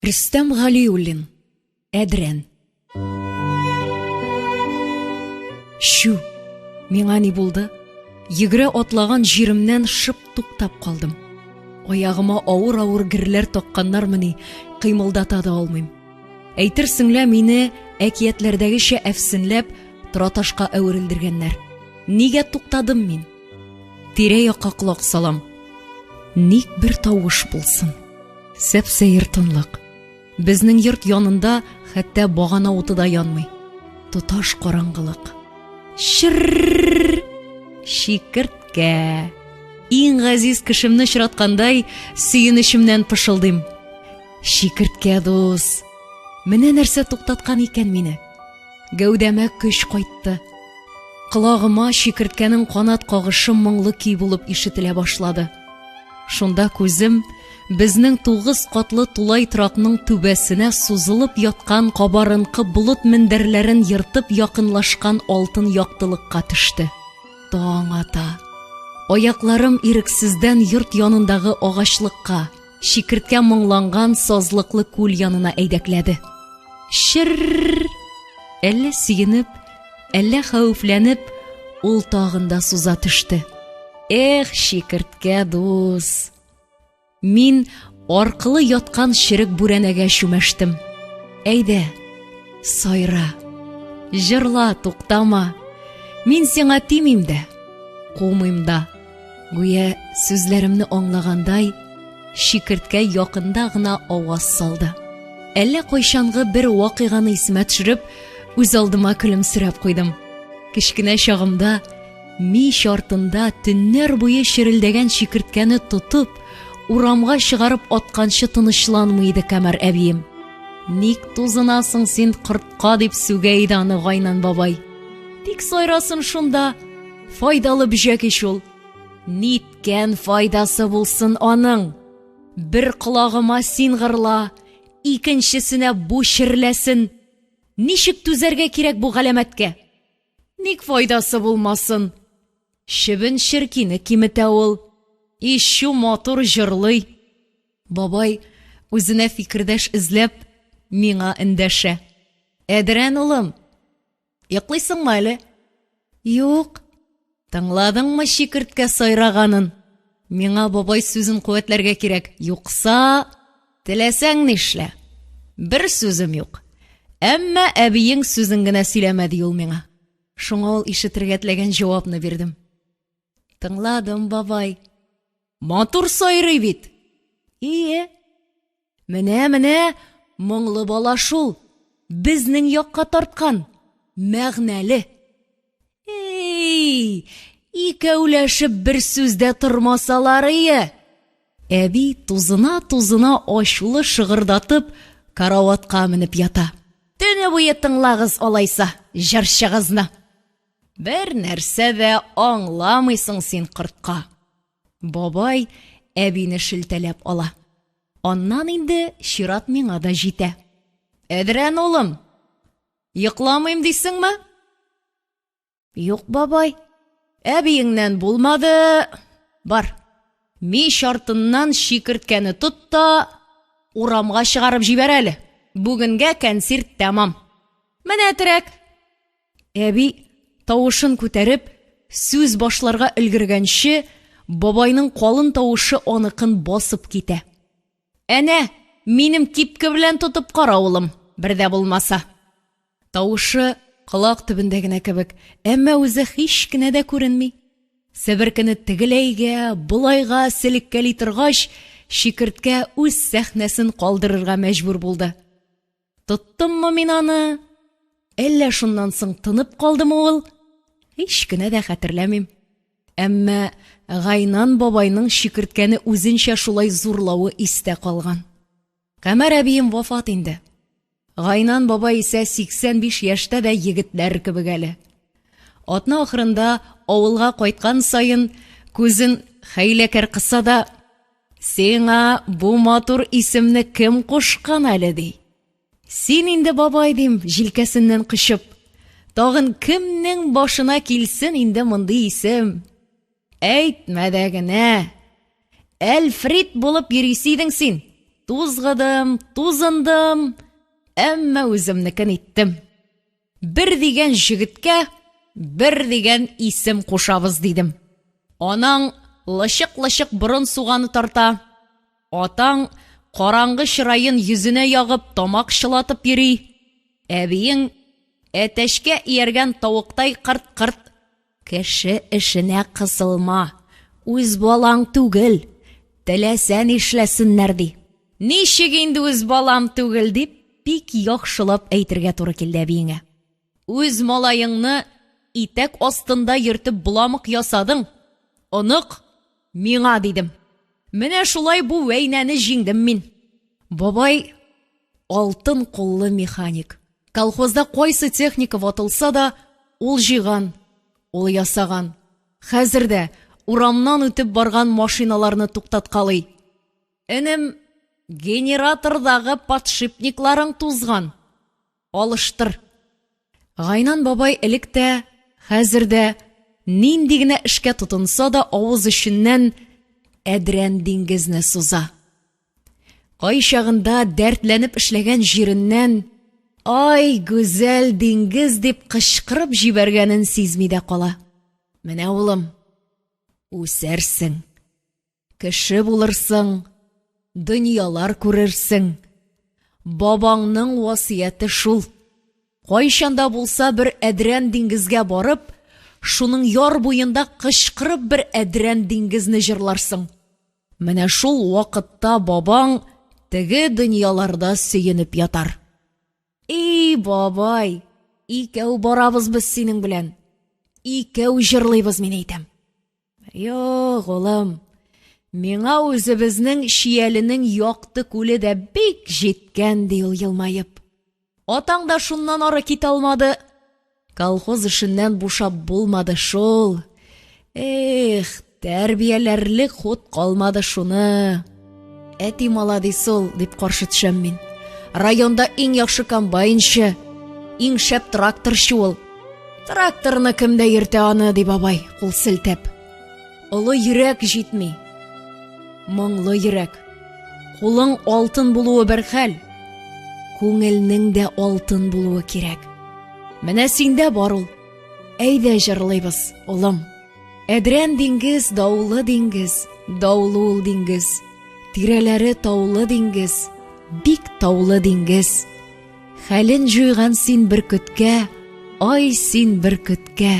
Рөстәм Галиуллин. Әдрән. Чү, миңа ни булды? Йөгерә атлаган җиремнән шып туктап калдым. Аягыма авыр-авыр герләр такканнармыни, кыймылдата да алмыйм. Әйтерсең лә мине әкиятләрдәгечә әфсенләп тораташка әверелдергәннәр. Нигә туктадым мин? Тирә-якка колак салам. Ник бер тавыш булсын? Сәп-сәер тынлык. Безнең йорт янында хәтта багана уты да янмый. Тоташ караңгылык. Чырррр! Чикерткә! Иң газиз кешемне очраткандай, сөенечемнән пышылдыйм. Чикерткә дус! Менә нәрсә туктаткан икән мине. Гәүдәмә көч кайтты. Колагыма чикерткәнең канат кагышы моңлы көй булып ишетелә башлады. Шунда күзем безнең тугыз катлы тулай торакның түбәсенә сузылып яткан кабарынкы болыт мендәрләрен ертып якынлашкан алтын яктылыкка төште. Таң ата. Аякларым ирексездән йорт янындагы агачлыкка, чикерткә моңланган сазлыклы күл янына әйдәкләде. Чырр! Әллә сөенеп, әллә хәвефләнеп, ул тагын да суза төште. Эх, чикерткә дус! Мин аркылы яткан черек бүрәнәгә чүмәштем. Әйдә, сайра, җырла, туктама. Мин сиңа тимим дә, кумыйм да. Гүя сүзләремне аңлагандай, чикерткә якында гына аваз салды. Әллә кайчангы бер вакыйганы исемә төшереп, үз алдыма көлемсерәп куйдым. Кечкенә чагымда мич артында төннәр буе черелдәгән чикерткәне тотып, урамга чыгарып атканчы тынычланмый иде Камәр әбием. Ник тузынасың син кортка дип сүгә иде аны Гайнан бабай. Тик сайрасын шунда, Файдалы бөҗәк ич ул. Ниткән файдасы булсын аның? Бер колагыма син гырла, икенчесенә бу черләсен. Ничек түзәргә кирәк бу галәмәткә? Ник файдасы булмасын? Чебен черкине киметә ул. Ищу матур җырлый. Бабай, үзенә фикердәш эзләп, миңа эндәшә. Әдрән улым, Йоклыйсыңмы әле? Юк. Тыңладыңмы чикерткә сайраганын? Миңа бабай сүзен куәтләргә кирәк. Юкса, теләсәң нишлә. Бер сүзем юк. Әмма әбиең сүзен генә сөйләмә, ди ул миңа. Шуңа ул ишетергә теләгән җавапны бирдем. Тыңладым, бабай. Матур сайрый бит. Ие. Менә, менә, моңлы бала шул. Безнең якка тарткан. Мәгънәле. Эй, икәүләшеп бер сүздә тормасалар ие. Әби тузына-тузына ачулы шыгырдатып караватка менеп ята. Төне буе тыңлагыз алайса җырчыгызны. Бер нәрсә дә аңламыйсың син, кортка. Бабай әбине шелтәләп ала. Аннан инде чират миңа да җитә. Әдрән улым, йокламыйм дисеңме? Юк, бабай. Әбиеңнән булмады. Бар. Мич артыннан чикерткәне тот та урамга чыгарып җибәр әле. Бүгенгә кәнсирт тәмам. Менә терәк. Әби, тавышын күтәреп, сүз башларга өлгергәнче, бабайның калын тавышы аныкын басып китә. Әнә, минем кипке белән тотып кара, улым, бер дә булмаса. Тавышы колак төбендә генә кебек, әмма үзе һич кенә дә күренми. Себеркене тегеләйгә, болайга селеккәли торгач, чикерткә үз сәхнәсен калдырырга мәҗбүр булды. Тоттыммы мин аны? Әллә шуннан соң тынып калдымы ул? Һич кенә дә хәтерләмим. Әмма Гайнан бабайның чикерткәне үзенчә шулай зурлавы истә калган. Камәр әбием вафат инде. Гайнан бабай исә 85 яшьтә дә егетләр кебек әле. Атна ахырында авылга кайткан саен күзен хәйләкәр кыса да, Сиңа бу матур исемне кем кушкан әле, ди. Син инде, бабай, дим, җилкәсеннән кочып. Тагын кемнең башына килсен инде мондый исем? Әйтмә дә генә. Әлфрид булып йөрисе идең син. Тузгыдым, тузындым, әмма үземнекен иттем. Бер дигән җегеткә бер дигән исем кушабыз, дидем. Анаң лычык-лычык борын суганы тарта, атаң караңгы чыраен йөзенә ягып тамак чылатып йөри, әбиең әтәчкә ияргән тавыктай кырт-кырт. Кеше эшенә кысылма, үз балаң түгел, теләсә нишләсеннәр, ди. Ничек инде үз балам түгел, дип, бик яхшылап әйтергә туры килде әбиеңә. Үз малаеңны итәк астында йөртеп боламык ясадың, онык миңа, дидем. Менә шулай бу вәйнәне җиңдем мин. Бабай алтын куллы механик. Колхозда кайсы техника ватылса да, ул җыйган, ул ясаган. Хәзер дә урамнан үтеп барган машиналарны туктаткалый. Энем, генератордагы подшипникларың тузган. Алыштыр. Гайнан бабай элек тә, хәзер дә нинди генә эшкә тотынса да авыз эченнән Әдрән диңгезне суза. Кайчагында дәртләнеп эшләгән җиреннән Ай, гүзәл диңгез дип кычкырып җибәргәнен сизми дә кала. Менә, улым, үсәрсең, кеше булырсың, дөньялар күрерсең. Бабаңның васыяте шул. Кайчан да булса бер Әдрән диңгезгә барып, шуның яр буенда кычкырып бер Әдрән диңгезне җырларсың. Менә шул вакытта бабаң теге дөньяларда сөенеп ятар. И, бабай, икәү барабыз без синең белән. Икәү җырлыйбыз, мин әйтәм. Юк, улым, миңа үзебезнең Чияленең якты күле дә бик җиткән, ди ул елмаеп. Атаң да шуннан ары китә алмады. Колхоз эшеннән бушап булмады шул. Эх, тәрбияләрлек хут калмады шуны. Әти маладис ул, дип каршы төшәм мин. Районда иң яхшы комбайнчы, иң шәп тракторчы ул. Тракторны кем дә йөртә аны, ди бабай, кул селтәп. Олы йөрәк җитми. Моңлы йөрәк. Кулың алтын булуы бер хәл. Күңелнең дә алтын булуы кирәк. Менә синдә бар ул. Әйдә җырлыйбыз, улым. Әдрән диңгез, даулы диңгез, даулы ул диңгез. Тирәләре таулы диңгез, бик таулы диңгез. Хәлен җуйган син бөркеткә, ай син бөркеткә.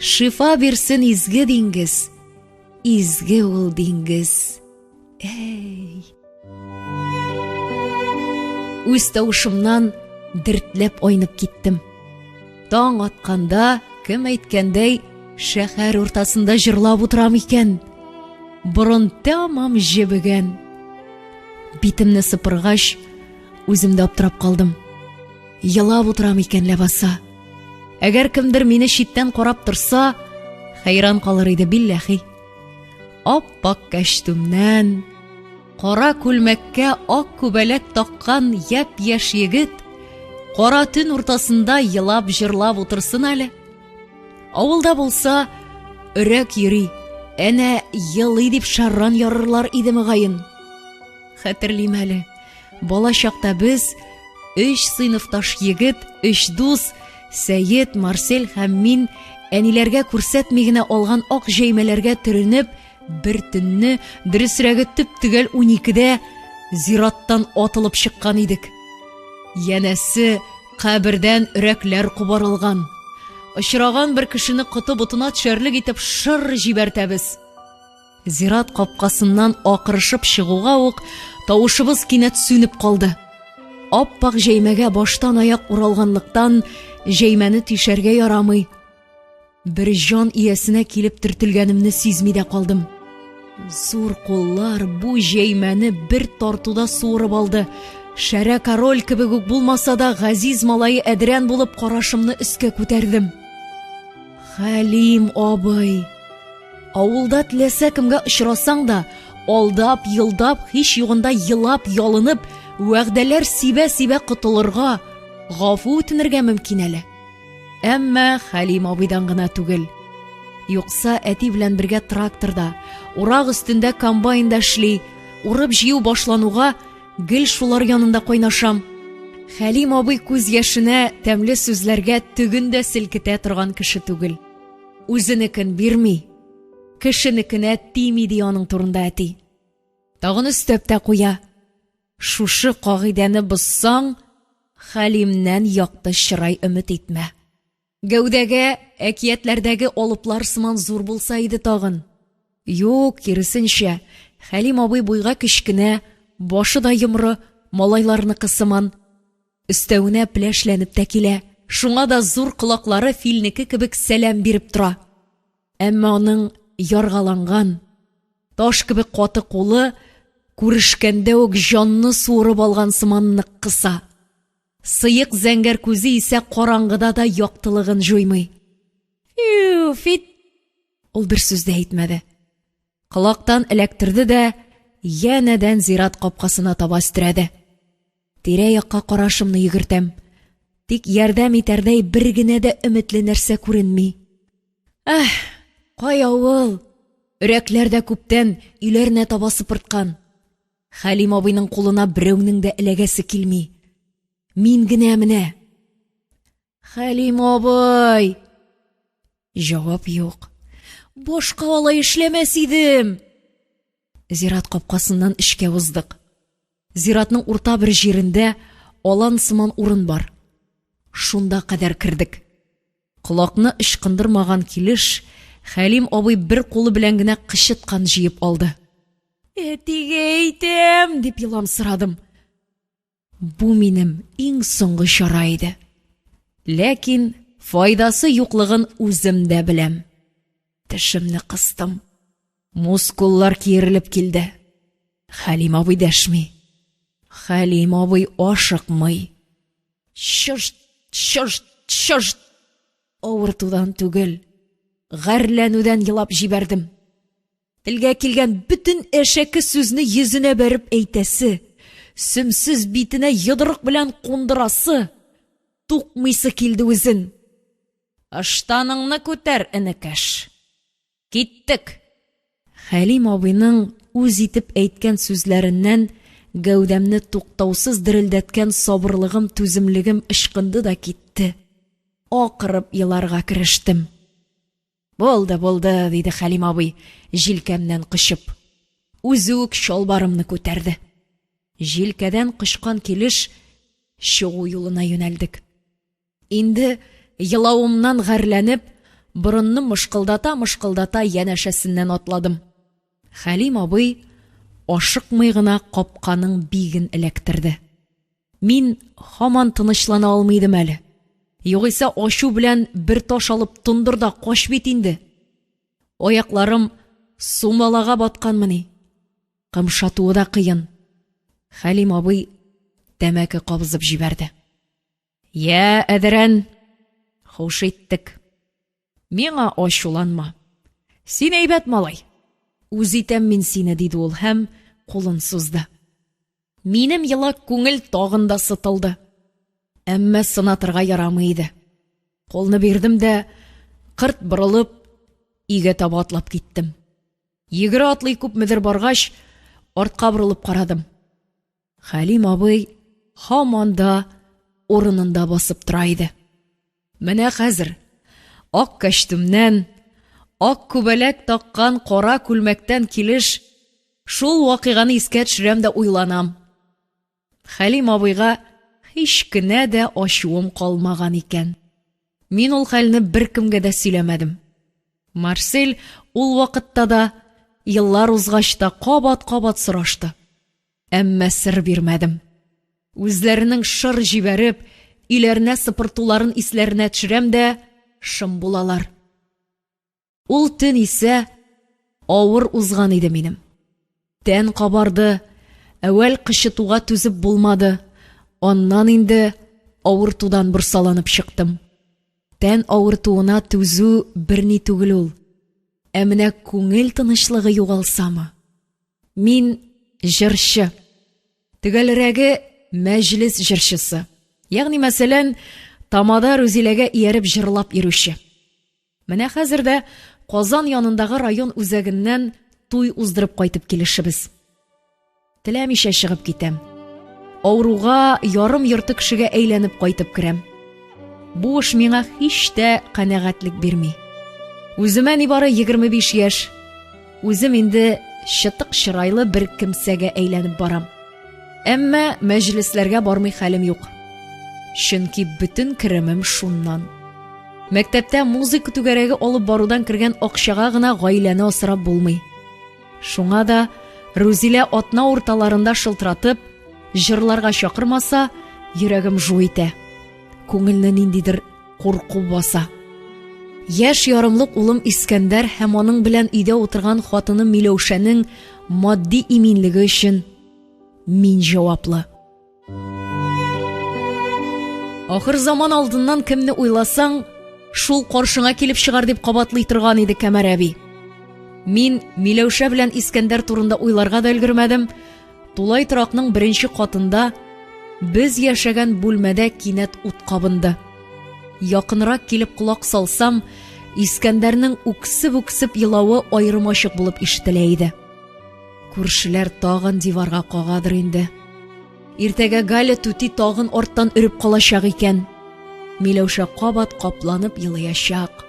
Шифа бирсен изге диңгез, изге ул диңгез. Әй! Үз тавышымнан дертләп айнып киттем. Таң атканда, кем әйткәндәй, шәһәр уртасында җырлап утырам икән. Борын тәмам җебегән. Битемне сыпыргач, Үзем дә аптырап калдым. Елап утырам икән ләбаса. Әгәр кемдер мине читтән карап торса, хәйран калыр иде, билләхи. Ап-ак кәчтүмнән, кара күлмәккә ак күбәләк таккан япь-яшь егет кара төн уртасында елап-җырлап утырсын әле. Авылда булса, өрәк йөри, әнә елый дип шарран ярырлар иде мөгаен. Хәтерлим әле, бала чакта без, өч сыйныфташ егет, өч дус, Сәет, Марсель һәм мин, әниләргә күрсәтми генә алган ак җәймәләргә төренеп, бер төнне, дөресрәге төп-төгәл уникедә, зираттан атылып чыккан идек. Янәсе, кабердән өрәкләр кубарылган. Очраган бер кешене коты ботына төшәрлек итеп шыр җибәртәбез. Зират капкасыннан акырышып чыгуга ук тавышыбыз кинәт сүнеп калды. Ап-ак җәймәгә баштан аяк уралганлыктан җәймәне тишәргә ярамый. Бер җан иясенә килеп төртелгәнемне сизми дә калдым. Зур куллар бу җәймәне бер тартуда суырып алды. Шәрә король кебек үк булмаса да, газиз малае Әдрән булып карашымны өскә күтәрдем. Хәлим абый! Авылда теләсә кемгә очрасаң да, алдап, елдап, һич югында елап, ялынып, вәгъдәләр сибә-сибә котылырга, гафу үтенергә мөмкин әле. Әмма Хәлим абыйдан гына түгел. Юкса әти белән бергә тракторда, урак өстендә комбайнда эшли, урып-җыю башлануга, Гел шулар янында кайнашам. Хәлим абый күз яшенә, тәмле сүзләргә төген дә селкетә торган кеше түгел. Үзенекен бирми, кешенекенә тими ди аның турында әти. Тагын өстәп тә куя. Шушы кагыйдәне бозсаң, Хәлимнән якты чырай өмет итмә. Гәүдәгә әкиятләрдәге алыплар сыман зур булса иде тагын. Юк, киресенчә, Хәлим абый буйга кечкенә, башы да йомры, малайларныкы сыман. Өстәвенә пеләшләнеп тә килә, шуңа да зур колаклары филнеке кебек сәлам биреп тора. Әмма аның яргаланган, таш кебек каты кулы күрешкәндә үк җанны суырып алган сыман нык кыса. Сыек зәңгәр күзе исә караңгыда да яктылыгын җуймый. Фью, фит! Ул бер сүз дә әйтмәде. Колактан эләктерде дә янәдән зират капкасына таба өстерәде. Тирә-якка карашымны йөгертәм. Тик ярдәм итәрдәй бер генә дә өметле нәрсә күренми. Әһ, кай авыл! Өрәкләр дә күптән өйләренә таба сыпырткан. Хәлим абыйның кулына берәүнең дә эләгәсе килми. Мин генә менә. Хәлим абый! Җавап юк. Башка алай эшләмәс идем. Зират капкасыннан эчкә уздык. Зиратның урта бер җирендә алан сыман урын бар. Шунда кадәр кердек. Колакны ычкындырмаган килеш, Хәлим абый бер кулы белән генә кычыткан җыеп алды. Әтигә әйтәм, дип еламсырадым. Бу минем иң соңгы чара иде. Ләкин файдасы юклыгын үзем дә беләм. Тешемне кыстым. Мускуллар киерелеп килде. Хәлим абый дәшми. Хәлим абый ашыкмый. Чышт, чышт, чышт. Авыртудан түгел, гарьләнүдән елап җибәрдем. Телгә килгән бөтен әшәке сүзне йөзенә бәреп әйтәсе, сөмсез битенә йодрык белән кундырасы, тукмыйсы килде үзен. Ыштаныңны күтәр, энекәш. Киттек! Хәлим абыйның үз итеп әйткән сүзләреннән гәүдәмне туктаусыз дерелдәткән сабырлыгым, түземлегем ычкынды да китте. Акырып еларга керештем. Булды, булды, диде Хәлим абый, җилкәмнән кочып. Үзе үк чалбарымны күтәрде. Җилкәдән кочкан килеш чыгу юлына юнәлдек. Инде елавымнан гарьләнеп, борынны мышкылдата-мышкылдата янәшәсеннән атладым. Хәлим абый ашыкмый гына капканың биген эләктерде. Мин һаман тынычлана алмый идем әле. Югыйсә ачу белән бер таш алып тондыр да кач бит инде. Аякларым сумалага батканмыни? Кымшатуы да кыен. Хәлим абый тәмәке кабызып җибәрде. Йә, Әдерән, хуш иттек. Миңа ачуланма. Син әйбәт малай. Үз итәм мин сине, диде ул һәм кулын сузды. Минем елак күңел тагын да сытылды. Әмма сынатырга ярамый иде. Кулны бирдем дә, кырт борылып, өйгә таба атлап киттем. Йөгерә атлый күпмедер баргач, артка борылып карадым. Хәлим абый һаман да урынында басып тора иде. Менә хәзер ак кәчтүмнән, ак күбәләк таккан кара күлмәктән килеш шул вакыйганы искә төшерәм дә уйланам. Хәлим абыйга һич кенә дә ачуым калмаган икән. Мин ул хәлне беркемгә дә сөйләмәдем. Марсель ул вакытта да, еллар узгач та кабат-кабат сорашты. Әмма сер бирмәдем. Үзләренең шыр җибәреп, өйләренә сыпыртуларын исләренә төшерәм дә, шым булалар. Ул төн исә авыр узган иде минем. Тән кабарды, әүвәл кычытуга түзеп булмады, аннан инде авыртудан борсаланып чыктым. Тән авыртуына түзү берни түгел ул. Ә менә күңел тынычлыгы югалсамы? Мин җырчы. Төгәлрәге, мәҗлес җырчысы. Ягъни, мәсәлән, тамада Рүзиләгә ияреп җырлап йөрүче. Менә хәзер дә Казан янындагы район үзәгеннән туй уздырып кайтып килешебез. Теләмичә чыгып китәм. Авыруга ярым-йорты кешегә әйләнеп кайтып керәм. Бу эш миңа һич тә канәгатьлек бирми. Үземә нибары 25 яшь. Үзем инде чытык чырайлы бер кемсәгә әйләнеп барам. Әмма мәҗлесләргә бармый хәлем юк. Чөнки бөтен керемем шуннан. Мәктәптә музыка түгәрәге алып барудан кергән акчага гына гаиләне асрап булмый. Шуңа да Рузилә атна урталарында шылтыратып, җырларга чакырмаса, йөрәгем жу итә. Күңелне ниндидер курку баса. Яшь ярымлык улым Искәндәр һәм аның белән өйдә утырган хатыным Миләүшәнең матди иминлеге өчен мин җаваплы. Ахыр заман алдыннан кемне уйласаң, шул каршыңа килеп чыгар дип кабатлый торган иде Камәр әби. Мин Миләүшә белән Искәндәр турында уйларга да өлгермәдем. Тулай торакның беренче катында без яшәгән бүлмәдә кинәт ут кабынды. Якынрак килеп колак салсам, Искәндәрнең үксеп-үксеп елавы аерымачык булып ишетелә иде. Күршеләр тагын диварга кагадыр инде. Иртәгә Галя түти тагын арттан өреп калачак икән. Миләүшә кабат капланып елаячак.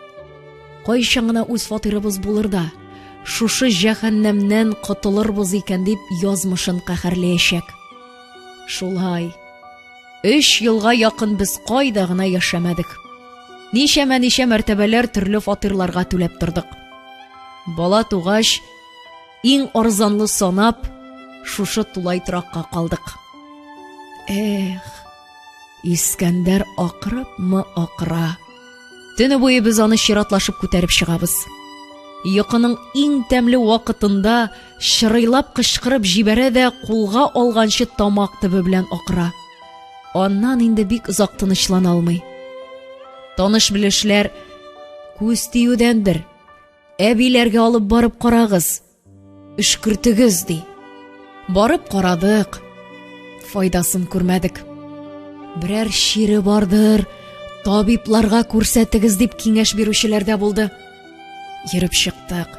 Кайчан гына үз фатирыбыз булыр да, шушы җәһәннәмнән котылырбыз икән дип язмышын каһәрләячәк. Шулай. Өч елга якын без кайда гына яшәмәдек. Ничәмә-ничә мәртәбәләр төрле фатирларга түләп тордык. Бала тугач, Иң арзанлы санап, шушы тулай торакка калдык. Эх, Искәндәр акырыпмы акыра. Төне буе без аны чиратлашып күтәреп чыгабыз. Йокының иң тәмле вакытында чырыйлап кычкырып җибәрә дә кулга алганчы тамак төбе белән акыра. Аннан инде бик озак тынычлана алмый. Таныш-белешләр күз тиюдәндер, Әбиләргә алып барып карагыз, өшкертегез, ди. Барып карадык, файдасын күрмәдек. Берәр чире бардыр, табибларга күрсәтегез дип киңәш бирүчеләр дә булды. Йөреп чыктык.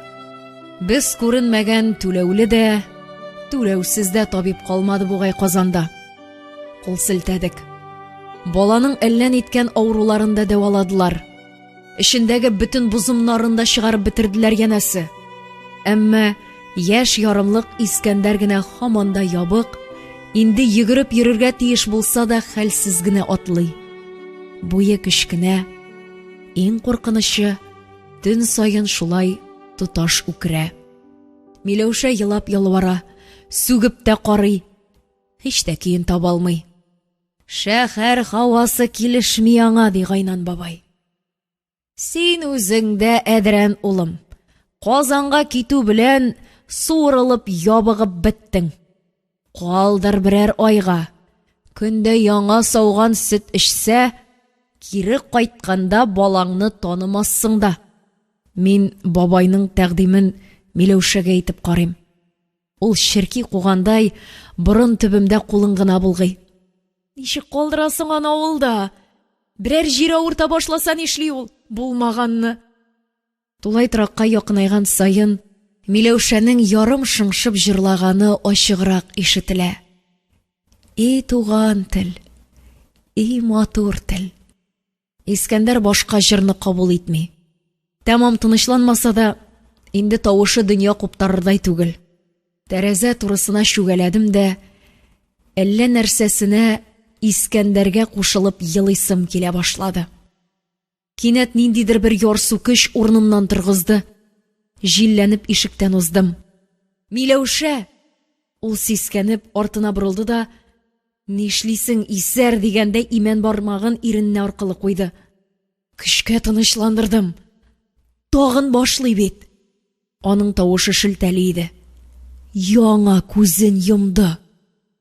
Без күренмәгән түләүле дә, түләүсез дә табиб калмады бугай Казанда. Кул селтәдек. Баланың әллә ниткән авыруларын да дәваладылар. Эчендәге бөтен бозымнарын да чыгарып бетерделәр янәсе. Әмма яшь ярымлык Искәндәр генә һаман да ябык, инде йөгереп йөрергә тиеш булса да хәлсез генә атлый. Буе кечкенә, иң куркынычы, төн саен шулай тоташ үкерә. Миләүшә елап ялвара, сүгеп тә карый, һич тә көен таба алмый. Шәһәр һавасы килешми аңа, ди Гайнан бабай. Син үзең дә әдрән, улым. Казанга китү белән суырылып ябыгып беттең. Калдыр берәр айга. Көндә яңа сауган сөт эчсә, кире кайтканда балаңны танымассың да. Мин бабайның тәкъдимен Миләүшәгә әйтеп карыйм. Ул черки кугандай борын төбемдә кулын гына болгый. Ничек калдырасың аны авылда? Берәр җир авырта башласа нишли ул? Булмаганны. Тулай торакка якынайган саен Миләүшәнең ярым шыңшып җырлаганы ачыграк ишетелә. И туган тел, и матур тел. Искәндәр башка җырны кабул итми. Тәмам тынычланмаса да, инде тавышы дөнья куптарырдай түгел. Тәрәзә турысына чүгәләдем дә, әллә нәрсәсенә Искәндәргә кушылып елыйсым килә башлады. Кинәт ниндидер бер ярсу көч урынымнан торгызды. Җилләнеп ишектән уздым. Миләүшә! Ул сискәнеп артына борылды да, Нишлисең, исәр дигәндәй имән бармагын ирененә аркылы куйды. Көчкә тынычландырдым. Тагын башлый бит. Аның тавышы шелтәле иде. Яңа күзен йомды.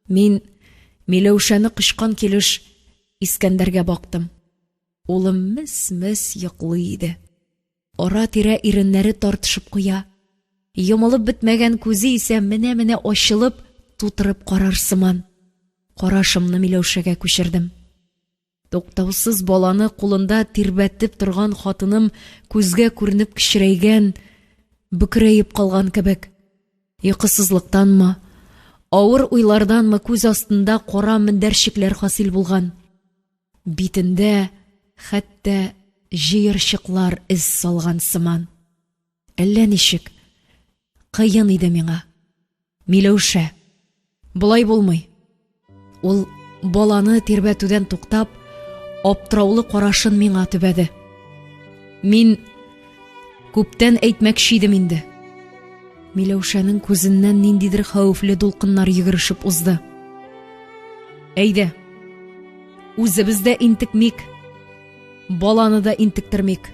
Мин Миләүшәне кочкан килеш Искәндәргә бактым. Улым мес-мес йоклый иде. Ара-тирә иреннәре тартышып куя. Йомылып бетмәгән күзе исә менә-менә ачылып, тутырып карар сыман. Карашымны Миләүшәгә күчердем. Туктаусыз баланы кулында тирбәтеп торган хатыным күзгә күренеп кечерәйгән, бөкрәеп калган кебек. Йокысызлыктанмы, Авыр уйларданмы күз астында кара мендәрчекләр хасил булган. Битендә хәтта җыерчыклар эз салган сыман. Әллә ничек кыен иде миңа. Миләүшә, болай булмый. Ул баланы тирбәтүдән туктап, аптыраулы карашын миңа төбәде. Мин күптән әйтмәкче идем инде. Миләүшәнең күзеннән ниндидер хәвефле дулкыннар йөгерешеп узды. Әйдә, үзебез дә интекмик, баланы да интектермик.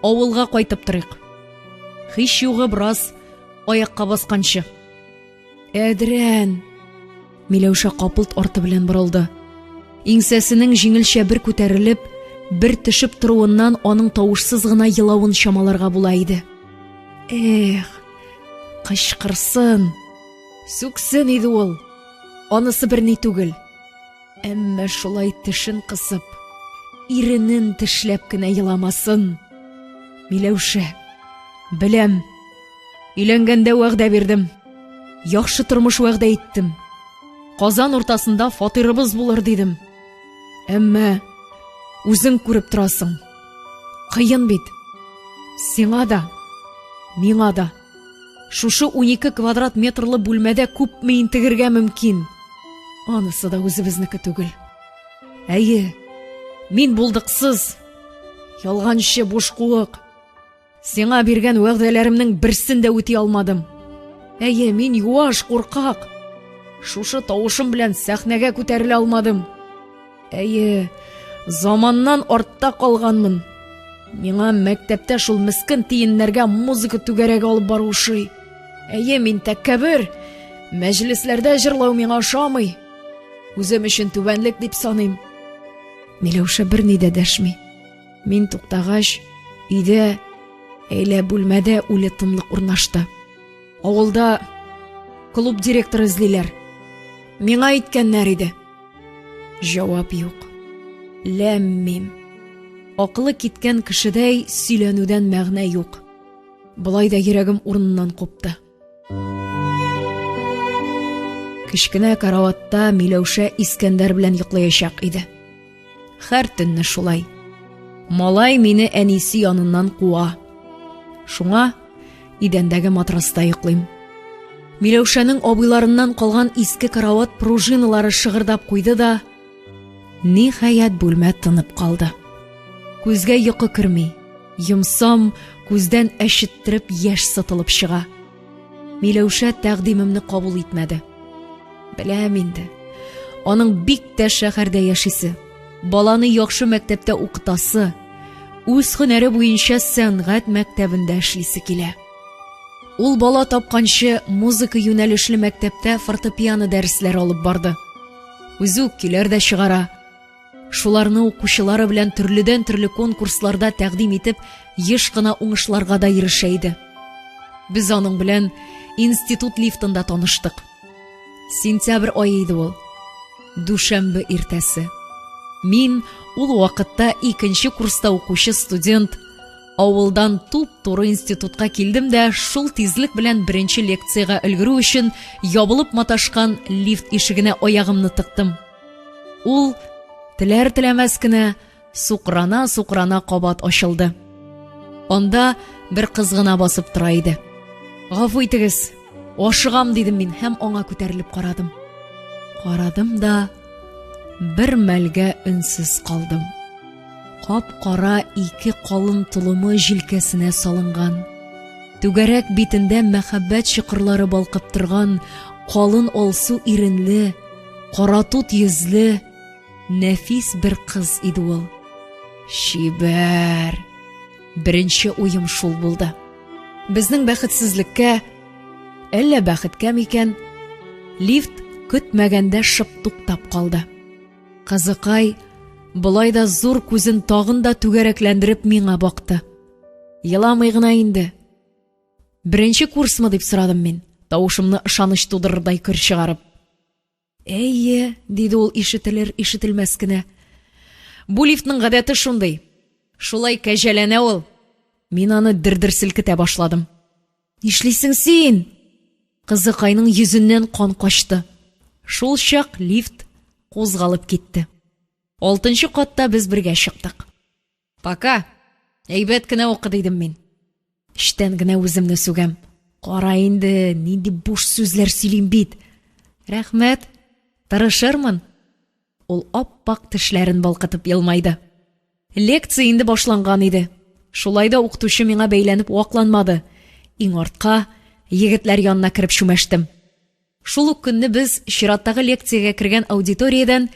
Авылга кайтып торыйк. Һич югы бераз аякка басканчы. Әдрән! Миләүшә капылт арты белән борылды. Иңсәсенең җиңелчә бер күтәрелеп, бер төшеп торуыннан аның тавышсыз гына елавын чамаларга була иде. Эх, кычкырсын, сүксен иде ул. Анысы берни түгел. Әмма шулай тешен кысып, иренен тешләп кенә еламасын. Миләүшә, беләм, өйләнгәндә вәгъдә бирдем. Яхшы тормыш вәгъдә иттем. Казан уртасында фатирыбыз булыр дидем. Әмма үзең күреп торасың. Кыен бит. Сиңа да, миңа да. Шушы 12 квадрат метрлы бүлмәдә күпме интегергә мөмкин? Анысы да үзебезнеке түгел. Әйе, мин булдыксыз, ялганчы буш куык. Сиңа биргән вәгъдәләремнең берсен дә үти алмадым. Әйе, мин юаш, куркак. Шушы тавышым белән сәхнәгә күтәрелә алмадым. Әйе, заманнан артта калганмын. Миңа мәктәптә шул мескен тиеннәргә музыка түгәрәге алып бару ошый. Әйе, мин тәкәббер. Мәҗлесләрдә җырлау миңа ошамый. Үзем өчен түбәнлек дип саныйм. Миләүшә берни дә дәшми. Мин туктагач, өйдә, әйлә бүлмәдә үле тынлык урнашты. Авылда клуб директоры эзлиләр. Миңа әйткәннәр иде. Җавап юк. Ләм-мим. Акылы киткән кешедәй сөйләнүдән мәгънә юк. Болай да йөрәгем урыныннан купты. Кечкенә караватта Миләүшә Искәндәр белән йоклаячак иде. Хәр төнне шулай. Малай мине әнисе яныннан куа. Шуңа идәндәге матраста йоклыйм. Миләүшәнең абыйларыннан калган иске карават пружиналары шыгырдап куйды да, ниһаять бүлмә тынып калды. Күзгә йокы керми. Йомсам, күздән әчеттереп яшь сытылып чыга. Миләүшә тәкъдимемне кабул итмәде. Беләм инде. Аның бик тә шәһәрдә яшисе, баланы яхшы мәктәптә укытасы, үз һөнәре буенча сәнгать мәктәбендә эшлисе килә. Ул бала тапканчы музыка юнәлешле мәктәптә фортепиано дәресләре алып барды. Үзе үк көйләр дә чыгара. Шуларны укучылары белән төрледән-төрле конкурсларда тәкъдим итеп, еш кына уңышларга да ирешә иде. Без аның белән институт лифтында таныштык. Сентябрь ае иде ул. Дүшәмбе иртәсе. Мин ул вакытта икенче курста укучы студент, авылдан туп-туры институтка килдем дә шул тизлек белән беренче лекциягә өлгерү өчен ябылып маташкан лифт ишегенә аягымны тыктым. Ул теләр-теләмәс кенә сукрана-сукрана кабат ачылды. Анда бер кыз гына басып тора иде. Гафу итегез, ашыгам, дидем мин һәм аңа күтәрелеп карадым. Карадым да бер мәлгә өнсез калдым. Кап-кара ике калын толымы җилкәсенә салынган. Түгәрәк битендә мәхәббәт чокырлары балкып торган калын алсу иренле, Каратут йөзле, нәфис бер кыз иде ул. Чибәр! Беренче уем шул булды. Безнең бәхетсезлеккә, әллә бәхеткә микән, лифт көтмәгәндә шып туктап калды. Кызыкай болай да зур күзен тагын да түгәрәкләндереп миңа бакты. Еламый гына инде. Беренче курсмы дип сорадым мин, тавышымны ышаныч тудырырдай көр чыгарып. Әйе, диде ул ишетелер, ишетелмәс кенә. Бу лифтның гадәте шундый. Шулай кәҗәләнә ул. Мин аны дер-дер селкетә башладым. Нишлисең син? Кызыкайның йөзеннән кан качты. Шул чак лифт кузгалып китте. Алтынчы катта без бергә чыктык. Пока. Әйбәт кенә укы, дидем мин. Эчтән генә үземне сүгәм. Кара инде, нинди буш сүзләр сөйлим бит. Рәхмәт. Тырышырмын. Ул ап-ак тешләрен балкытып елмайды. Лекция инде башланган иде. Шулай да укытучы миңа бәйләнеп вакланмады. Иң артка, егетләр янына кереп чүмәштем. Шул ук көнне без чираттагы лекциягә кергән аудиториядән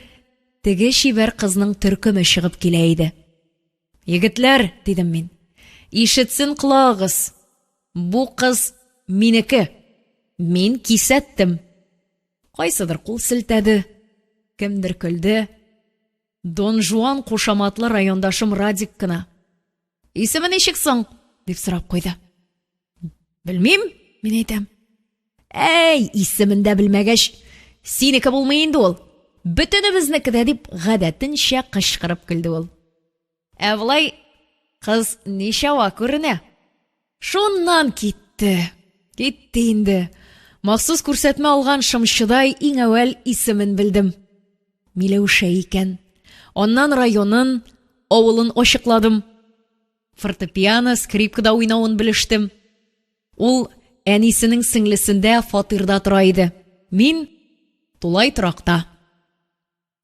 теге чибәр кызның төркеме чыгып килә иде. Егетләр, дидем мин, ишетсен колагыгыз. Бу кыз минеке. Мин кисәттем. Кайсыдыр кул селтәде, кемдер көлде. Дон Жуан кушаматлы райондашым Радик кына. Исеме ничек соң? дип сорап куйды. Белмим, мин әйтәм. Әй, исемен дә белмәгәч, синеке булмый инде ул. Бөтенебезнеке дә дип гадәтенчә кычкырып көлде ул. Ә болай кыз ничава күренә. Шуннан китте. Китте инде. Махсус күрсәтмә алган шымчыдай иң әүвәл исемен белдем. Миләүшә икән. Аннан районын, авылын ачыкладым. Фортепиано, скрипкада уйнавын белештем. Ул әнисенең сеңлесендә фатирда тора иде. Мин тулай торакта.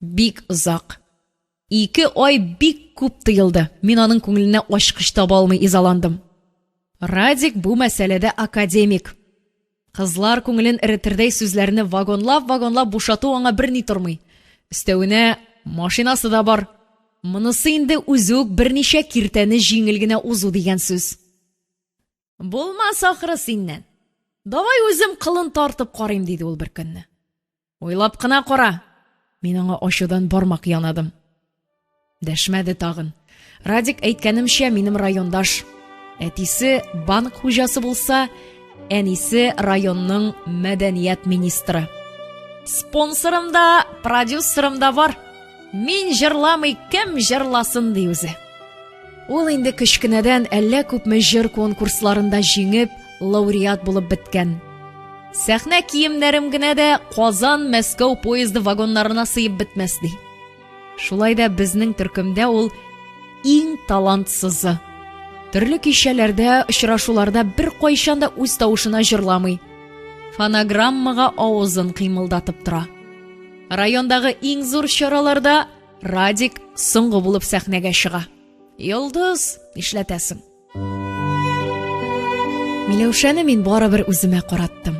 Бик озак. Ике ай бик күп тоелды. Мин аның күңеленә ачкыч таба алмый изаландым. Радик бу мәсьәләдә академик. Кызлар күңелен эретердәй сүзләрне вагонлап-вагонлап бушату аңа берни тормый. Өстәвенә, машинасы да бар. Монысы инде үзе үк берничә киртәне җиңел генә узу дигән сүз. Булмас ахры синнән. Давай үзем кылын тартып карыйм, диде ул бер көнне. Уйлап кына кара. Мин аңа ачудан бармак янадым. Дәшмәде тагын. Радик әйткәнемчә, минем райондаш. Әтисе банк хуҗасы булса, әнисе районның мәдәният министры. Спонсорым да, продюсерым да бар. Мин җырламый, кем җырласын, ди үзе. Ул инде кечкенәдән әллә күпме җыр конкурсларында җиңеп, лауреат булып беткән. Сәхнә киемнәрем генә дә Казан, Мәскәү поезды вагоннарына сыеп бетмәс, ди. Шулай да безнең төркемдә ул иң талантсызы. Төрле кичәләрдә, очрашуларда беркайчан да үз тавышына җырламый. Фонограммага авызын кыймылдатып тора. Райондагы иң зур чараларда Радик соңгы булып сәхнәгә чыга. Йолдыз, нишләтәсең? Миләүшәне мин барыбер үземә караттым.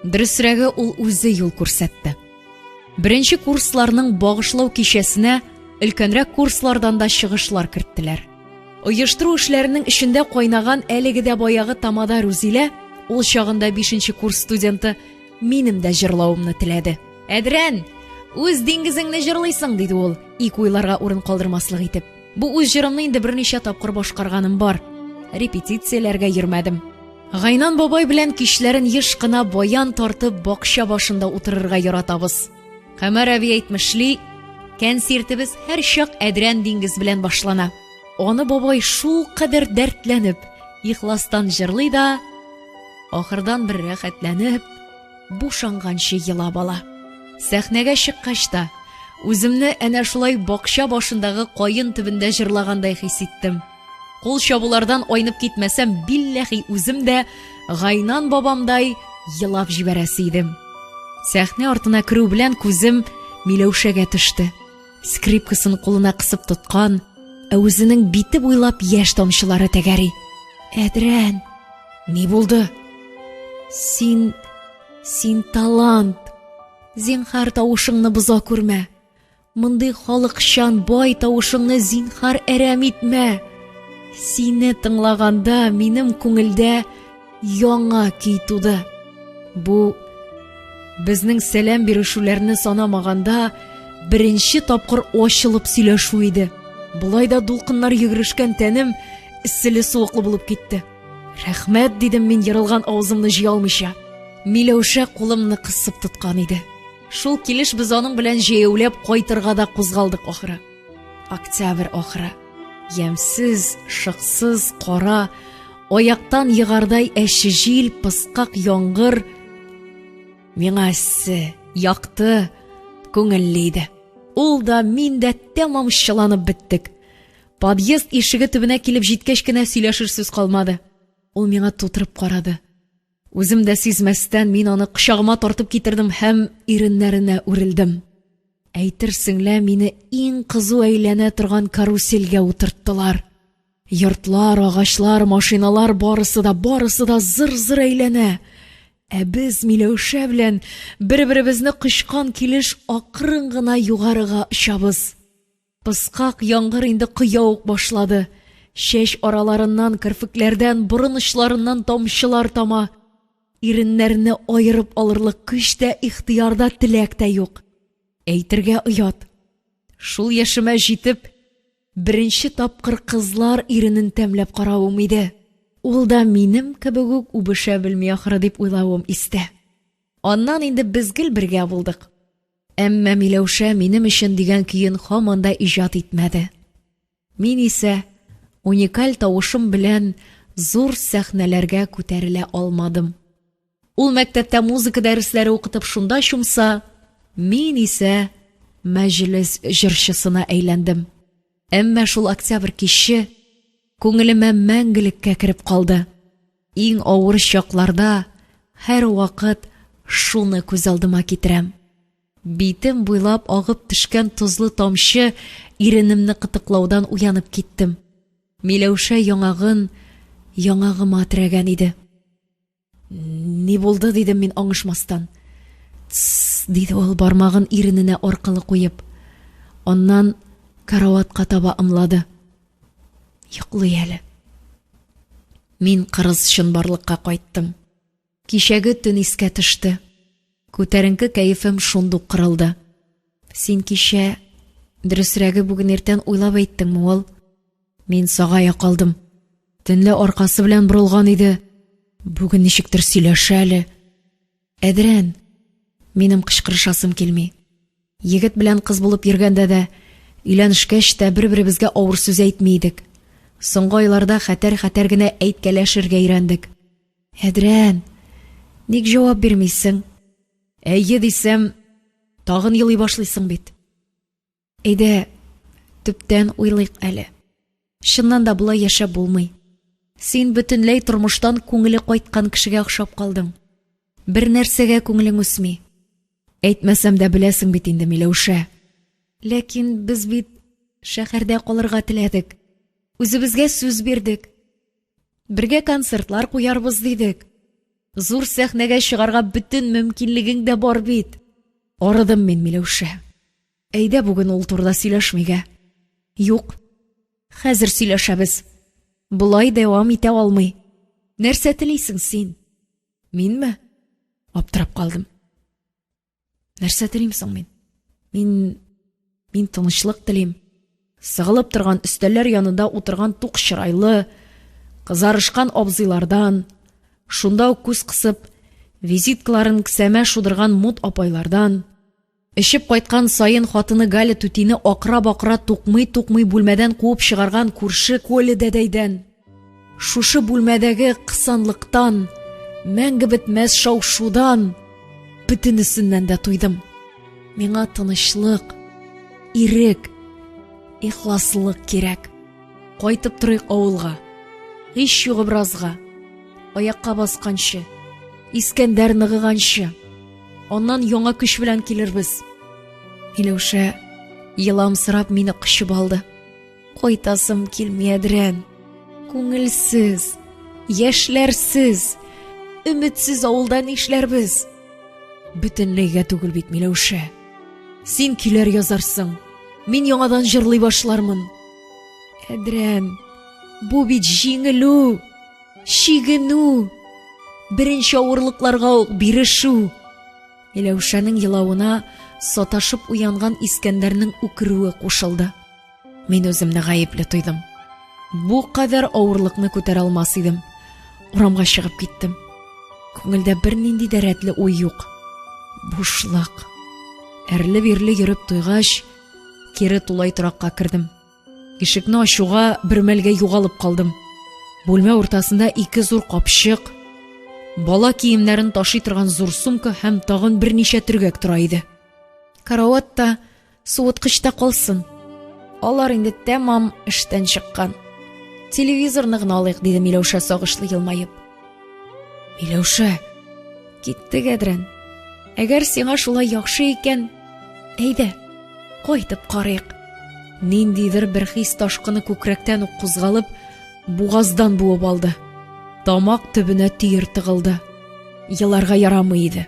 Дөресрәге, ул үзе юл күрсәтте. Беренче курсларның багышлау кичәсенә өлкәнрәк курслардан да чыгышлар керттеләр. Оештыру эшләренең эчендә кайнаган әлеге дә баягы тамада Рузилә, ул чагында бишенче курс студенты, минем дә җырлавымны теләде. Әдрән, үз диңгезеңне җырлыйсың, диде ул, ик уйларга урын калдырмаслык итеп. Бу үз җырымны инде берничә тапкыр башкарганым бар. Репетицияләргә йөрмәдем. Гайнан бабай белән кичләрен еш кына баян тартып бакча башында утырырга яратабыз. Камәр әби әйтмешли, кәнсиртебез һәрчак Әдрән диңгез белән башлана. Аны бабай шул кадәр дәртләнеп, ихластан җырлый да, ахырдан бер рәхәтләнеп, бушанганчы елап ала. Сәхнәгә чыккач та, үземне әнә шулай бакча башындагы каен төбендә җырлагандай хис иттем. Кул чабулардан айнып китмәсәм, билләхи үзем дә Гайнан бабамдай елап җибәрәсе идем. Сәхнә артына керү белән күзем Миләүшәгә төште. Скрипкасын кулына кысып тоткан, ә үзенең бите буйлап яшь тамчылары тәгәри. Әдрән, ни булды? Син, син талант. Зинхар тавышыңны боза күрмә. Мондый халыкчан бай тавышыңны зинхар әрәм итмә. Сине тыңлаганда минем күңелдә яңа көй туды. Бу безнең сәлам бирешүләрне санамаганда беренче тапкыр ачылып сөйләшү иде. Болай да дулкыннар йөгерешкән тәнем эсселе-суыклы булып китте. Рәхмәт, дидем мин ерылган авызымны җыя алмыйча. Миләүшә кулымны кысып тоткан иде. Шул килеш без аның белән җәяүләп кайтырга да кузгалдык ахры. Октябрь ахыры. Ямьсез, шыксыз, кара, аяктан егардай әче җил, пыскак яңгыр. Миңа эссе, якты, күңелле иде. Ул да, мин дә тәмам чыланып беттек. Подъезд ишеге төбенә килеп җиткәч кенә сөйләшер сүз калмады. Ул миңа тутырып карады. Үзем дә сизмәстән мин аны кочагыма тартып китердем һәм иреннәренә үрелдем. Әйтерсең лә мине иң кызу әйләнә торган карусельгә утырттылар. Йортлар, агачлар, машиналар барысы да, барысы да зыр-зыр әйләнә. Ә без Миләүшә белән бер-беребезне кочкан килеш акрын гына югарыга очабыз. Пыскак яңгыр инде коя ук башлады. Чәч араларыннан, керфекләрдән, борын очларыннан тамчылар тама. Иреннәрне аерып алырлык көч тә, ихтыяр да, теләк тә юк. Әйтергә оят. Шул яшемә җитеп, беренче тапкыр кызлар иренен тәмләп каравым иде. Ул да минем кебек үк үбешә белми ахры дип уйлавым истә. Аннан инде без гел бергә булдык. Әмма Миләүшә минем өчен дигән көен һаман да иҗат итмәде. Мин исә уникаль тавышым белән зур сәхнәләргә күтәрелә алмадым. Ул мәктәптә музыка дәресләре укытып шунда чумса, мин исә мәҗлес җырчысына әйләндем. Әмма шул октябрь киче күңелемә мәңгелеккә кереп калды. Иң авыр чакларда һәрвакыт шуны күз алдыма китерәм. Битем буйлап агып төшкән тозлы тамчы иренемне кытыклаудан уянып киттем. Миләүшә яңагын яңагыма терәгән иде. Ни булды, дидем мин аңышмастан. Тсс, диде ул бармагын ирененә аркылы куеп. Аннан караватка таба ымлады. Йоклый әле. Мин кырыс чынбарлыкка кайттым. Кичәге төн искә төште. Күтәренке кәефем шундук кырылды. Син кичә, дөресрәге бүген иртән уйлап әйттеңме ул? Мин сагая калдым. Төнлә аркасы белән борылган иде. Бүген ничектер сөйләшә әле. Әдрән, минем кычкырышасым килми. Егет белән кыз булып йөргәндә дә, өйләнешкәч тә бер-беребезгә авыр сүз әйтми идек. Соңгы айларда хәтәр-хәтәр генә әйткәләшергә өйрәндек. Әдрән, ник җавап бирмисең? Әйе дисәм, тагын елый башлыйсың бит. Әйдә, төптән уйлыйк әле. Чыннан да болай яшәп булмый. Син бөтенләй тормыштан күңеле кайткан кешегә охшап калдың. Бер нәрсәгә күңелең үсми. Әйтмәсәм дә беләсең бит инде, Миләүшә. Ләкин без бит шәһәрдә калырга теләдек. Үзебезгә сүз бирдек. Бергә концертлар куярбыз дидек. Зур сәхнәгә чыгарга бөтен мөмкинлегең дә бар бит. Арыдым мин, Миләүшә. Әйдә бүген ул турыда сөйләшмик, ә? Юк. Хәзер сөйләшәбез. Болай дәвам итә алмый. Нәрсә телисең син? Минме? Аптырап калдым. Нәрсә телим соң мин? Мин мин тынычлык телим. Сыгылып торган өстәлләр янында утырган тук чырайлы, кызарышкан абзыйлардан, шунда ук күз кысып, визиткаларын кесәмә шудырган мут апайлардан, Эчеп кайткан саен хатыны Галя түтине акыра-бакыра тукмый-тукмый бүлмәдән куып чыгарган күрше Коля дәдәйдән, шушы бүлмәдәге кысанлыктан, мәңге бетмәс шау-шудан, бөтенесеннән дә туйдым. Миңа тынычлык, ирек, ихласлык кирәк. Кайтып торыйк авылга. Һич югы беразга. Аякка басканчы, Искәндәр ныгыганчы. Аннан яңа көч белән килербез. Миләүшә еламсырап мине кочып алды. Кайтасым килми, Әдрән. Күңелсез, яшьләрсез, өметсез авылда нишләрбез? Бөтенләйгә түгел бит, Миләүшә. Син көйләр язарсың, мин яңадан җырлый башлармын. Әдрән, бу бит җиңелү, чигенү, беренче авырлыкларга ук бирешү. Миләүшәнең елавына саташып уянган Искәндәрнең үкерүе кушылды. Мин үземне гаепле тойдым. Бу кадәр авырлыкны күтәрә алмас идем. Урамга чыгып киттем. Күңелдә бернинди дә рәтле уй юк. Бушлык. Әрле-бирле йөреп туйгач, кире тулай торакка кердем. Ишекне ачуга бер мәлгә югалып калдым. Бүлмә уртасында ике зур капчык. бала киемнәрен ташый торган зур сумка һәм тагын берничә төргәк тора иде. Карават та, суыткыч та калсын. Алар инде тәмам эштән чыккан. Телевизорны гына алыйк, диде Миләүшә сагышлы елмаеп. Миләүшә, киттек, Әдрән. Әгәр сиңа шулай яхшы икән, әйдә, кайтып карыйк. Ниндидер бер хис ташкыны күкрәктән үк кузгалып, бугаздан буып алды. Тамак төбенә төер тыгылды. Еларга ярамый иде.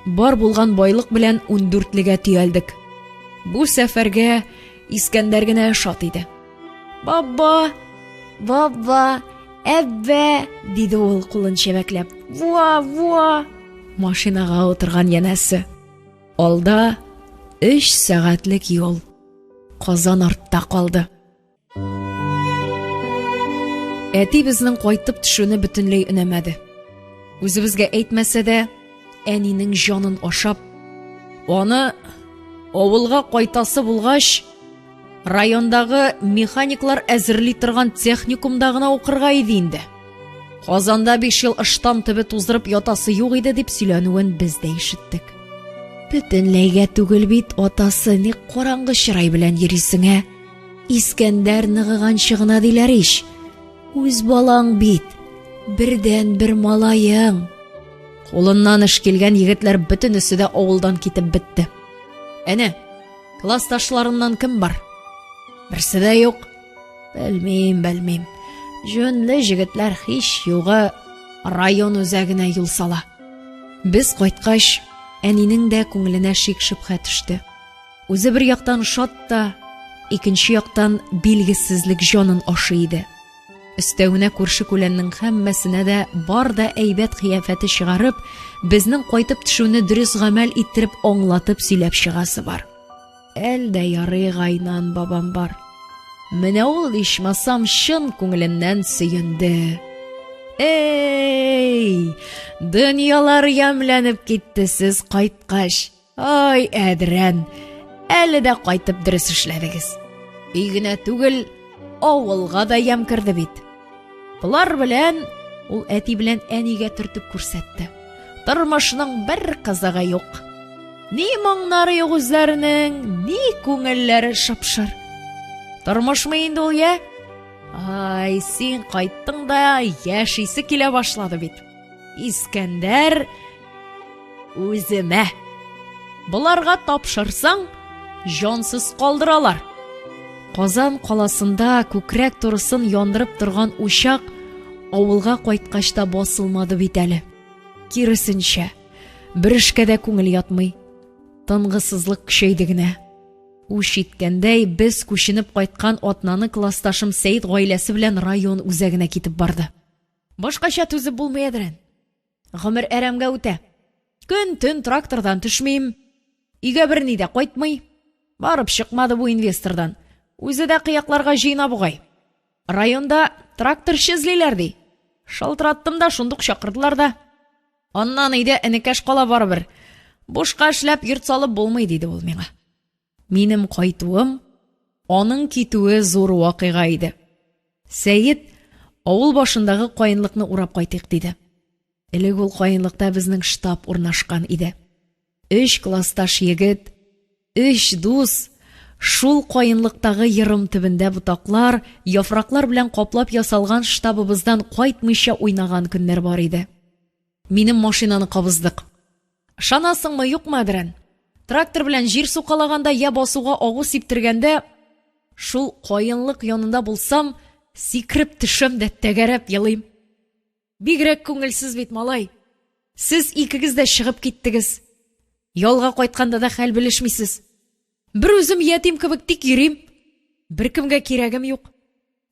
Бар булган байлык белән ундүртлегә төялдек. Бу сәфәргә Искәндәр генә шат иде. Баба, баба, әббә, диде ул кулын чәбәкләп. Вуа, вуа. Машинага утырган янәсе. Алда өч сәгатьлек юл. Казан артта калды. Әти безнең кайтып төшүне бөтенләй өнәмәде. Үзебезгә әйтмәсә дә, әнинең җанын ашап, аны авылга кайтасы булгач, райондагы механиклар әзерли торган техникумда гына укырга иде инде. Казанда 5 ел ыштан төбе туздырып ятасы юк иде дип сөйләнүен без дә ишеттек. Бөтенләйгә түгел бит, атасы, ник караңгы чырай белән йөрисең, ә? Искәндәр ныгыганчы гына диләр ич. Үз балаң бит, бердән бер малаең. Кулыннан эш килгән егетләр бөтенесе дә авылдан китеп бетте. Әнә, классташларыннан кем бар? Берсе дә юк. Белмим, белмим. Җүнле җегетләр һич югы район үзәгенә юл сала. Без кайткач, әнинең дә күңеленә шик-шөбһә төште. Үзе бер яктан шат та, икенче яктан билгесезлек җанын ашый иде. Өстәвенә күрше-күләннең һәммәсенә дә бар да әйбәт кыяфәте чыгарып, безнең кайтып төшүне дөрес гамәл иттереп аңлатып сөйләп чыгасы бар. Әл дә ярый Гайнан бабам бар. Менә ул ичмасам чын күңеленнән сөенде. Эй, дөньялар ямьләнеп китте сез кайткач. Ай, Әдрән, әле дә кайтып дөрес эшләдегез. Өй генә түгел, авылга да ямь керде бит. Болар белән ул әти белән әнигә төртеп күрсәтте. Тормышның бер кызыгы юк. Ни моңнары юк үзләренең, ни күңелләре шыпшыр. Тормышмы инде ул, я? Ай, син кайттың да яшисе килә башлады бит. Искәндәр үземә. Боларга тапшырсаң, җансыз калдыралар. Казан каласында күкрәк турысын яндырып торган учак авылга кайткач та басылмады бит әле. Киресенчә, бер эшкә дә күңел ятмый. Тынгысызлык көчәйде генә. Үч иткәндәй, без күченеп кайткан атнаны классташым Сәет гаиләсе белән район үзәгенә китеп барды. Башкача түзеп булмый, Әдрән. Гомер әрәмгә үтә. Көн-төн трактордан төшмим. Өйгә берни дә кайтмый. Барып чыкмады бу инвестордан. Үзе дә кыякларга җыена бугай. Районда тракторчы эзлиләр, ди. Шалтыраттым да, шундук чакырдылар да. Аннан өйдә энекәш кала барыбер. Бушка эшләп йорт салып булмый, диде ул миңа. Минем кайтуым, аның китүе зур вакыйга иде. Сәет авыл башындагы каенлыкны урап кайтыйк диде. Элек ул каенлыкта безнең штаб урнашкан иде. Өч классташ егет, өч дус шул каенлыктагы ерым төбендә ботаклар, яфраклар белән каплап ясалган штабыбыздан кайтмыйча уйнаган көннәр бар иде. Минем машинаны кабыздык. Ышанасыңмы, юкмы, Әдрән? Трактор белән җир сукалаганда я басуга агу сиптергәндә шул каенлык янында булсам, сикереп төшәм дә тәгәрәп елыйм. Бигрәк күңелсез бит, малай. Сез икегез дә чыгып киттегез. Ялга кайтканда да хәл белешмисез. Бер үзем ятим кебек тик йөрим. Беркемгә кирәгем юк.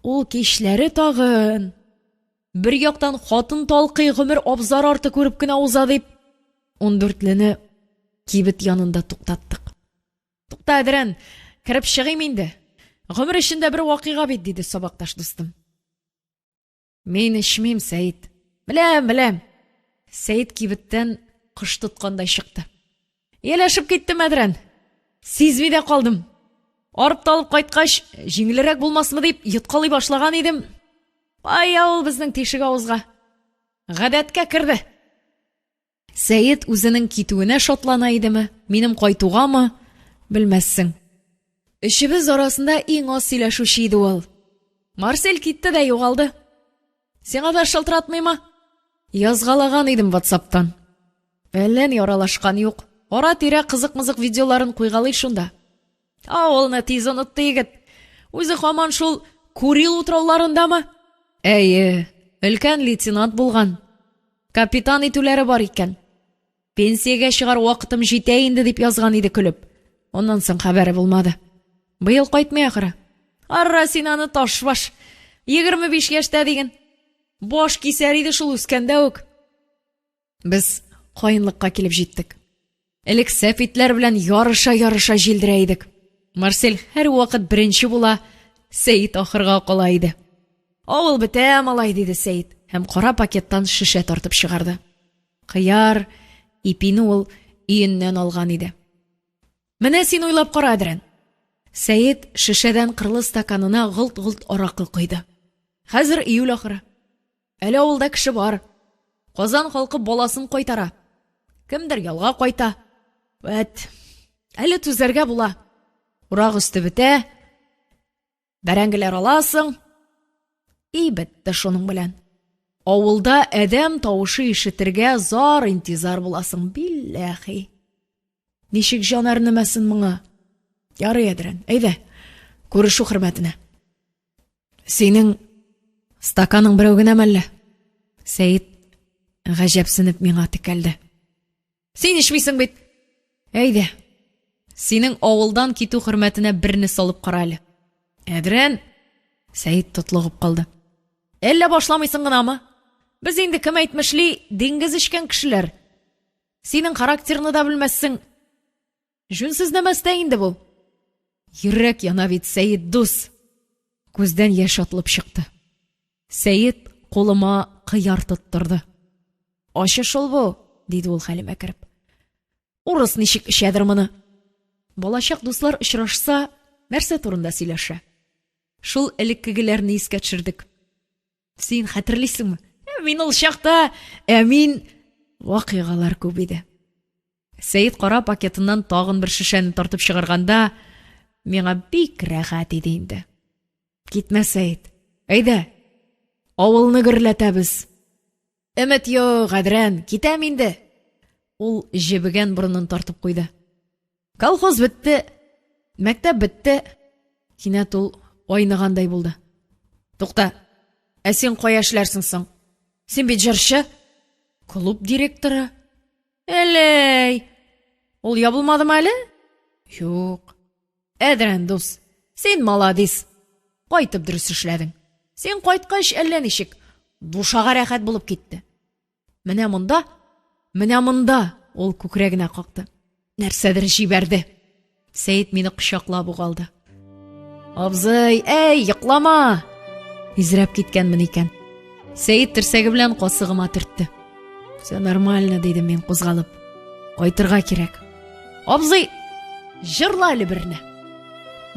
Ул кичләре тагын. Бер яктан хатын талкый гомер абзар арты күреп кенә уза дип, ундүртлене кибет янында туктаттык. Тукта, Әдрән, кереп чыгыйм инде. Гомер эчендә бер вакыйга бит, диде сабакташ дустым. Мин эчмим, Сәет. Беләм, беләм. Сәет кибеттән кош тоткандай чыкты. Ияләшеп киттем, Әдрән. Сизми дә калдым. Арып талып кайткач, җиңелрәк булмасмы дип йоткалый башлаган идем. Кая ул безнең тишек авызга? Гадәткә керде. Сәет үзенең китүенә шатлана идеме, минем кайтугамы, белмәссең. Өчебез арасында иң аз сөйләшүче иде ул. Марсель китте дә югалды. Сиңа да шылтыратмыймы? Язгалаган идем WhatsApp-тан. Әллә ни аралашкан юк. Ара-тирә кызык-мызык видеоларын куйгалый шунда. Авылны тиз онытты егет. Үзе һаман шул Курил утрауларындамы? Әйе, өлкән лейтенант булган. Капитан итүләре бар икән. Пенсиягә чыгар вакытым җитә инде дип язган иде көлеп. Аннан соң хәбәре булмады. Быел кайтмый ахры. Арра син аны ташбаш. 25 яшьтә диген. Баш кисәр иде шул үскәндә үк. Без каенлыкка килеп җиттек. Элек сәфитләр белән ярыша-ярыша җилдерә идек. Марсель һәрвакыт беренче була, Сәет ахырга кала иде. Авыл бетә, малай, диде Сәет һәм кара пакеттан шешә тартып чыгарды. Кыяр, ипине ул өеннән алган иде. Менә син уйлап кара, Әдрән. Сәет шешәдән кырлы стаканына голт-голт аракы койды. Хәзер июль ахыры. Әле авылда кеше бар. Казан халкы баласын кайтара. Кемдер ялга кайта. Вәт, әле түзәргә була. Урак өсте бетә. Бәрәңгеләр аласың. И бетте шуның белән. Авылда адәм тавышы ишетергә зар-интизар буласың, билләхи. Ничек җан әрнемәсен моңа? Ярый, Әдрән, әйдә, күрешү хөрмәтенә. Синең стаканың берәү генәме әллә? Сәет гаҗәпсенеп миңа текәлде. Син эчмисең бит. Әйдә. Синең авылдан китү хөрмәтенә берне салып кара әле. Әдрән, Сәет тотлыгып калды. Әллә башламыйсың гынамы? Без инде кем әйтмешли, диңгез эчкән кешеләр. Синең характерны да белмәссең. Җүнсез нәмәстә инде бу. Йөрәк яна бит, Сәет дус. Күздән яшь атылып чыкты. Сәет кулыма кыяр тоттырды. Ачы шул бу, диде ул хәлемә кереп. Урыс ничек эчәдер моны? Балачак дуслар очрашса, нәрсә турында сөйләшә? Шул элеккегеләрне искә төшердек. Син хәтерлисеңме? Ә мин ул чакта, ә мин вакыйгалар күп иде. Сәет кара пакетыннан тагын бер шешәне тартып чыгарганда, миңа бик рәхәт иде инде. Китмә, Сәет. Әйдә, авылны гөрләтәбез. Өмет юк, Әдрән, китәм инде. Ул җебегән борынын тартып куйды. Колхоз бетте, мәктәп бетте. Кинәт ул айныгандай булды. Тукта, ә син кая эшләрсең соң? Син бит җырчы. Клуб директоры. Әләй! Ул ябылмадымы әле? Юк. Әдрән дус, син маладис. Кайтып дөрес эшләдең. Син кайткач әллә ничек, душага рәхәт булып китте. Менә монда, менә монда ул күкрәгенә какты. Нәрсәдер җибәрде. Сәет мине кочаклап ук алды. Абзый, әй, йоклама! Изрәп киткәнмен икән. Сәет терсәге белән касыгыма төртте. Все нормально, дидем мин кузгалып. Кайтырга кирәк. Абзый, җырла әле берне.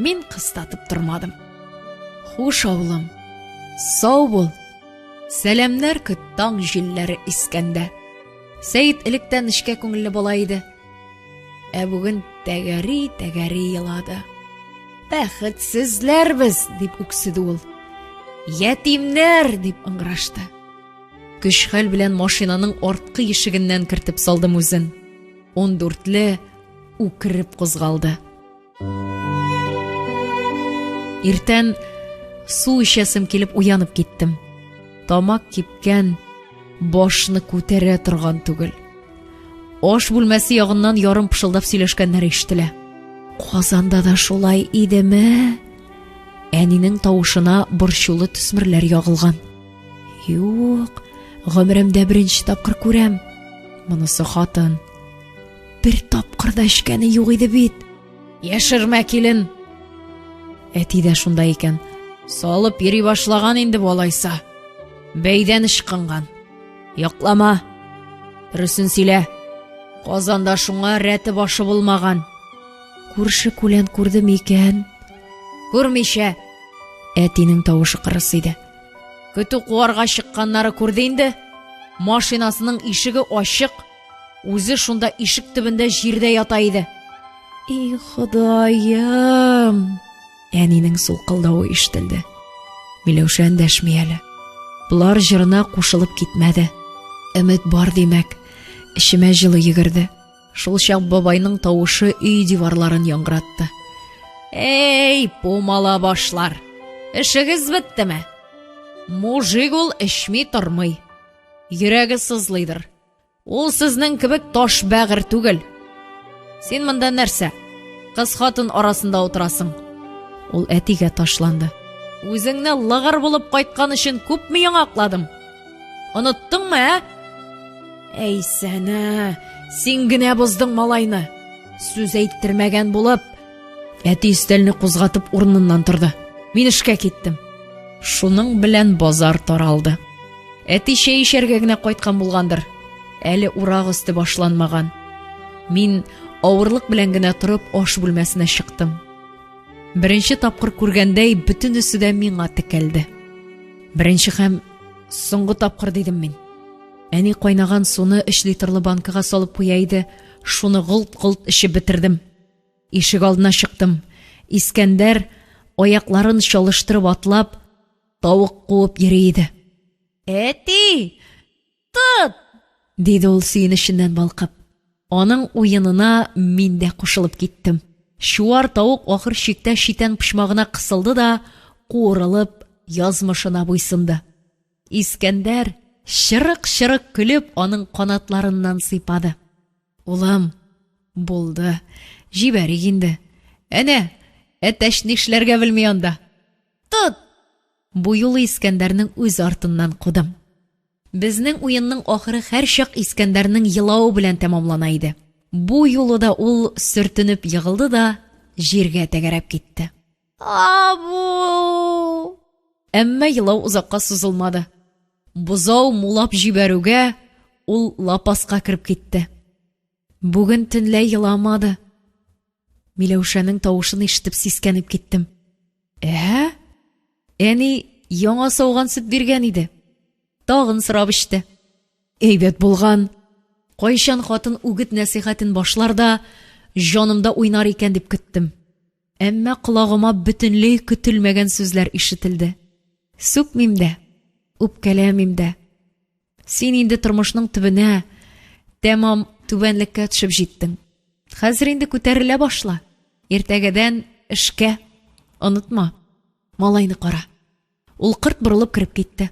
Мин кыстатып тормадым. Хуш, авылым. Сау бул. Сәламнәр көт таң җилләре искәндә. Сәет электән нечкә күңелле бала иде. Ә бүген тәгәри-тәгәри елады. Бәхетсезләр без, дип үкседе ул. Ятимнәр, дип ыңгырашты. Көч-хәл белән машинаның арткы ишегеннән кертеп салдым үзен. Ундүртле үкереп кузгалды. Иртән су эчәсем килеп уянып киттем. Тамак кипкән, башны күтәрә торган түгел. Аш бүлмәсе ягыннан ярым пышылдап сөйләшкәннәр ишетелә. Казанда да шулай идеме? Әнинең тавышына борчулы төсмерләр ягылган. Юк, гомеремдә беренче тапкыр күрәм. Монысы хатын. Бер тапкыр да эчкәне юк иде бит. Яшермә, килен. Әти дә шунда икән. Салып йөри башлаган инде бу алайса. Бәйдән ычкынган. Яклама. Дөресен сөйлә. Казанда шуңа рәте башы булмаган. Күрше күлән күрде микән? Күрмичә. Әтинең тавышы кырыс иде. Көтү куарга чыкканнары күрде инде. Машинасының ишеге ачык. Үзе шунда ишек төбендә җирдә ята иде. И Ходаем! Әнинең сулкылдавы ишетелде. Миләүшә эндәшми әле. Болар җырына кушылып китмәде. Өмет бар димәк. Эчемә җылы йөгерде. Шул чак бабайның тавышы өй диварларын яңгыратты. Эй, пумала башлар! Эшегез беттеме? Мужик ул эчми тормый. Йөрәге сызлыйдыр. Ул сезнең кебек таш бәгырь түгел. Син монда нәрсә? Кыз хатын арасында утырасың. Ул әтигә ташланды. Үзеңне лыгыр булып кайткан өчен күпме яңакладым. Оныттыңмы, ә? Әй сәнә, син генә боздың малайны. Сүз әйттермәгән булып, әти өстәлне кузгатып урыныннан торды. Мин эшкә киттем. Шуның белән базар таралды. Әти чәй эчәргә генә кайткан булгандыр. Әле урак өсте башланмаган. Мин авырлык белән генә торып аш бүлмәсенә чыктым. Беренче тапкыр күргәндәй бөтенесе дә миңа текәлде. Беренче һәм соңгы тапкыр дидем мин. Әни кайнаган суны 3 литрлы банкага салып куя иде, шуны голт-голт эчеп бетердем. Ишек алдына чыктым. Искәндәр аякларын чалыштырып атлап, тавык куып йөри иде. Әти! Тот! диде ул сөенеченнән балкып. Аның уенына мин дә кушылып киттем. Чуар тавык ахыр чиктә читән почмагына кысылды да, куырылып, язмышына буйсынды. Искәндәр, чырык-чырык көлеп, аның канатларыннан сыйпады. Улым, булды, җибәрик инде. Әнә, әтәч нишләргә белми анда. Тот! Бу юлы Искәндәрнең үз артыннан кудым. Безнең уенның ахыры һәрчак Искәндәрнең елавы белән тәмамлана иде. Бу юлы да ул сөртенеп егылды да җиргә тәгәрәп китте. Абу! Әмма елау озакка сузылмады. Бозау мулап җибәрүгә, ул лапаска кереп китте. Бүген төнлә еламады. Миләүшәнең тавышын ишетеп сискәнеп киттем. Ә? Әни яңа сауган сөт биргән иде. Тагын сорап эчте. Әйбәт булган. Кайчан хатын үгет-нәсыйхәтен башлар да, җанымда уйнар икән дип көттем. Әмма колагыма бөтенләй көтелмәгән сүзләр ишетелде. Сүкмим дә, үпкәләмим дә. Син инде тормышның төбенә, тәмам түбәнлеккә төшеп җиттең. Хәзер инде күтәрелә башла. Иртәгәдән эшкә. Онытма, малайны кара. Ул кырт борылып кереп китте.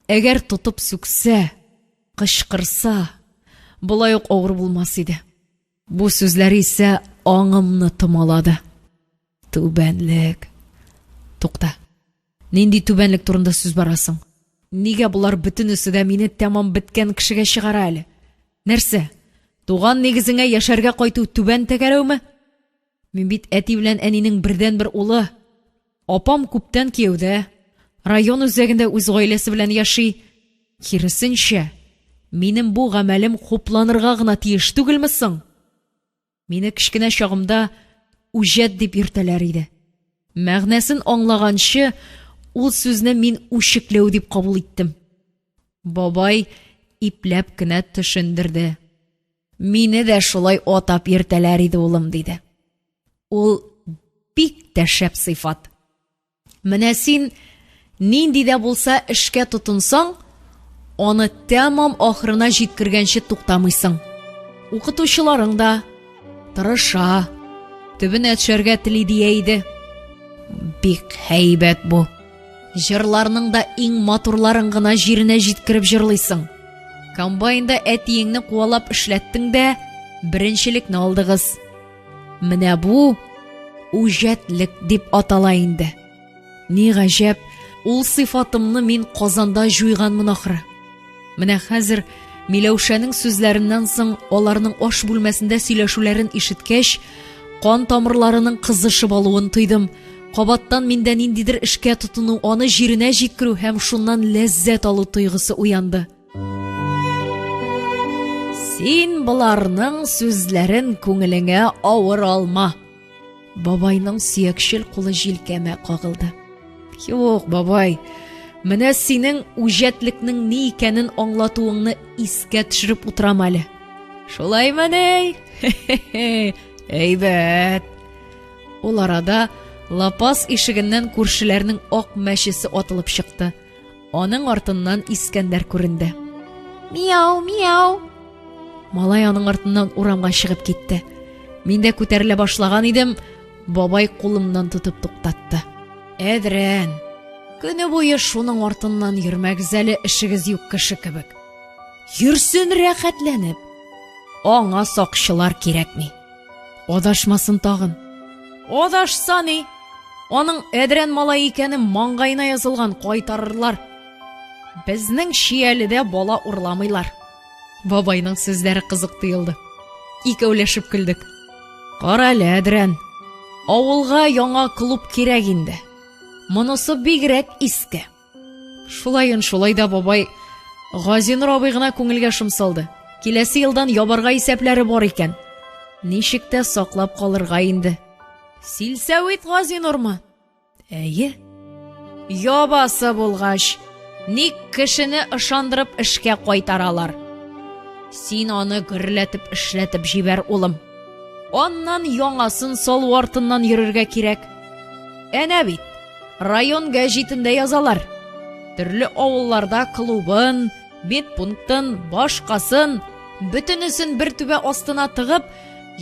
Әгәр тотып сүксә, кычкырса, болай ук авыр булмас иде. Бу сүзләр исә аңымны томалады. Түбәнлек. Тукта. Нинди түбәнлек турында сүз бара соң? Нигә болар бөтенесе дә мине тәмам беткән кешегә чыгара әле? Нәрсә? Туган нигезеңә яшәргә кайту түбән тәгәрәүме? Мин бит әти белән әнинең бердәнбер улы. Апам күптән кияүдә, район үзәгендә үз гаиләсе белән яши. Киресенчә, минем бу гамәлем хупланырга гына тиеш түгелме соң? Мине кечкенә чагымда үҗәт дип йөртәләр иде. Мәгънәсен аңлаганчы, ул сүзне мин үчекләү дип кабул иттем. Бабай ипләп кенә төшендерде. Мине дә шулай атап йөртәләр иде, улым, диде. Ул бик тә шәп сыйфат. Менә син нинди дә булса эшкә тотынсаң, аны тәмам ахырына җиткергәнче туктамыйсың. Укытучыларың да тырыша, төбенә төшәргә тели дия иде. Бик һәйбәт бу. Җырларның да иң матурларын гына җиренә җиткереп җырлыйсың. Комбайнда әтиеңне куалап эшләттең дә, беренчелекне алдыгыз. Менә бу үҗәтлек дип атала инде. Ни гаҗәп, ул сыйфатымны мин Казанда җуйганмын ахры. Менә хәзер Миләүшәнең сүзләреннән соң аларның аш бүлмәсендә сөйләшүләрен ишеткәч, кан тамырларының кызышып алуын тойдым. Кабаттан миндә ниндидер эшкә тотыну, аны җиренә җиткерү һәм шуннан ләззәт алу тойгысы уянды. Син боларның сүзләрен күңелеңә авыр алма. Бабайның сөякчел кулы җилкәмә кагылды. Юк, бабай, менә синең үҗәтлекнең ни икәнен аңлатуыңны искә төшереп утырам әле. Шулаймыни? Әйбәт. Ул арада лапас ишегеннән күршеләрнең ак мәчесе атылып чыкты. Аның артыннан Искәндәр күренде. Мияу, мияу. Малай аның артыннан урамга чыгып китте. Мин дә күтәрелә башлаган идем, бабай кулымнан тотып туктатты. Әдрән, көне буе шуның артыннан йөрмәгез әле, эшегез юк кеше кебек. Йөрсен рәхәтләнеп. Аңа сакчылар кирәкми. Адашмасын тагын. Адашса ни? Аның Әдрән малае икәне маңгаена язылган, кайтарырлар. Безнең Чияледә бала урламыйлар. Бабайның сүзләре кызык тоелды. Икәүләшеп көлдек. Кара әле, Әдрән, авылга яңа клуб кирәк инде. Монысы бигрәк иске. Шулаен шулай да бабай Газинур абый гына күңелгә шом салды. Киләсе елдан ябарга исәпләре бар икән. Ничек тә саклап калырга инде. Силсәвит Газинурмы? Әйе. Ябасы булгач, ник кешене ышандырып эшкә кайтаралар? Син аны гөрләтеп эшләтеп җибәр, улым. Аннан яңасын салу артыннан йөрергә кирәк. Әнә бит, Район гәҗитендә язалар. Төрле авылларда клубын, медпунктын, башкасын, бөтенесен бер түбә астына тыгып,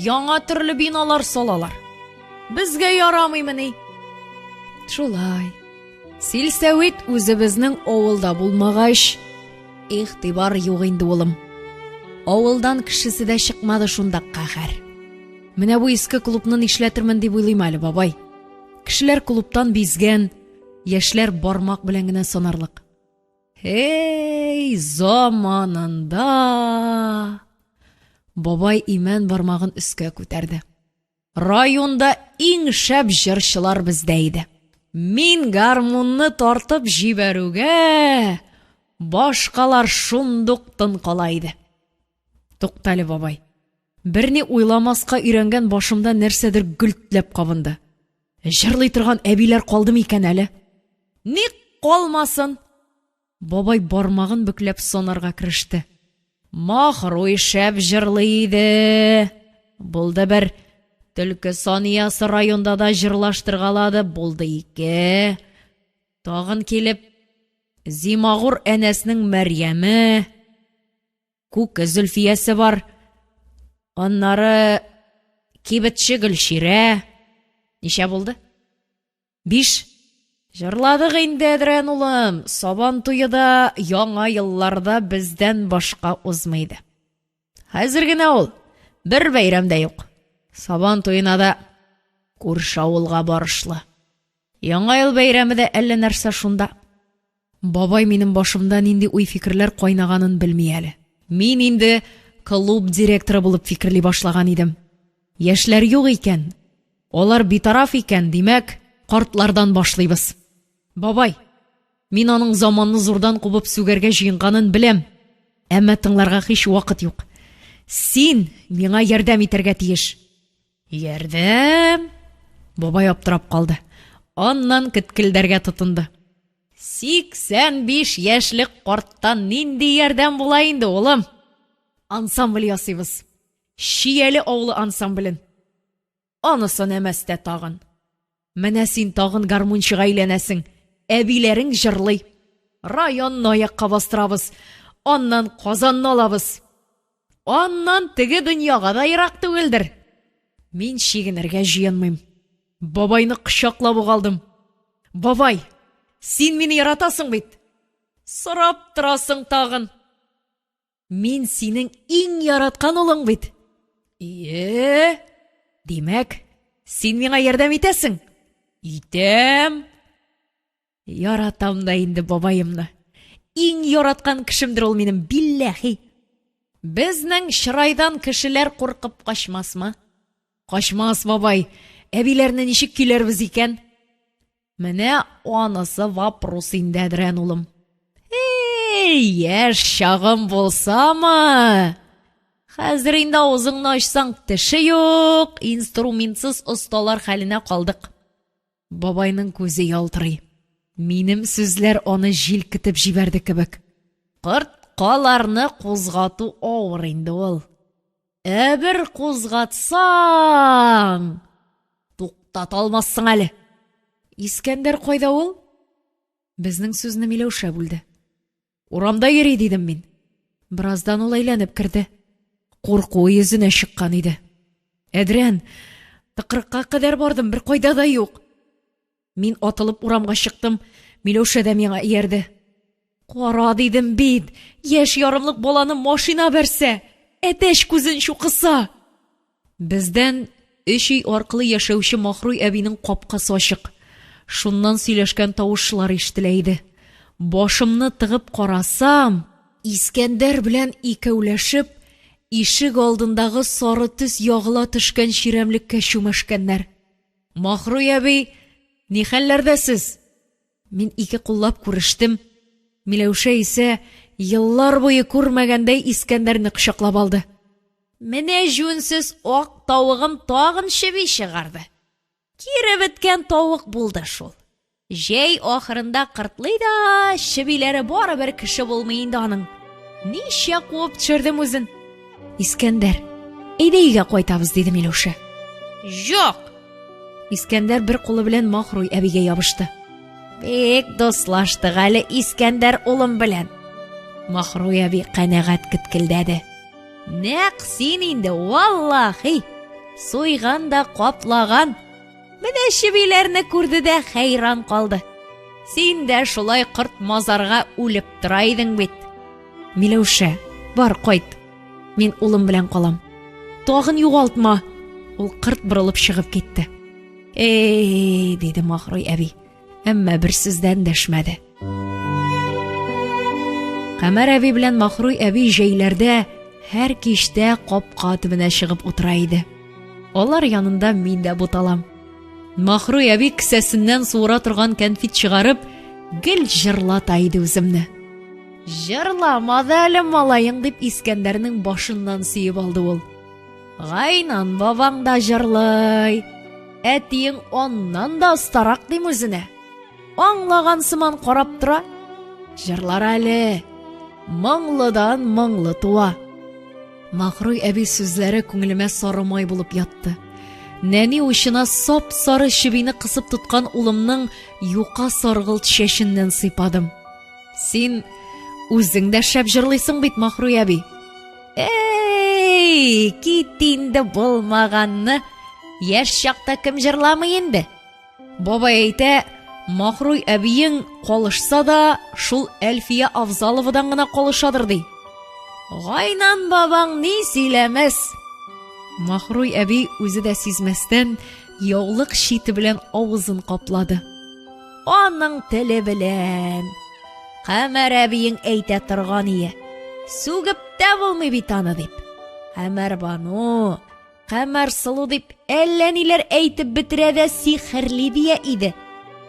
яңа төрле биналар салалар. Безгә ярамыймыни? Шулай. Силсәвит үзебезнең авылда булмагач, игътибар юк инде, улым. Авылдан кешесе дә чыкмады шунда каһәр. Менә бу иске клубны нишләтермен дип уйлыйм әле, бабай. Кешеләр клубтан бизгән, яшьләр бармак белән генә санарлык. Эй, заманында! Бабай имән бармагын өскә күтәрде. Районда иң шәп җырчылар бездә иде. Мин гармунны тартып җибәрүгә, башкалар шундук тын кала иде. Туктале, бабай. Берни уйламаска өйрәнгән башымда нәрсәдер гөлтләп кабынды. Җырлый торган әбиләр калды микән әле? Ник калмасын? Бабай бармагын бөкләп санарга кереште. Маһруй шәп җырлый иде. Булды бер. Төлке Саниясы районда да җырлаштыргалады, булды ике. Тагын килеп, Зимагур Әнәснең Мәрьяме, Күке Зөлфиясе бар. Аннары кибетче Гөлчирә. Ничә булды? Биш. Җырладык инде, Әдрән улым. Сабан туе да яңа елларда бездән башка узмый иде. Хәзер генә ул бер бәйрәм дә юк. Сабан туена да күрше авылга барышлы. Яңа ел бәйрәме дә әллә нәрсә шунда. Бабай минем башымда нинди уй-фикерләр кайнаганын белми әле. Мин инде клуб директоры булып фикерли башлаган идем. Яшьләр юк икән, алар битараф икән, димәк, картлардан башлыйбыз. Бабай, мин аның заманны зурдан кубып сүгәргә җыенганын беләм, әмма тыңларга һич вакыт юк. Син миңа ярдәм итәргә тиеш. Ярдәм? Бабай аптырап калды. Аннан кеткелдәргә тотынды. 85 яшьлек карттан нинди ярдәм була инде, улым? Ансамбль ясыйбыз. Чияле авылы ансамблен. Анысы нәмәстә тагын. Менә син тагын гармунчыга әйләнәсең. Әбиләрең җырлый. Районны аякка бастырабыз. Аннан Казанны алабыз. Аннан теге дөньяга да ерак түгелдер. Мин чигенергә җыенмыйм. Бабайны кочаклап ук алдым. Бабай, син мине яратасың бит? Сорап торасың тагын. Мин синең иң яраткан улың бит. Ие. Димәк, син миңа ярдәм итәсең? Итәм. Яратам да инде бабаемны. Иң яраткан кешемдер ул минем, билләхи. Безнең чырайдан кешеләр куркып качмасмы? Качмас, бабай. Әбиләрне ничек көйләрбез икән? Менә анысы вопрос инде, Әдрән улым. Эй, яшь чагым булсамы? Хәзер инде авызыңны ачсаң, теше юк, инструментсыз осталар хәленә калдык. Бабайның күзе ялтырый. Минем сүзләр аны җилкетеп җибәрде кебек. Корткаларны кузгату авыр инде ул. Ә бер кузгатсаң, туктата алмассың әле. Искәндәр кайда ул? Безнең сүзне Миләүшә бүлде. Урамда йөри, дидем мин. Бераздан ул әйләнеп керде. Куркуы йөзенә чыккан иде. Әдрән, тыкрыкка кадәр бардым, бер кайда да юк. Мин атылып урамга чыктым, Миләүшә дә миңа иярде. Кара, дидем бит, яшь ярымлык баланы машина бәрсә, әтәч күзен чукыса. Бездән өч өй аркылы яшәүче Махруй әбинең капкасы ачык. Шуннан сөйләшкән тавышлар ишетелә иде. Башымны тыгып карасам, Искәндәр белән икәүләшеп, ишек алдындагы сары төс ягыла төшкән чирәмлеккә чүмәшкәннәр. Махруй әби, ни хәлләрдә сез? Мин ике куллап күрештем. Миләүшә исә еллар буе күрмәгәндәй Искәндәрне кочаклап алды. Менә җүнсез ак тавыгым тагын чеби чыгарды. Кире беткән тавык булды шул. Җәй ахырында кыртлый да, чебиләре барыбер кеше булмый инде аның. Ничә куып төшердем үзен. Искәндәр, әйдә өйгә кайтабыз, диде Миләүшә. Юк! Искәндәр бер кулы белән Махруй әбигә ябышты. Бик дуслаштык әле Искәндәр улым белән. Махруй әби канәгать кеткелдәде. Нәкъ син инде, валлахи! Суйган да каплаган. Менә чебиләрне күрде дә хәйран калды. Син дә шулай корт мазарга үлеп тора идең бит. Миләүшә, бар кайт. Мин улым белән калам. Тагын югалтма. Ул кырт борылып чыгып китте. Эй, диде Махруй әби. Әмма бер сүз дә эндәшмәде. Камәр әби белән Махруй әби җәйләрдә һәр кичтә капка төбенә чыгып утыра иде. Алар янында мин дә буталам. Махруй әби кесәсеннән суыра торган кәнфит чыгарып, гел җырлата иде үземне. Җырламады әле малаең, дип Искәндәрнең башыннан сөеп алды ул. Гайнан бабаң да җырлый. Әтиең аннан да остарак дим үзенә. Аңлаган сыман карап тора. Җырлар әле. Моңлыдан моңлы туа. Махруй әби сүзләре күңелемә сары май булып ятты. Нәни учына сап-сары чебине кысып тоткан улымның юка саргылт чәченнән сыйпадым. Син үзең дә шәп җырлыйсың бит, Махруй әби. Эй, кит инде булмаганны. Яшь чакта кем җырламый инде? Бабай әйтә, Махруй әбиең калышса да, шул Әлфия Авзаловадан гына калышадыр, ди. Гайнан бабаң ни сөйләмәс? Махруй әби үзе дә сизмәстән яулык чите белән авызын каплады. Аның теле белән. Камәр әбиең әйтә торган ие. Сүгеп тә булмый бит аны дип. Камәр Бану, Камәр Сылу дип әллә ниләр әйтеп бетерә дә сихерли дия иде.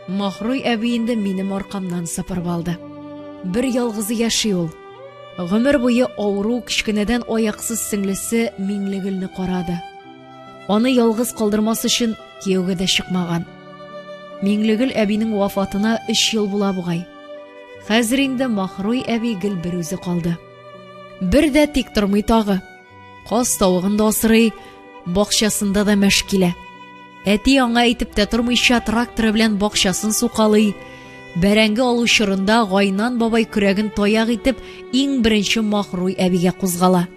Махруй әби инде минем аркамнан сыпырып алды. Бер ялгызы яши ул. Гомер буе авыру кечкенәдән аяксыз сеңлесе Миңлегөлне карады. Аны ялгыз калдырмас өчен кияүгә дә чыкмаган. Миңлегөл әбинең вафатына өч ел була бугай. Хәзер инде Махруй әби гел берүзе калды. Бер дә тик тормый тагы. Каз тавыгын да асрый, бакчасында да мәш килә. Әти аңа әйтеп тә тормыйча тракторы белән бакчасын сукалый. Бәрәңге алу чорында Гайнан бабай көрәген таяк итеп иң беренче Махруй әбигә кузгала.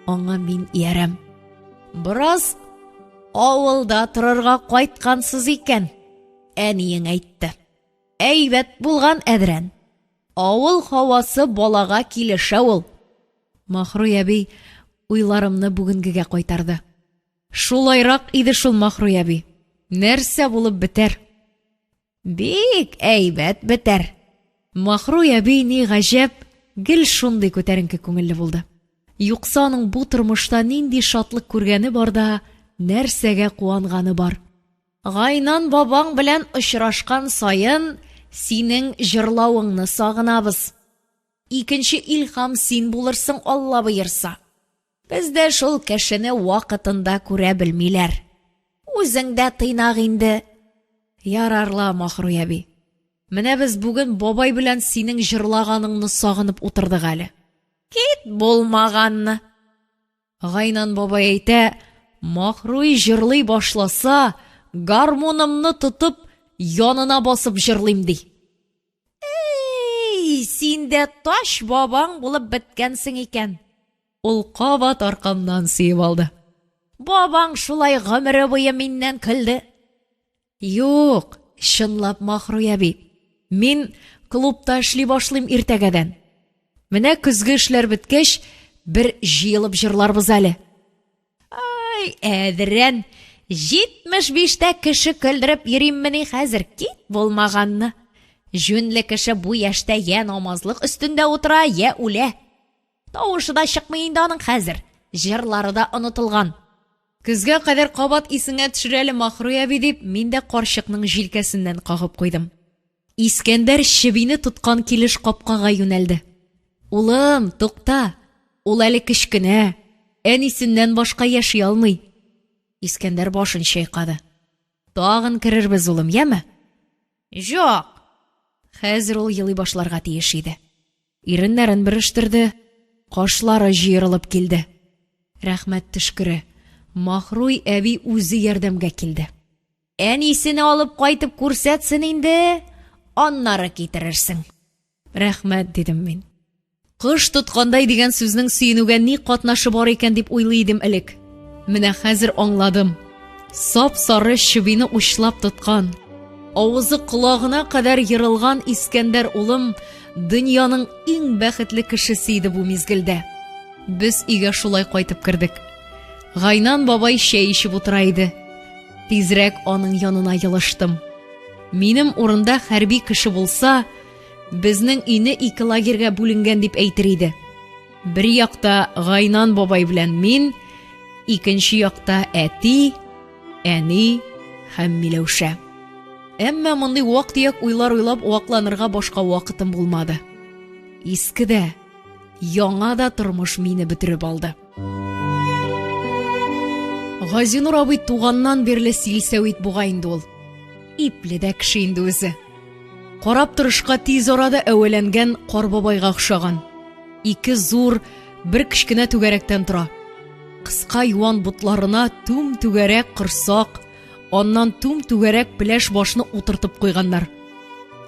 Аңа мин иярәм. Бераз авылда торырга кайткансыз икән, әниең әйтте. Әйбәт булган әдрән. Авыл һавасы балага килешә ул. Махруй әби уйларымны бүгенгегә кайтарды. Шулайрак иде шул Махруй әби. Нәрсә булып бетәр? Бик әйбәт бетәр. Махруй әби, ни гаҗәп, гел шундый күтәренке күңелле булды. Юкса аның бу тормышта нинди шатлык күргәне бар да, нәрсәгә куанганы бар. Гайнан бабаң белән очрашкан саен синең җырлавыңны сагынабыз. Икенче илһам син булырсың, Алла боерса. Бездә шул кешене вакытында күрә белмиләр. Үзең дә тыйнак инде. Ярар ла, Махруй әби. Менә без бүген бабай белән синең җырлаганыңны сагынып утырдык әле. Кит булмаганны. Гайнан бабай әйтә, Маһруй җырлый башласа, гармунымны тотып, янына басып җырлыйм, ди. Эй, син дә тач бабаң булып беткәнсең икән. Ул кабат аркамнан сөеп алды. Бабаң шулай гомере буе миннән көлде. Юк, чынлап, Маһруй әби, мин клубта эшли башлыйм иртәгәдән. Менә көзге эшләр беткәч, бер җыелып җырларбыз әле. Ай, әдрән, 75-тә кеше көлдереп йөриммени хәзер, кит булмаганны. Җүнле кеше бу яшьтә йә намазлык өстендә утыра, йә үлә. Тавышы да чыкмый инде аның хәзер, җырлары да онытылган. Көзгә кадәр кабат исеңә төшер әле, Маһруй әби, дип, мин дә карчыкның җилкәсеннән кагып куйдым. Искәндәр чебине тоткан килеш капкага юнәлде. Улым, тукта, ул әле кечкенә, әнисеннән башка яши алмый. Искәндәр башын чайкады. Тагын керербез, улым, яме? Җок! Хәзер ул елый башларга тиеш иде. Иреннәрен бөрештерде, кашлары җыерылып килде. Рәхмәт төшкере, Маһруй әби үзе ярдәмгә килде. Әнисене алып кайтып күрсәтсен инде, аннары китерерсең. Рәхмәт, дидем мин. Кош тоткандай дигән сүзнең сөенүгә ни катнашы бар икән дип уйлый идем элек. Менә хәзер аңладым. Сап-сары чебине учлап тоткан, авызы колагына кадәр ерылган Искәндәр улым дөньяның иң бәхетле кешесе иде бу мизгелдә. Без өйгә шулай кайтып кердек. Гайнан бабай чәй эчеп утыра иде. Тизрәк аның янына елыштым. Минем урында хәрби кеше булса, Безнең өйне ике лагерьгә бүленгән дип әйтер иде. Бер якта Гайнан бабай белән мин, икенче якта әти, әни һәм Миләүшә. Әмма мондый вак-төяк уйлар уйлап вакланырга башка вакытым булмады. Иске дә, яңа да тормыш мине бөтереп алды. Газинур абый туганнан бирле силсәвит бугай инде ул. Ипле дә кеше инде үзе. Карап торышка тиз арада әвәләнгән кар бабайга охшаган. Ике зур, бер кечкенә түгәрәктән тора. Кыска юан ботларына түм-түгәрәк корсак, аннан түм-түгәрәк пеләш башны утыртып куйганнар.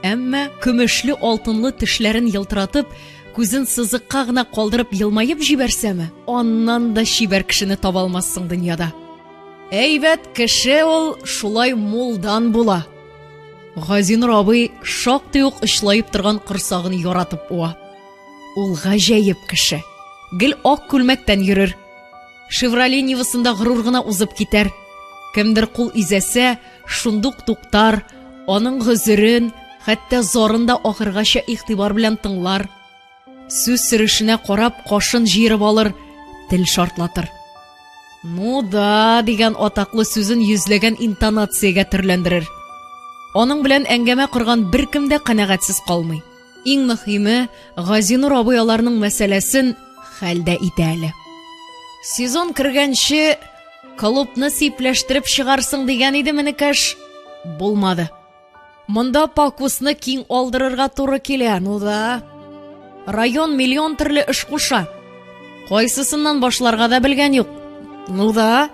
Әмма көмешле алтынлы тешләрен елтыратып, күзен сызыкка гына калдырып елмаеп җибәрсәме, аннан да чибәр кешене таба алмассың дөньяда. Әйбәт кеше ул шулай мулдан була. Газинур абый шактый ук очлаеп торган корсагын яратып уа. Ул гаҗәеп кеше. Гел ак күлмәктән йөрер. Шевроле Нивасында горур гына узып китәр. Кемдер кул изәсә, шундук туктар, аның гозерен, хәтта зарын да ахыргача игътибар белән тыңлар. Сүз сөрешенә карап, кашын җыерып алыр, тел шартлатыр. Ну да, дигән атаклы сүзен йөзләгән интонациягә төрләндерер. Аның белән әңгәмә корган беркем дә канәгатьсез калмый. Иң мөһиме, Газинур абый аларның мәсьәләсен хәл дә итә әле. Сезон кергәнче клубны сипләштереп чыгарсың дигән иде менекәш, булмады. Монда пакусны киң алдырырга туры килә, ну да. Район миллион төрле эш куша. Кайсысыннан башларга да белгән юк. Ну да.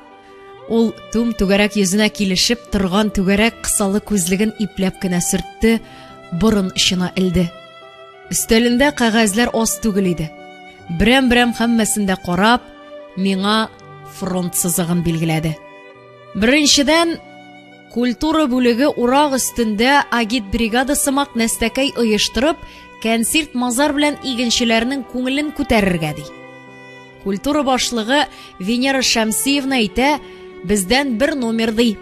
Ул түм түгәрәк йөзенә килешеп торган түгәрәк кысалы күзлеген ипләп кенә сөртте, борын очына элде. Өстәлендә кәгазьләр аз түгел иде. Берәм-берәм һәммәсен дә карап, миңа фронт сызыгын билгеләде. Беренчедән, Культура бүлеге урак өстендә агитбригада сымак нәстәкәй оештырып, кәнсирт-мазар белән игенчеләрнең күңелен күтәрергә ди. Культура башлыгы Венера Шәмсиевна әйтә, бездән бер номер ди.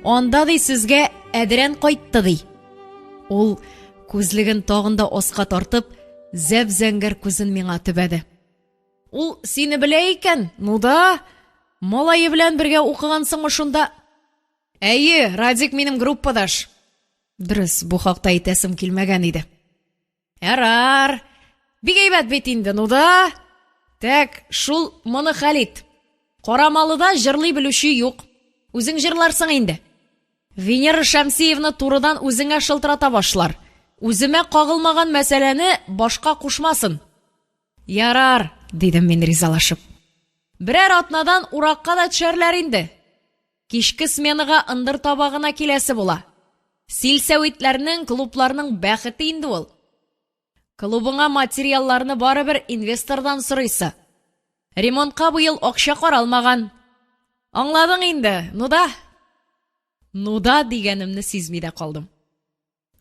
Анда ди сезгә әдрән кайтты ди. Ул күзлеген тагын да аска тартып, зәп-зәңгәр күзен миңа төбәде. Ул сине белә икән, ну да. Малае белән бергә укыгансыңмы шунда? Әйе, Радик минем группадаш. Дөрес, бу хакта әйтәсем килмәгән иде. Ярар. Бик әйбәт бит инде, ну да. Тәк, шул моны хәл ит. Карамалыда җырлый белүче юк. Үзең җырларсың инде. Венера Шәмсиевна турыдан үзеңә шылтырата башлар. Үземә кагылмаган мәсьәләне башка кушмасын. Ярар, дидем мин ризалашып. Берәр атнадан уракка да төшәрләр инде. Кичке сменага ындыр табагына киләсе була. Силсәвитләрнең, клубларның бәхете инде ул. Клубыңа материалларны барыбер инвестордан сорыйсы. Ремонтка быел акча каралмаган. Аңладың инде, ну да? Ну да дигәнемне сизми дә калдым.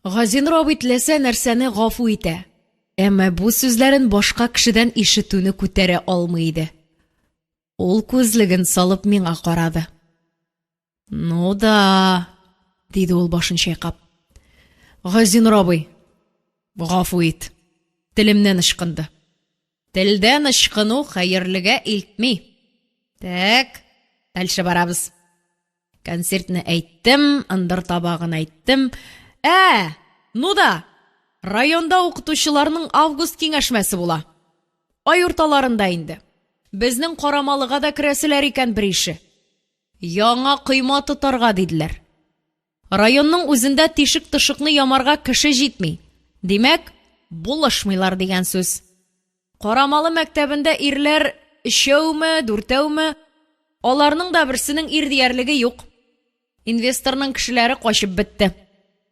Газинур абый теләсә нәрсәне гафу итә, әмма бу сүзләрен башка кешедән ишетүне күтәрә алмый иде. Ул күзлеген салып миңа карады. Ну да, диде ул башын чайкап. Газинур абый, гафу ит. Телемнән ычкынды. Телдән ычкыну хәерлегә илтми. Так, дальше барабыз. Концертны әйттем, ындыр табагын әйттем. Ә, ну да, районда укытучыларның август киңәшмәсе була. Ай урталарында инде. Безнең Карамалыга да керәселәр икән бер ише. Яңа койма тотарга, диделәр. Районның үзендә тишек-тошыкны ямарга кеше җитми. Димәк, булышмыйлар дигән сүз. Карамалы мәктәбендә ирләр өчәүме, дүртәүме, аларның да берсенең ир диярлеге юк. Инвесторның кешеләре качып бетте.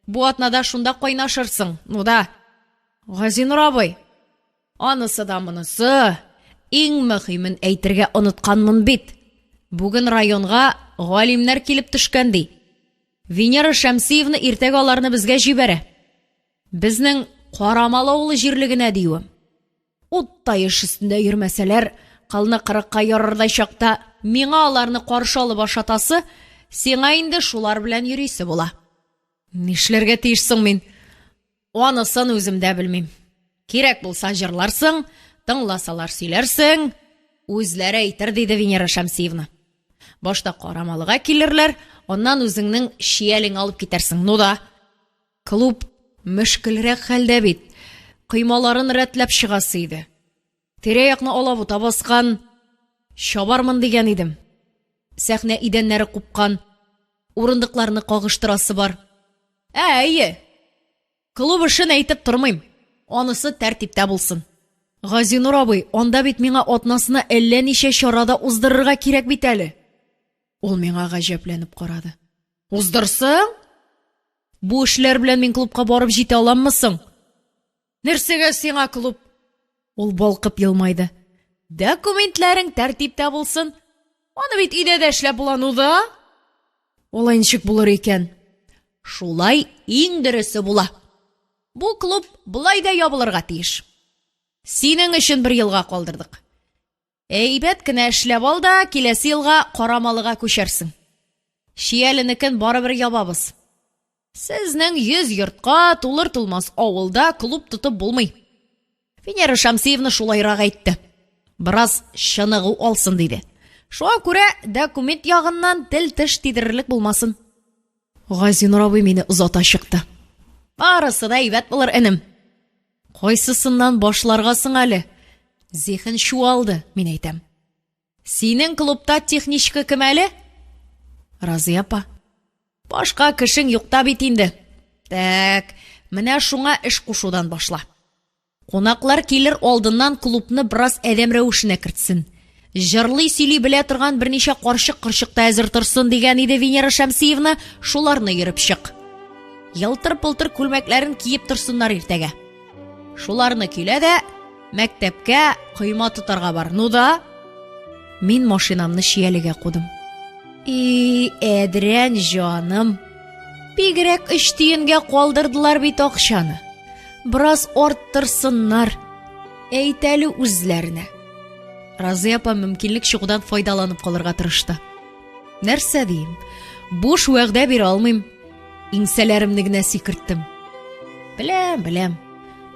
Бу атнада шунда кайнашырсың, ну да. Газинур абый, анысы да монысы, иң мөһимен әйтергә онытканмын бит. Бүген районга галимнәр килеп төшкән ди. Венера Шәмсиевна иртәгә аларны безгә җибәрә. Безнең Карамалы авылы җирлегенә диюем. Уттай эш өстендә йөрмәсәләр, кылны кырыкка ярырдай чакта миңа аларны каршы алып ашатасы, сиңа инде шулар белән йөрисе була. Нишләргә тиеш соң мин? Анысын үзем дә белмим. Кирәк булса җырларсың, тыңласалар сөйләрсең, үзләре әйтер, диде Венера Шәмсиевна. Башта Карамалыга килерләр, аннан үзеңнең чиялең алып китәрсең. Ну да. Клуб мөшкелрәк хәлдә бит. Коймаларын рәтләп чыгасы иде. Тирә-якны алабута баскан, чабармын дигән идем. Сәхнә идәннәре купкан, урындыкларны кагыштырасы бар. Ә, әйе. Клуб эшен әйтеп тормыйм. Анысы тәртиптә булсын. Газинур абый, анда бит миңа атнасына әллә ничә чара да уздырырга кирәк бит әле. Ул миңа гаҗәпләнеп карады. Уздырсың? Бу эшләр белән мин клубка барып җитә аламмы соң? Нәрсәгә сиңа клуб? Ул балкып елмайды. Документларың тәртиптә булсын. Аны бит өйдә дә эшләп була, ну да? Алай ничек булыр икән? Шулай иң дөресе була. Бу клуб болай да ябылырга тиеш. Синең өчен бер елга калдырдык. Әйбәт кенә эшләп ал да, киләсе елга Карамалыга күчәрсең. Чияленекен барыбер ябабыз. Сезнең 100 йортка тулыр-тулмас авылда клуб тотып булмый. Венера Шәмсиевна шулайрак әйтте. Бераз чыныгу алсын диде. Шуңа күрә документ ягыннан тел-теш тидерерлек булмасын. Газинур абый мине озата чыкты. Барысы да әйбәт булыр, энем. Кайсысыннан башларга соң әле? Зиһен чуалды, мин әйтәм. Синең клубта техничка кем әле? Разия апа. Башка кешең юкта бит инде. Так, менә шуңа эш кушудан башла. Кунаклар килер алдыннан клубны бераз адәм рәвешенә кертсен. Җырлый-сөйли белә торган берничә карчык-корчык та әзер торсын дигән иде Венера Шәмсиевна, шуларны йөреп чык. Елтыр-пылтыр күлмәкләрен киеп торсыннар иртәгә. Шуларны көйлә дә, мәктәпкә койма тотарга бар. Ну да. Мин машинамны чиялегә кудым. И, әдрән җаным. Бигрәк өч тиенгә калдырдылар бит акчаны. Бераз арттырсыннар. Әйт әле үзләренә. Разыя апа мөмкинлек чыгудан файдаланып калырга тырышты. Нәрсә диим? Буш вәгъдә бирә алмыйм. Иңсәләремне генә сикерттем. Беләм, беләм.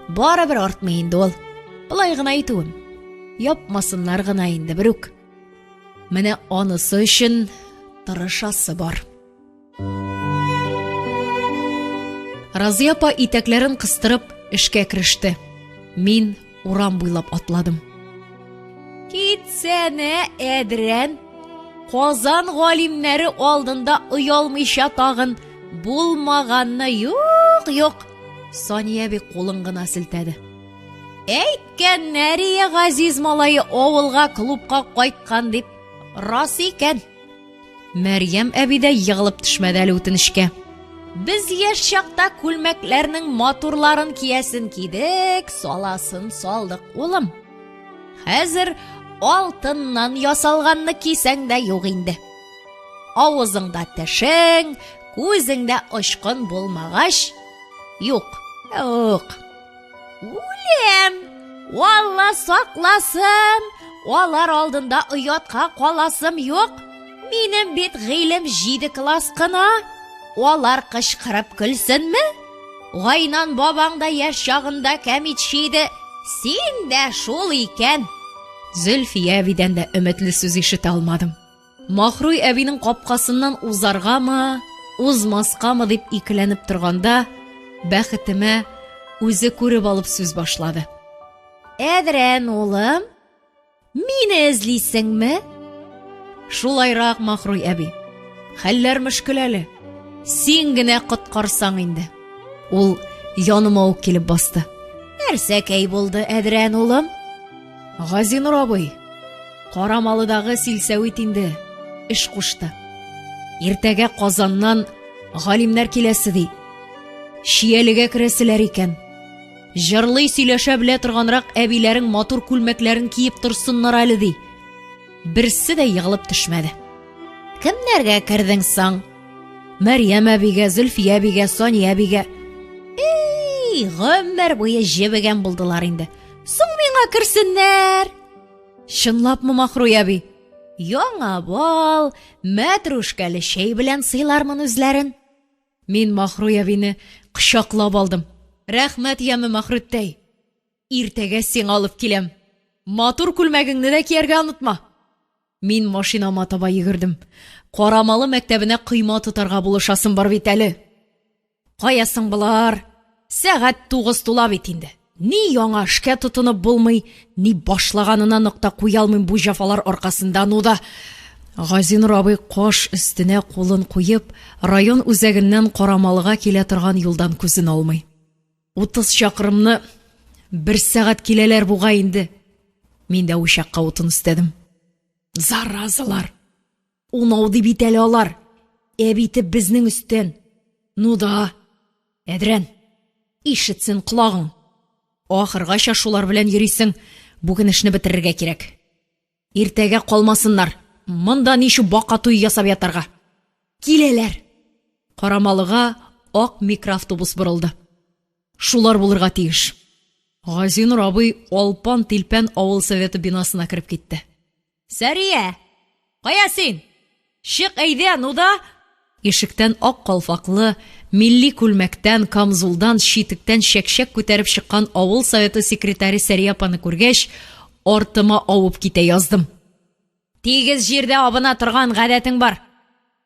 Барыбер артмый инде ул. Болай гына әйтүем. Япмасыннар гына инде берүк. Менә анысы өчен тырышасы бар. Разия апа итәкләрен кыстырып эшкә кереште. Мин урам буйлап атладым. Китсәнә, әдрән! Казан галимнәре алдында оялмыйча тагын булмаганны юк, юк. Сания әби кулын гына селтәде. Әйткәннәр ие Газиз малае авылга клубка кайткан дип. Рас икән. Мәрьям әби дә егылып төшмәде әле үтенечкә. Без яшь чакта күлмәкләрнең матурларын киясен кидек, саласын салдык, улым. Хәзер алтыннан ясалганны кисәң дә юк инде. Авызыңда тешең, күзеңдә очкын булмагач, юк, юк. Үлем! Алла сакласын! Алар алдында оятка каласым юк. Минем бит гыйлем җиде класс кына. Алар кычкырып көлсенме? Гайнан бабаң да яшь чагында кәмитче иде. Син дә шул икән. Зөлфия әбидән дә өметле сүз ишетә алмадым. Махруй әбинең капкасыннан узаргамы, узмаскамы дип икеләнеп торганда, бәхетемә үзе күреп алып сүз башлады. Әдрән, улым, мине эзлисеңме? Шулайрак, Махруй әби. Хәлләр мөшкел әле. Син генә коткарсаң инде. Ул яныма ук килеп басты. Нәрсәкәй булды, Әдрән улым? Газинур абый, Карамалыдагы силсәвит инде эш кушты. Иртәгә Казаннан галимнәр киләсе ди. Чиялегә керәселәр икән. Җырлый сөйләшә белә торганрак әбиләрең матур күлмәкләрен киеп торсыннар әле ди. Берсе дә егылып төшмәде. Кемнәргә кердең соң? Мәрьям әбигә, Зөлфия әбигә, Сания әбигә. Эй, гомер буе җебегән булдылар инде. Соң миңа керсеннәр. Чынлапмы, Махруй әби? Яңа бал, мәтрүшкәле чәй белән сыйлармын үзләрен. Мин Махруй әбине кочаклап алдым. Рәхмәт, яме, Махруттәй. Иртәгә сиңа алып киләм. Матур күлмәгеңне дә кияргә онытма. Мин машинама таба йөгердем. Карамалы мәктәбенә койма тотарга булышасым бар бит әле. Кая соң болар? Сәгать тугыз тула бит инде. Ни яңа эшкә тотынып булмый, ни башлаганына нокта куя алмыйм бу җәфалар аркасында, ну да. Газинур абый каш өстенә кулын куеп, район үзәгеннән Карамалыга килә торган юлдан күзен алмый. 30 чакрымны бер сәгать киләләр бугай инде. Мин дә учакка утын өстәдем. Заразалар! Унау ди бит әле алар. Әбите безнең өстән. Ну да, Әдрән, ишетсен колагың. Ахыргача шулар белән йөрисең. Бүген эшне бетерергә кирәк. Иртәгә калмасыннар. Монда ничу бака туе ясап ятарга. Киләләр. Карамалыга ак микроавтобус борылды. Шулар булырга тиеш. Газинур абый алпан-тилпән авыл советы бинасына кереп китте. Сәрия! Кая син? Чык әйдә, ну да! Ишектән ак калфаклы, милли күлмәктән, камзулдан, читектән чәкчәк күтәреп чыккан авыл советы секретаре Сәрия апаны күргәч, артыма авып китә яздым. Тигез җирдә абына торган гадәтең бар.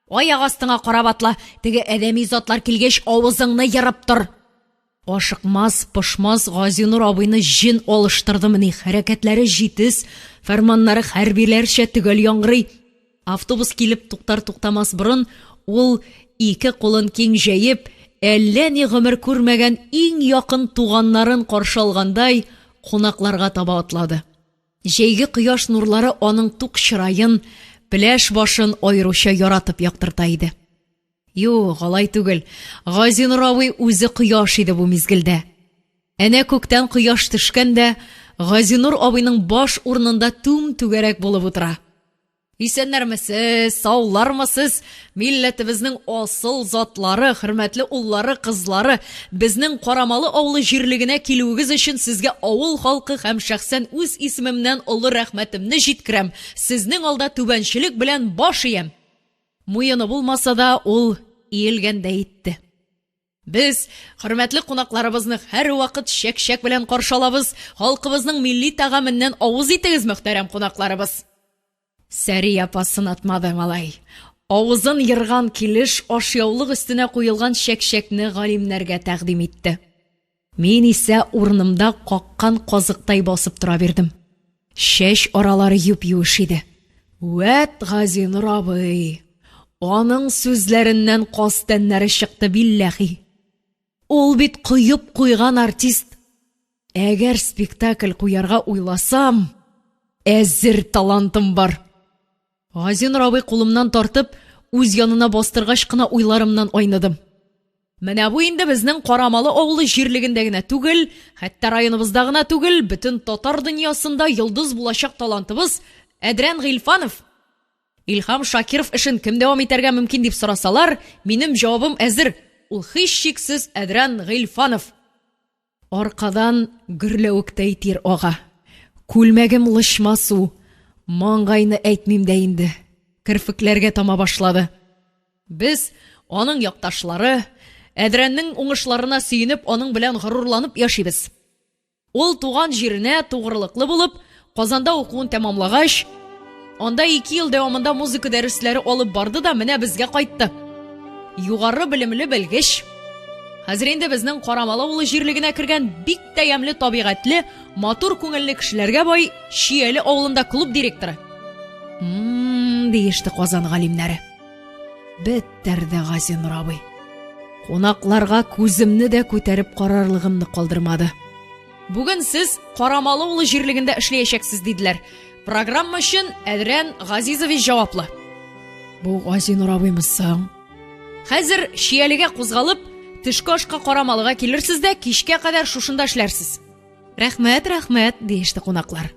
Аяк астыңа карап атла, теге адәми затлар килгәч, авызыңны ерып тор. Ашыкмас, пошмас Газинур абыйны җен алыштырдымыни, хәрәкәтләре җитез, фәрманнары хәрбиләрчә төгәл яңгырый. Автобус килеп туктар-туктамас борын, ул, ике кулын киң җәеп, әллә ни гомер күрмәгән иң якын туганнарын каршы алгандай, кунакларга таба атлады. Җәйге кояш нурлары аның тук чыраен, пеләш башын аеруча яратып яктырта иде. Юк, алай түгел. Газинур абый үзе кояш иде бу мизгелдә. Әнә күктән кояш төшкән дә, Газинур абыйның баш урынында түм-түгәрәк булып утыра. Исәннәрмесез, саулармысез, милләтебезнең асыл затлары, хөрмәтле уллары, кызлары, безнең Карамалы авылы җирлегенә килүегез өчен сезгә авыл халкы һәм шәхсән үз исемемнән олы рәхмәтемне җиткерәм, сезнең алда түбәнчелек белән баш иям. Муены булмаса да, ул иелгәндәй итте. Без хөрмәтле кунакларыбызны һәрвакыт чәк-чәк белән каршы алабыз. Халкыбызның милли тәгаменнән авыз итегез, мөхтәрәм кунакларыбыз. Сәрия апа сынатмады, малай. Авызын ерган килеш ашъяулык өстенә куелган чәк-чәкне галимнәргә тәкъдим итте. Мин исә урынымда каккан казыктай басып тора бирдем. Чәч аралары юп-юеш иде. Вәт Газинур абый! Аның сүзләреннән каз тәннәре чыкты билләхи. Ул бит коеп куйган артист. Әгәр спектакль куярга уйласам, әзер талантым бар. Газинур абый кулымнан тартып, үз янына бастыргач кына уйларымнан айныдым. Менә бу инде безнең Карамалы авылы җирлегендә генә түгел, хәтта районыбызда гына түгел, бөтен татар дөньясында йолдыз булачак талантыбыз Әдрән Гыйльфанов. Илһам Шакиров эшен кем дәвам итәргә мөмкин дип сорасалар, минем җавабым әзер, ул һичшиксез Әдрән Гыйльфанов. Аркадан гөрләвектәй тир ага. Күлмәгем лычма су. Маңгайны әйтмим дә инде. Керфекләргә тама башлады. Без, аның якташлары, Әдрәннең уңышларына сөенеп, аның белән горурланып яшибез. Ул туган җиренә тугрылыклы булып, Казанда укуын тәмамлагач, анда ике ел дәвамында музыка дәресләре алып барды да менә безгә кайтты. Югары белемле белгеч. Хәзер инде безнең Карамалы авылы җирлегенә кергән бик тә ямьле табигатьле, матур күңелле кешеләргә бай Чияле авылында клуб директоры. М-м, диеште Казан галимнәре. Бетерде Газинур абый. Кунакларга күземне дә күтәреп карарлыгымны калдырмады. Бүген сез Карамалы улы җирлегендә эшләячәксез, диделәр. Программа өчен Әдрән Газизович җаваплы. Бу Газинур абыймы соң? Хәзер Чиялегә кузгалып, төшке ашка Карамалыга килерсез дә, кичкә кадәр шушында эшләрсез. Рәхмәт, рәхмәт, диеште кунаклар.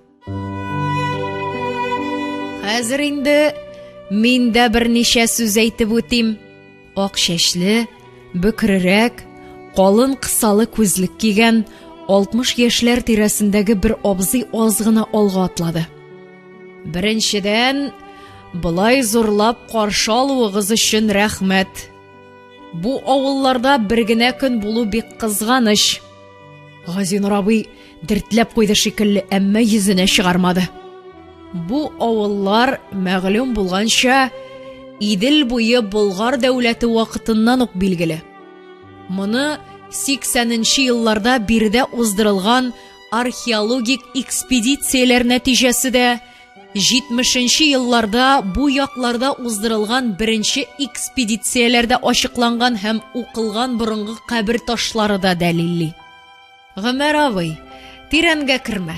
Хәзер инде мин дә берничә сүз әйтеп үтим. Ак чәчле, бөкрерәк, калын кысалы күзлек кигән 60 яшьләр тирәсендәге бер абзый аз гына алга атлады. Беренчедән, болай зурлап каршы алуыгыз өчен рәхмәт. Бу авылларда бер генә көн булу бик кызганыч. Газинур абый дертләп куйды шикелле, әмма йөзенә чыгармады. Бу авыллар, мәгълүм булганча, Идел буе Болгар дәүләте вакытыннан ук билгеле. Моны 80 нче елларда биредә уздырылган археологик экспедицияләр нәтиҗәсе дә, 70 нче елларда бу якларда уздырылган беренче экспедицияләрдә ачыкланган һәм укылган борынгы кабер ташлары да дәлилли. Гомәр абый, тирәнгә кермә.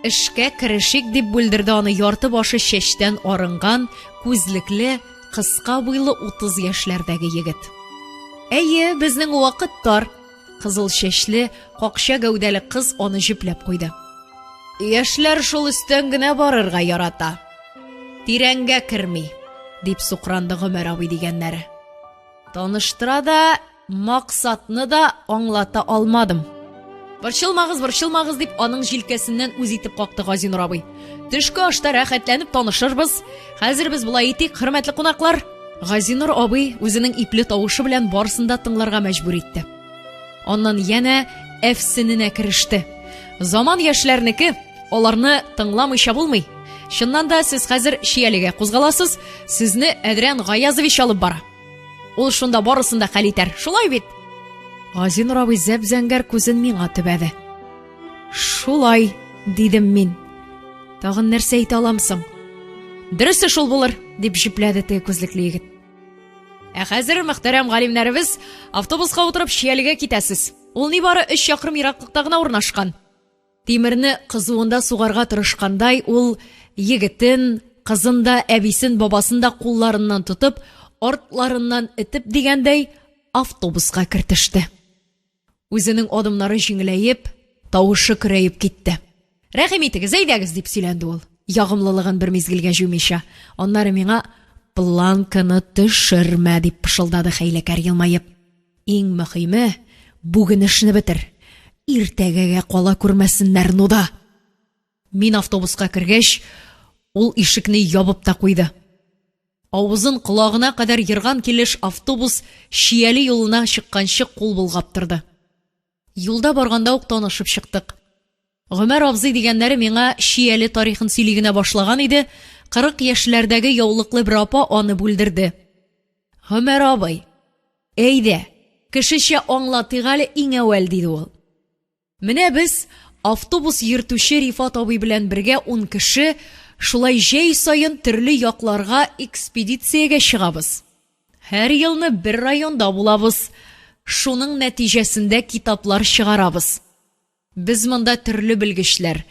Эшкә керешик, дип бүлдерде аны ярты башы чәчтән арынган, күзлекле, кыска буйлы 30 яшьләрдәге егет. Әйе, безнең вакыт тар. Кызыл чәчле, какча гәүдәле кыз аны җөпләп куйды. Яшьләр шул өстән генә барырга ярата. Тирәнгә керми, дип сукранды Гомәр абый дигәннәре. Таныштыра да, максатны да аңлата алмадым. Борчылмагыз, борчылмагыз, дип аның җилкәсеннән үз итеп какты Газинур абый. Төшке ашта рәхәтләнеп танышырбыз. Хәзер без болай итик, хөрмәтле кунаклар. Газинур абый үзенең ипле тавышы белән барысын да тыңларга мәҗбүр итте. Аннан янә әфсененә кереште. Заман яшьләрнеке, аларны тыңламыйча булмый. Чыннан да сез хәзер Чиялегә кузгаласыз, сезне Әдрән Гаязович алып бара. Ул шунда барысын да хәл итәр, шулай бит? Газинур абый зәп-зәңгәр күзен миңа төбәде. Шулай, дидем мин. Тагын нәрсә әйтә алам соң? Дөресе шул булыр, дип җөпләде теге күзлекле егет. Ә хәзер, мөхтәрәм галимнәребез, автобуска утырып Чиялегә китәсез. Ул нибары өч чакрым ераклыкта гына урнашкан. Тимерне кызуында сугарга тырышкандай, ул егетен, кызын да, әбисен, бабасын да кулларыннан тотып, артларыннан этеп дигәндәй, автобуска кертеште. Үзенең адымнары җиңеләеп, тавышы көрәеп китте. Рәхим итегез, әйдәгез, дип сөйләнде ул, ягымлылыгын бер мизгелгә җуймыйча. Аннары миңа планканы төшермә, дип пышылдады хәйләкәр елмаеп. Иң мөһиме, бүген эшне бетер. Иртәгәгә кала күрмәсеннәр, ну да. Мин автобуска кергәч, ул ишекне ябып та куйды. Авызын колагына кадәр ерган килеш автобус Чияле юлына чыкканчы кул болгап торды. Юлда барганда ук танышып чыктык. Гомәр абзый дигәннәре миңа Чияле тарихын сөйли генә башлаган иде, 40 яшьләрдәге яулыклы бер апа аны бүлдерде. Гомәр абый, әйдә, кешечә аңлатыйк әле иң әүвәл, диде ул. Менә без, автобус йөртүче Рифат абый белән бергә ун кеше, шулай җәй саен төрле якларга экспедициягә чыгабыз. Һәр елны бер районда булабыз, шуның нәтиҗәсендә китаплар чыгарабыз. Без монда төрле белгечләр.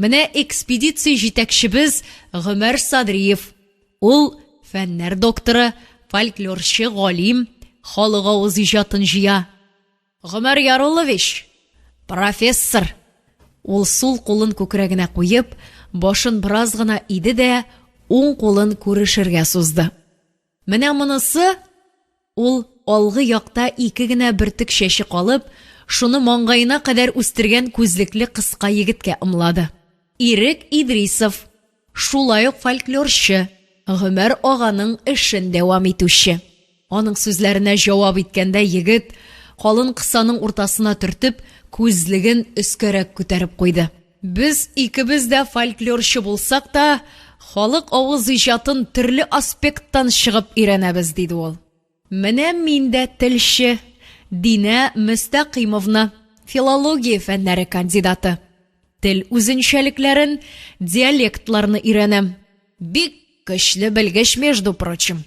Менә экспедиция җитәкчебез Гомәр Садриев. Ул фәннәр докторы, фольклорчы галим, халык авыз иҗатын җыя. Гомәр Яруллович, профессор. Ул сул кулын күкрәгенә куеп, башын бераз гына иде дә, уң кулын күрешергә сузды. Менә монысы, ул алгы якта ике генә бөртек чәче калып, шуны маңгаена кадәр үстергән күзлекле кыска егеткә ымлады. Ирек Идрисов, шулай ук фольклорчы, Гомәр аганың эшен дәвам итүче. Аның сүзләренә җавап иткәндә егет, калын кысаның уртасына төртеп, күзлеген өскәрәк күтәреп куйды. Без икебез дә фольклорчы булсак та, халык авыз иҗатын төрле аспекттан чыгып өйрәнәбез, диде ул. Менә мин дә телче, Динә Мөстәкыймовна, филология фәннәре кандидаты. Тел үзенчәлекләрен, диалектларны өйрәнәм. Бик көчле белгеч, между прочим.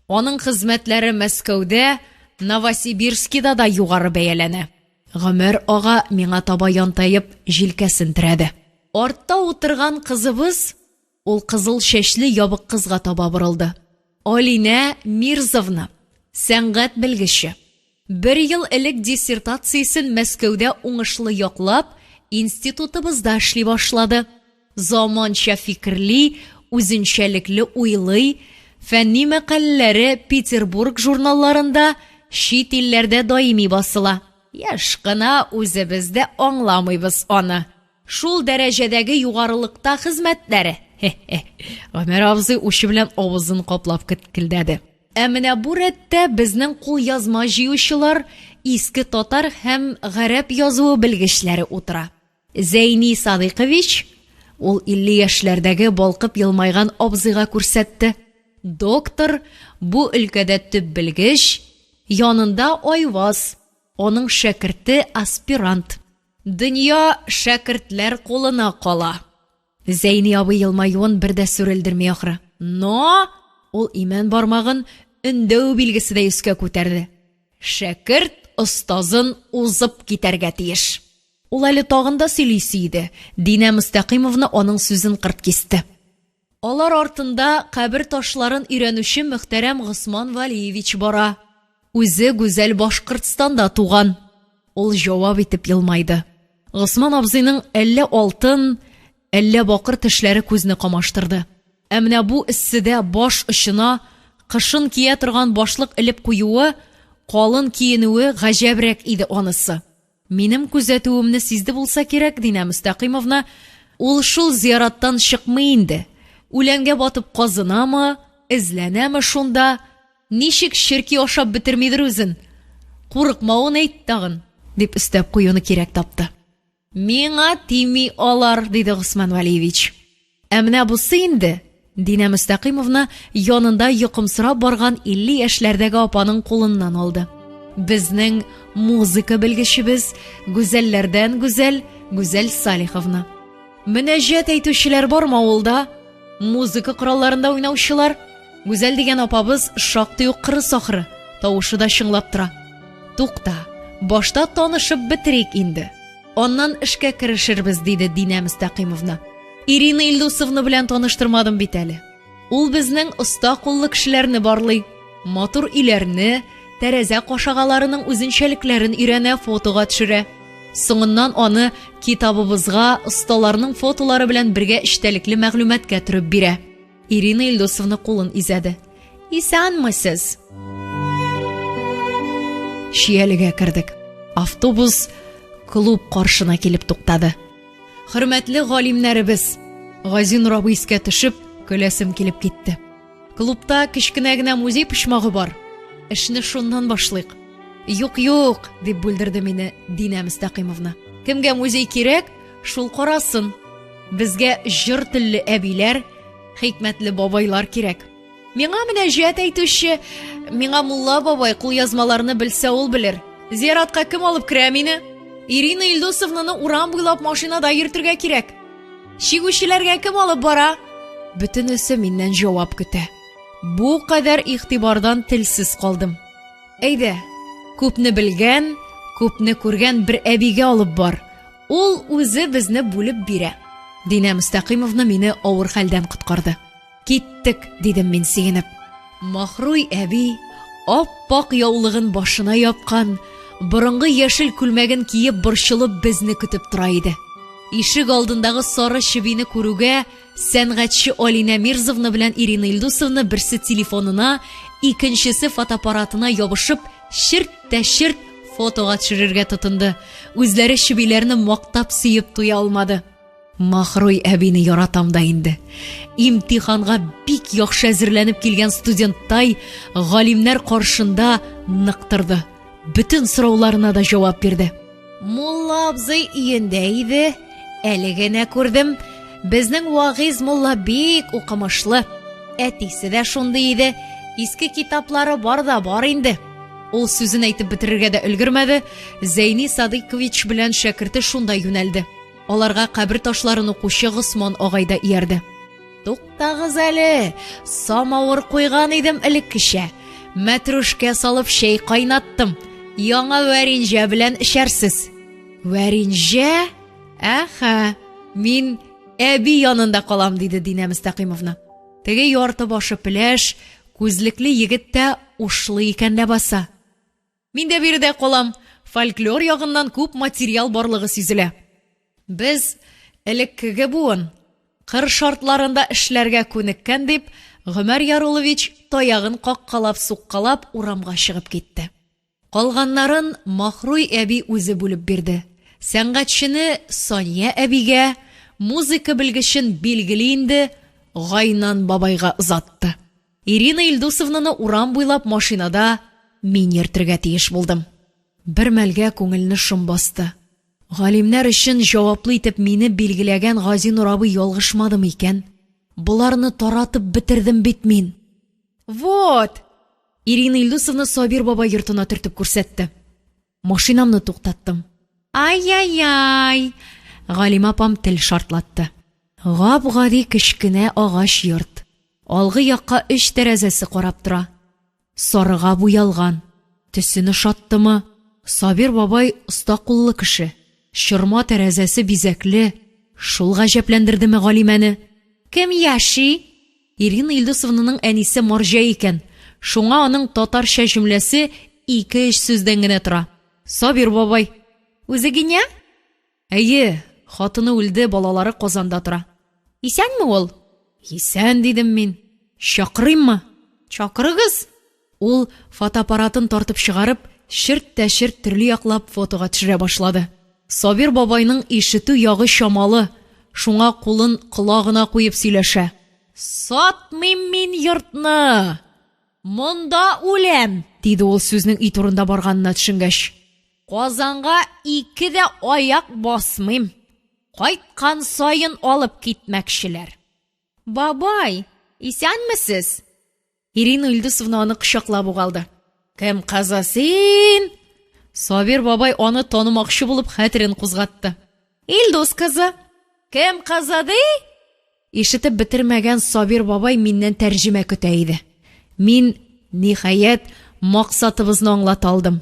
Аның хезмәтләре Мәскәүдә, Новосибирскида да югары бәяләнә. Гомәр ага миңа таба янтаеп җилкәсен терәде. Артта утырган кызыбыз, ул кызыл чәчле ябык кызга таба борылды. Алинә Мирзовна, сәнгать белгече. Бер ел элек диссертациясен Мәскәүдә уңышлы яклап, институтыбызда эшли башлады. Заманча фикерли, үзенчәлекле уйлый, фәнни мәкаләләре Петербург журналларында, чит илләрдә даими басыла. Еш кына үзебез дә аңламыйбыз аны. Шул дәрәҗәдәге югарылыкта хезмәтләре. Хе-хе. Гомәр абзый учы белән авызын каплап кеткелдәде. Ә менә бу рәттә безнең кулъязма җыючылар, иске татар һәм гарәп язуы белгечләре утыра. Зәйни Садыйкович, ул 50 яшьләрдәге балкып елмайган абзыйга күрсәтте. Доктор, бу өлкәдә төп белгеч, янында Айваз, аның шәкерте аспирант. Дөнья шәкертләр кулына кала. Зәйни абый елмаюын бер дә сүрелдерми ахры. Но ул имән бармагын өндәү билгеседәй өскә күтәрде. Шәкерт остазын узып китәргә тиеш. Ул әле тагын да сөйлисе иде, Динә Мөстәкыймовна аның сүзен кырт кисте. Алар артында кабер ташларын өйрәнүче мөхтәрәм Госман Валиевич бара. Үзе гүзәл Башкортстанда туган. Ул җавап итеп елмайды. Госман абзыйның әллә алтын, әллә бакыр тешләре күзне камаштырды. Ә менә бу эсседә баш очына кышын кия торган башлык элеп куюы, калын киенүе гаҗәбрәк иде анысы. Минем күзәтүемне сизде булса кирәк, Динә Мөстәкыймовна, ул шул зияраттан чыкмый инде. Үләнгә батып казынамы, эзләнәме шунда, ничек черки ашап бетермидер үзен. Курыкмавын әйт тагын, дип өстәп куюны кирәк тапты. Миңа тими алар, диде Госман Вәлиевич. Ә менә бусы инде, Динә Мөстәкыймовна янында йокымсырап барган 50 яшьләрдәге апаның кулыннан алды. Безнең музыка белгечебез, гүзәлләрдән гүзәл, Гүзәл Салиховна. Мөнәҗәт әйтүчеләр бармы авылда? Музыка коралларында уйнаучылар? Гүзәл дигән апабыз шактый ук кырыс ахры, тавышы да чыңлап тора. Тукта, башта танышып бетерик инде. Аннан эшкә керешербез, диде Динә Мөстәкыймовна. Ирина Илдусовна белән таныштырмадым бит әле. Ул безнең оста куллы кешеләрне барлый. Матур өйләрне, тәрәзә кашагаларының үзенчәлекләрен өйрәнә, фотога төшерә. Соңыннан аны китабыбызга осталарның фотолары белән бергә эчтәлекле мәгълүматка төреп бирә. Ирина Илдусовна кулын изәде. Исәнмесез! Чиялегә кердек. Автобус клуб каршына килеп туктады. Хөрмәтле галимнәребез! Газинур абый искә төшеп, көләсем килеп китте. Клубта кечкенә генә музей почмагы бар. Эшне шуннан башлыйк. Юк, юк, дип бүлдерде мине Динә Мөстәкыймовна. Кемгә музей кирәк, шул карасын. Безгә җыр телле әбиләр, хикмәтле бабайлар кирәк. Миңа мөнәҗәт әйтүче, миңа мулла бабай кулъязмаларны белсә ул белер. Зиратка кем алып керә мине? Ирина Илдусовнаны урам буйлап машинада йөртергә кирәк. Чигүчеләргә кем алып бара? Бөтенесе миннән җавап көтә. Бу кадәр игътибардан телсез калдым. Әйдә, күпне белгән, күпне күргән бер әбигә алып бар. Ул үзе безне бүлеп бирә. Динә Мөстәкыймовна мине авыр хәлдән коткарды. Киттек, дидем мин сөенеп. Маһруй әби ап-ак яулыгын башына япкан, борынгы яшел күлмәген киеп борчылып безне көтеп тора иде. Ишек алдындагы сары чебине күрүгә, сәнгатьче Алинә Мирзовна белән Ирина Илдусовна берсе телефонына, икенчесе фотоаппаратына ябышып, черт тә черт фотога төшерергә тотынды. Үзләре чебиләрне мактап сөеп туя алмады. Маһруй әбине яратам да инде. Имтиханга бик яхшы әзерләнеп килгән студенттай галимнәр каршында нык торды. Бөтен сорауларына да җавап бирде. Мулла абзый өендә иде, әле генә күрдем. Безнең Вагиз мулла бик укымышлы. Әтисе дә шундый иде. Иске китаплары бар да бар инде. Ул сүзен әйтеп бетерергә дә өлгермәде, Зәйни Садыйкович белән шәкерте шунда юнәлде. Аларга кабер ташларын укучы Госман агай да иярде. Туктагыз әле, самавыр куйган идем элеккечә. Мәтрүшкә салып чәй кайнаттым. Яңа вәринҗә белән эчәрсез. Вәринҗә? Әхә, мин әби янында калам, диде Динә Мөстәкыймовна. Теге ярты башы пеләш, күзлекле егет тә ушлы икән ләбаса. Мин дә биредә калам. Фольклор ягыннан күп материал барлыгы сизелә. Без, элеккеге буын, кыр шартларында эшләргә күнеккән, дип, Гомәр Яруллович таягын каккалап-суккалап урамга чыгып китте. Калганнарын Маһруй әби үзе бүлеп бирде. Сәнгатьчене Сания әбигә, музыка белгечен, билгеле инде, Гайнан бабайга озатты. Ирина Илдусовнаны урам буйлап машинада мин йөртергә тиеш булдым. Бер мәлгә күңелне шом басты. Галимнәр өчен җаваплы итеп мине билгеләгән Газинур абый ялгышмадымы икән? Боларны таратып бетердем бит мин. Вот! Ирина Илдусовна Сабир бабай йортына төртеп күрсәтте. Машинамны туктаттым. Ай-яй-яй! Галимә апам тел шартлатты. Гап-гади кечкенә агач йорт. Алгы якка өч тәрәзәсе карап тора. Сарыга буялган. Төсен ошаттымы? Сабир бабай оста куллы кеше. Чорма тәрәзәсе бизәкле. Шул гаҗәпләндердеме Галимәне? Кем яши? Ирина Илдусовнаның әнисе марҗа икән. Шуңа аның татарча җөмләсе ике-өч сүздән генә тора. Сабир бабай. Үзе генә? Әйе, хатыны үлде, балалары Казанда тора. Исәнме ул? Исән, дидем мин. Чакырыйммы? Чакырыгыз. Ул фотоаппаратын тартып чыгарып, черт тә черт төрле яклап фотога төшерә башлады. Сабир бабайның ишетү ягы чамалы, шуңа кулын колагына куеп сөйләшә. Сатмыйм мин йортны! Монда үләм! диде ул сүзнең өй турында барганына төшенгәч. Казанга ике дә аяк басмыйм. Кайткан саен алып китмәкчеләр. Бабай, исәнмесез? Ирина Илдусовна аны кочаклап ук алды. Кем кызы син? Сабир бабай аны танымакчы булып хәтерен кузгатты. Илдус кызы. Кем кызы ди? Ишетеп бетермәгән Сабир бабай миннән тәрҗемә көтә иде. Мин, ниһаять, максатыбызны аңлата алдым.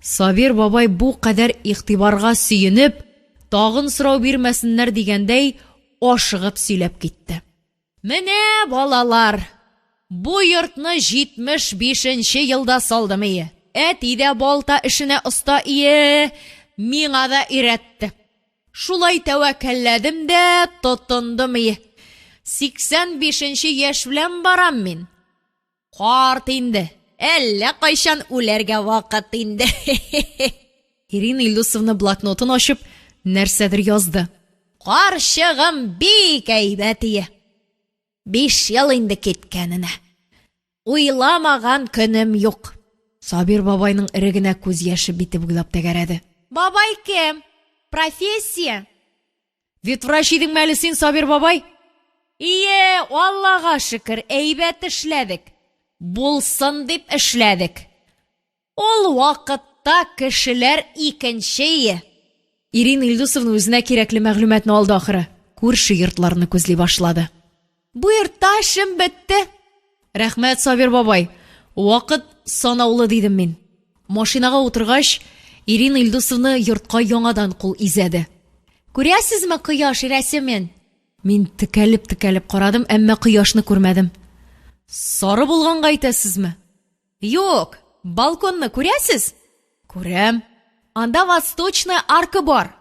Сабир бабай бу кадәр игътибарга сөенеп, тагын сорау бирмәсеннәр дигәндәй, ашыгып сөйләп китте. Менә, балалар, бу йортны 75 нче елда салдым ие. Әти дә балта эшенә оста ие, миңа да өйрәтте. Шулай тәвәккәлләдем дә тотындым ие. 85 нче яшь белән барам мин. Карт инде, әллә кайчан үләргә вакыт инде. Ирина Илдусовна блокнотын ачып, нәрсәдер язды. Карчыгым бик әйбәт ие. Биш ел инде киткәненә. Уйламаган көнем юк. Сабир бабайның эре генә күз яше бите буйлап тәгәрәде. Бабай кем? Профессия? Ветврач идеңме әле син, Сабир бабай? Ие, Аллага шөкер, әйбәт эшләдек. Булсын дип эшләдек. Ул вакытта кешеләр икенче ие. Ирина Илдусовна үзенә кирәкле мәгълүматны алды ахыры. Күрше йортларны күзли башлады. Бу йортта эшем бетте. Рәхмәт, Сабир бабай. Вакыт санаулы, дидем мин. Машинага утыргач, Ирина Илдусовна йортка яңадан кул изәде. Күрәсезме кояш рәсемен? Мин текәлеп-текәлеп карадым, әмма кояшны күрмәдем. Сары булганга әйтәсезме? Юк, балконны күрәсез? Күрәм. Анда восточная арка бар.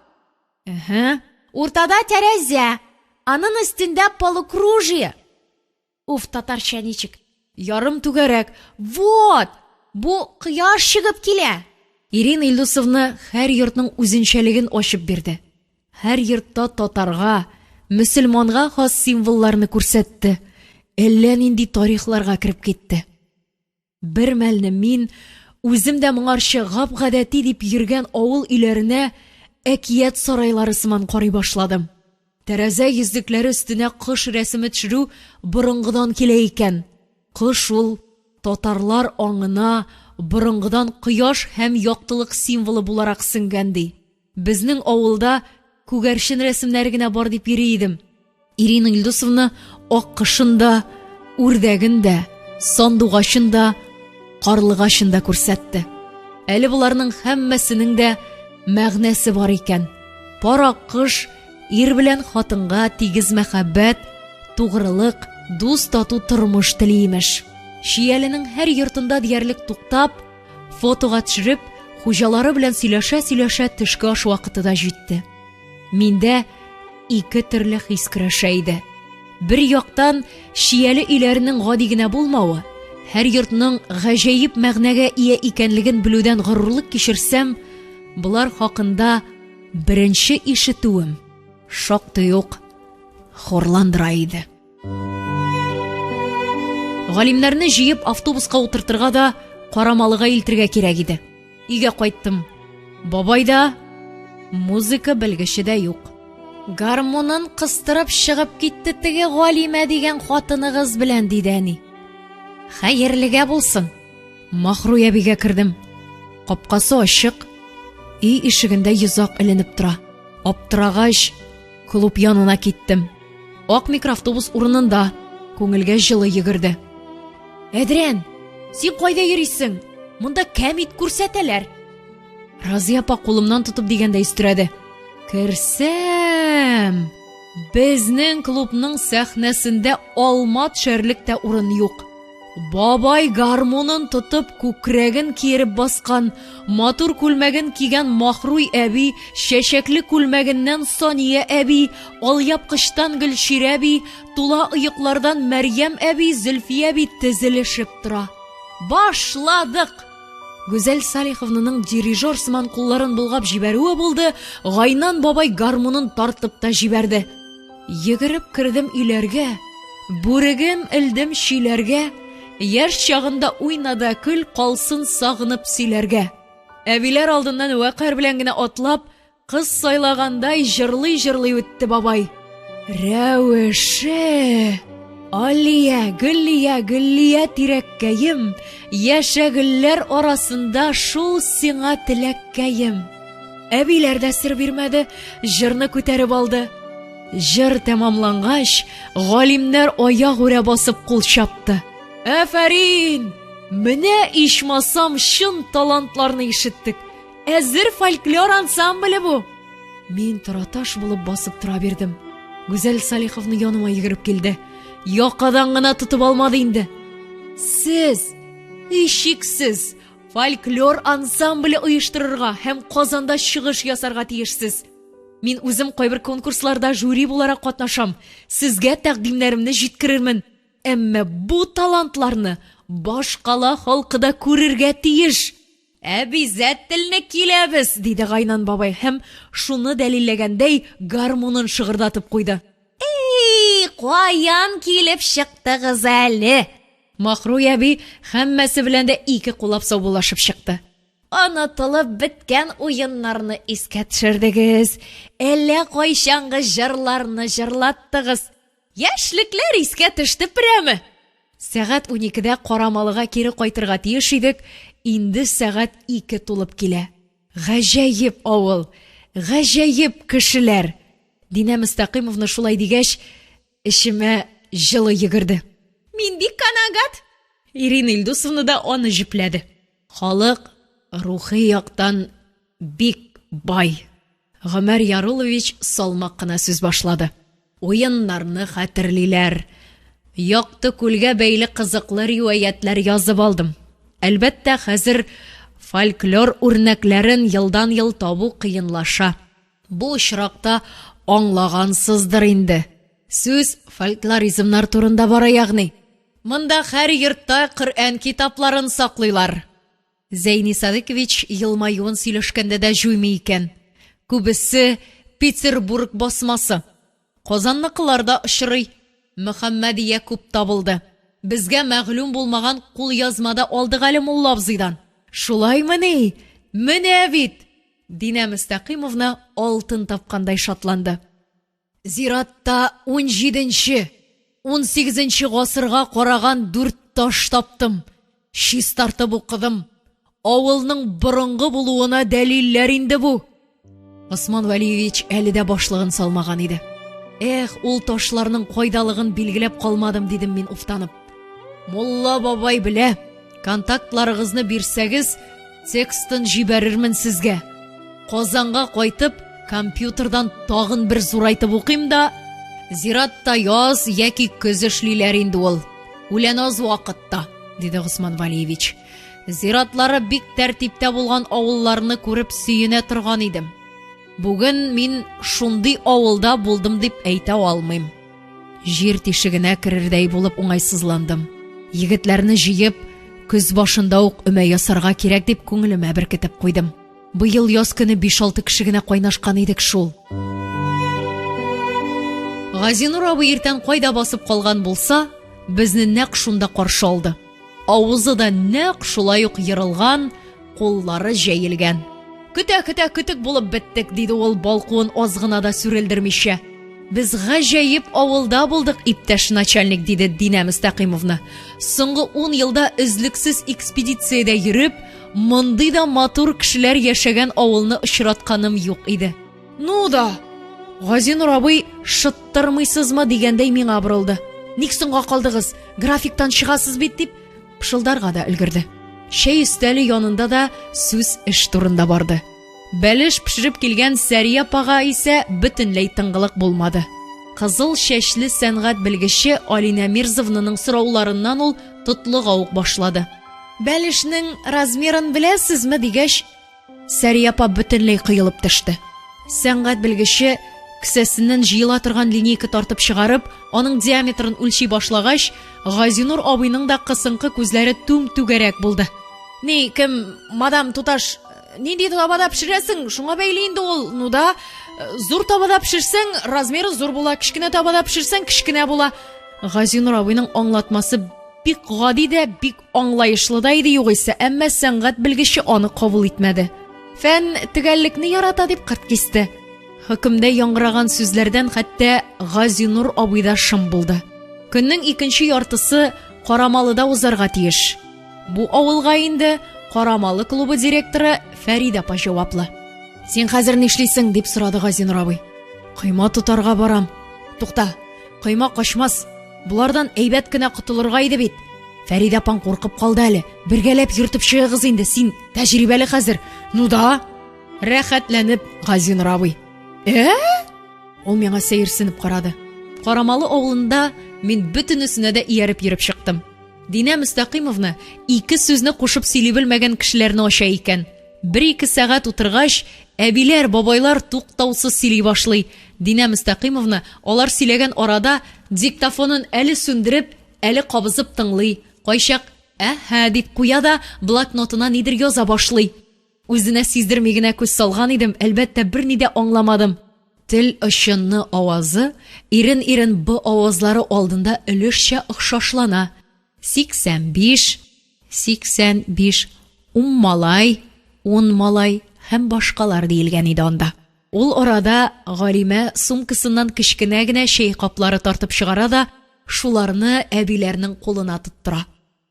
Әһә. Уртада тәрәзә, аның өстендә полукружие. Уф, татарча ничек? Ярым түгәрәк. Вот! Бу кояш чыгып килә. Ирина Илдусовна һәр йортның үзенчәлеген ачып бирде. Һәр йортта татарга, мөселманга хас символларны күрсәтте. Әллә нинди тарихларга кереп китте. Бер мәлне мин үзем дә моңарчы гап-гадәти дип йөргән авыл өйләренә әкият сарайлары сыман карый башладым. Тәрәзә йөзлекләре өстенә кош рәсеме төшерү борынгыдан килә икән. Кош ул татарлар аңына борынгыдан кояш һәм яктылык символы буларак сеңгән, ди. Безнең авылда күгәрчен рәсемнәре генә бар дип йөри идем. Ирина Илдусовна аккошын да, үрдәген дә, сандугачын да, карлыгачын да күрсәтте. Әле боларның һәммәсенең дә мәгънәсе бар икән. Пар аккош ир белән хатынга тигез мәхәббәт, тугрылык, дус-тату тормыш тели имеш. Чияленең һәр йортында диярлек туктап, Фотога төшереп, хуҗалары белән сөйләшә-сөйләшә төшке аш вакыты да җитте. Миндә ике төрле хис көрәшә иде. Бер яктан, чияле өйләренең гади генә булмавы, һәр йортның гаҗәеп мәгънәгә ия икәнлеген белүдән горурлык кичерсәм, болар хакында беренче ишетүем шактый ук хурландыра иде. Галимнәрне җыеп автобуска утыртырга да Карамалыга илтергә кирәк иде. Өйгә кайттым. Бабай да, музыка белгече дә юк. Гармунын кыстырып чыгып китте теге Галимә дигән хатыныгыз белән, диде әни. Хәерлегә булсын. Махруй әбигә кердем. Капкасы ачык, өй ишегендә йозак эленеп тора. Аптырагач, Клуб янына киттем. Ак микроавтобус урынында. Күңелгә җылы йөгерде. Әдрән, син кайда йөрисең? Монда кәмит күрсәтәләр. Разия апа кулымнан тотып дигәндәй өстерәде. Керсәм, безнең клубның сәхнәсендә алма төшәрлек тә урын юк. Бабай гармунын тотып, күкрәген киереп баскан, матур күлмәген кигән Махруй әби, чәчәкле күлмәгеннән Сания әби, алъяпкычтан Гөлчирә әби, тула оеклардан Мәрьям әби, Зөлфия әби тезелешеп тора. Башладык! Гүзәл Салиховнаның дирижер сыман кулларын болгап җибәрүе булды, Гайнан бабай гармунын тартып та җибәрде. Йөгереп кердем өйләргә, Бүрегем элдем чөйләргә, Яшь чагында уйна да көл, Калсын сагынып сөйләргә. Әбиләр алдыннан вәкарь белән генә атлап, Кыз сайлагандай җырлый-җырлый үтте бабай. Рәвеше! Алия, Гөлия, Гөлия тирәккәем, Яшә гөлләр арасында шул сиңа теләккәем. Әбиләр дә сер бирмәде, җырны күтәреп алды. Җыр тәмамлангач, галимнәр аягүрә басып кул чапты. Афәрин! Менә ичмасам чын талантларны ишеттек. Әзер фольклор ансамбле бу. Мин тораташ булып басып тора бирдем. Гүзәл Салиховна яныма йөгереп килде. Якадан гына тотып алмады инде. Сез, һичшиксез, Фольклор ансамбле оештырырга һәм Казанда чыгыш ясарга тиешсез. Мин үзем кайбер конкурсларда жюри буларак катнашам. Сезгә тәкъдимнәремне җиткерермен. Әмма бу талантларны башкала халкы да күрергә тиеш. Әбизәттелне киләбез, диде Гайнан бабай һәм шуны дәлилләгәндәй гармунын шыгырдатып куйды. Эй, каян килеп чыктыгыз әле? Махруй әби һәммәсе белән дә ике куллап саубуллашып чыкты. Онытылып беткән уеннарны искә төшердегез, әллә кайчангы җырларны җырлаттыгыз. Яшьлекләр искә төште прәме? Сәгать уникедә Карамалыга кире кайтырга тиеш идек, инде сәгать ике тулып килә. Гаҗәеп авыл, гаҗәеп кешеләр! Динә Мөстәкыймовна шулай дигәч, Эчемә җылы йөгерде. Мин бик канәгать. Ирина Илдусовна да аны җөпләде. Халык рухи яктан бик бай. Гомәр Яруллович салмак кына сүз башлады. Уеннарны хәтерлиләр. Якты күлгә бәйле кызыклы риваятьләр язып алдым. Әлбәттә, хәзер фольклор үрнәкләрен елдан-ел табу кыенлаша. Бу очракта аңлагансыздыр инде. Сүз фольклоризмнар турында бара ягъни. Монда һәр йортта Коръән китапларын саклыйлар. Зәйни Садыйкович елмаюын сөйләшкәндә дә җуймый икән. Күбесе Петербург басмасы. Казанныкылар да очрый. Мөхәммәдия күп табылды. Безгә мәгълүм булмаган кулъязма да алдык әле мулла абзыйдан. Шулаймыни? Менә бит! Динә Мөстәкыймовна алтын тапкандай шатланды. Зиратта унҗиденче, унсигезенче гасырга караган дүрт таш таптым. Чистартып укыдым. Авылның борынгы булуына дәлилләр инде бу. Госман Вәлиевич әле дә башлыгын салмаган иде. Эх, ул ташларның кайдалыгын билгеләп калмадым, дидем мин уфтанып. Мулла бабай белә, контактларыгызны бирсәгез, текстын җибәрермен сезгә. Казанга кайтып, компьютердан тагын бер зурайтып укыйм да, зиратта яз яки көз эшлиләр инде ул. Үлән аз вакытта, диде Госман Валиевич. Зиратлары бик тәртиптә булган авылларны күреп сөенә торган идем. Бүген мин шундый авылда булдым дип әйтә алмыйм. Җир тишегенә керердәй булып уңайсызландым. Егетләрне җыеп, көз башында ук өмә ясарга кирәк дип күңелемә беркетеп куйдым. Быел яз көне биш-алты кеше генә кайнашкан идек шул. Газинур абый иртән кайда басып калган булса, безне нәкъ шунда каршы алды. Авызы да нәкъ шулай ук ерылган, куллары җәелгән. Көтә-көтә көтек булып беттек, диде ул балкуын аз гына да сүрелдермичә. Без гаҗәеп авылда булдык, иптәш начальник, диде Динә Мөстәкыймовна. Соңгы ун елда өзлексез экспедициядә йөреп, мондый да матур кешеләр яшәгән авылны очратканым юк иде. Ну да! Газинур абый, шыттырмыйсызмы дигәндәй миңа борылды. Ник соңга калдыгыз? Графиктан чыгасыз бит, дип пышылдарга да өлгерде. Чәй өстәле янында да сүз эш турында барды. Бәлеш пешереп килгән Сәрия апага исә бөтенләй тынгылык булмады. Кызыл чәчле сәнгать белгече Алинә Мирзовнаның сорауларыннан ул тотлыга ук башлады. Бәлешнең размерын беләсезме дигәч, Сәрия апа бөтенләй коелып төште. Сәнгать белгече кесәсеннән җыела торган линейка тартып чыгарып, аның диаметрын үлчи башлагач, Газинур абыйның да кысынкы күзләре түм-түгәрәк булды. Ни, кем, мадам туташ, нинди табада пешерәсең, шуңа бәйле инде ул, ну да. Зур табада пешерсәң, размеры зур була, кечкенә табада пешерсәң, кечкенә була. Газинур абыйның аңлатмасы бик гади дә, бик Аңлаешлы да иде югыйсә, әмма сәнгать белгече аны кабул итмәде. Фән төгәллекне ярата дип кырт кисте. Хөкемдә яңгыраган сүзләрдән хәтта Газинур абый да шым булды. Көннең икенче яртысы Карамалыда узарга тиеш. Бу авылга инде Карамалы клубы директоры Фәридә апа җаваплы. Син хәзер нишлисең? дип сорады Газинур абый. Койма тотарга барам. Тукта, койма качмас. Болардан әйбәт кенә котылырга иде бит. Фәридә апаң куркып калды әле. Бергәләп йөртеп чыгыгыз инде, син тәҗрибәле хәзер. Ну да. Рәхәтләнеп, Газинур абый. Ә? Ул миңа сәерсенеп карады. Карамалы авылында мин бөтенесенә дә ияреп йөреп чыктым. Динә Мөстәкыймовна ике сүзне кушып сөйли белмәгән кешеләрне ача икән. Бер-ике сәгать утыргач, әбиләр, бабайлар туктаусыз сөйли башлый. Динә Мөстәкыймовна алар сөйләгән арада диктофонын әле сүндереп, әле кабызып тыңлый, кайчак әһә дип куя да блокнотына нидер яза башлый. Үзенә сиздерми генә күз салган идем, әлбәттә, берни дә аңламадым. Тел очы н авазы ирен-ирен б авазлары алдында өлешчә охшашлана. 85, 85, уммалай, ун малай һәм башкалар диелгән иде анда. Ул арада Галимә сумкасыннан кечкенә генә чәй каплары тартып чыгара да шуларны әбиләрнең кулына тоттыра.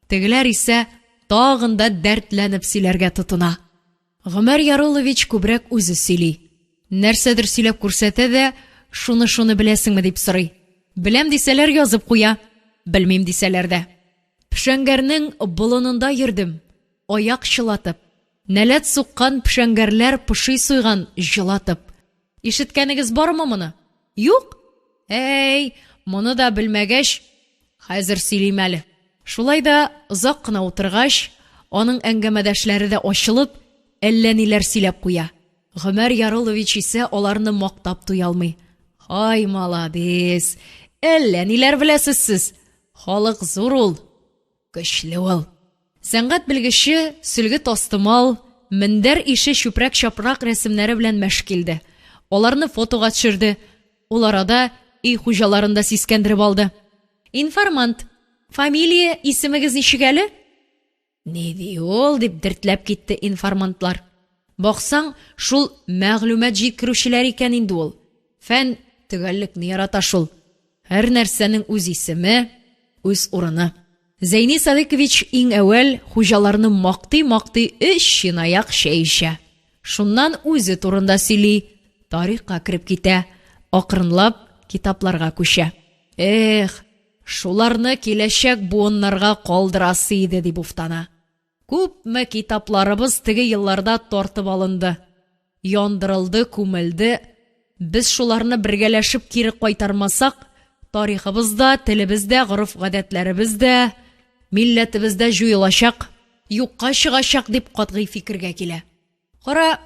Тегеләр исә тагын да дәртләнеп сөйләргә тотына. Гомәр Яруллович күбрәк үзе сөйли. Нәрсәдер сөйләп күрсәтә дә, шуны-шуны беләсеңме дип сорый. Беләм дисәләр язып куя, белмим дисәләр дә. Пшәңгәрнең болынында йөрдем, аяк чылатып. Нәләт суккан пшәңгәрләр поши суйган, җылатып. Ишеткәнегез бармы моны? Юк? Әй, моны да белмәгәч, хәзер сөйлим әле. Шулай да озак кына утыргач, аның әңгәмәдәшләре дә ачылып, әллә ниләр сөйләп куя. Гомәр Яруллович исә аларны мактап туялмый. Һай, маладис! Әллә ниләр беләсез сез! Халык зур ул, көчле ул. Сәнгать белгече сөлге-тастымал, мендәр ише чүпрәк-чапрак рәсемнәре белән мәш килде. Аларны фотога төшерде. Ул арада өй хуҗаларын да сискәндереп алды. Информант, фамилия, исемегез ничек әле? Ни ди ул, дип дертләп китте информантлар. Баксаң, шул мәгълүмат җиткерүчеләр икән инде ул. Фән төгәллекне ярата шул. Һәр нәрсәнең үз исеме, үз урыны. Зәйни Садыйкович иң әүвәл хуҗаларны мактый-мактый өч чынаяк чәй эчә. Шуннан үзе турында сөйли, тарихка кереп китә, акрынлап китапларга күчә. Эх, шуларны киләчәк буыннарга калдырасы иде, дип уфтана. Күпме китапларыбыз теге елларда тартып алынды, яндырылды, күмелде. Без шуларны бергәләшеп кире кайтармасак, тарихыбыз да, телебез дә, гореф-гадәтләребез дә, милләтебез дә җуелачак, юкка чыгачак, дип катгый фикергә килә. Кара,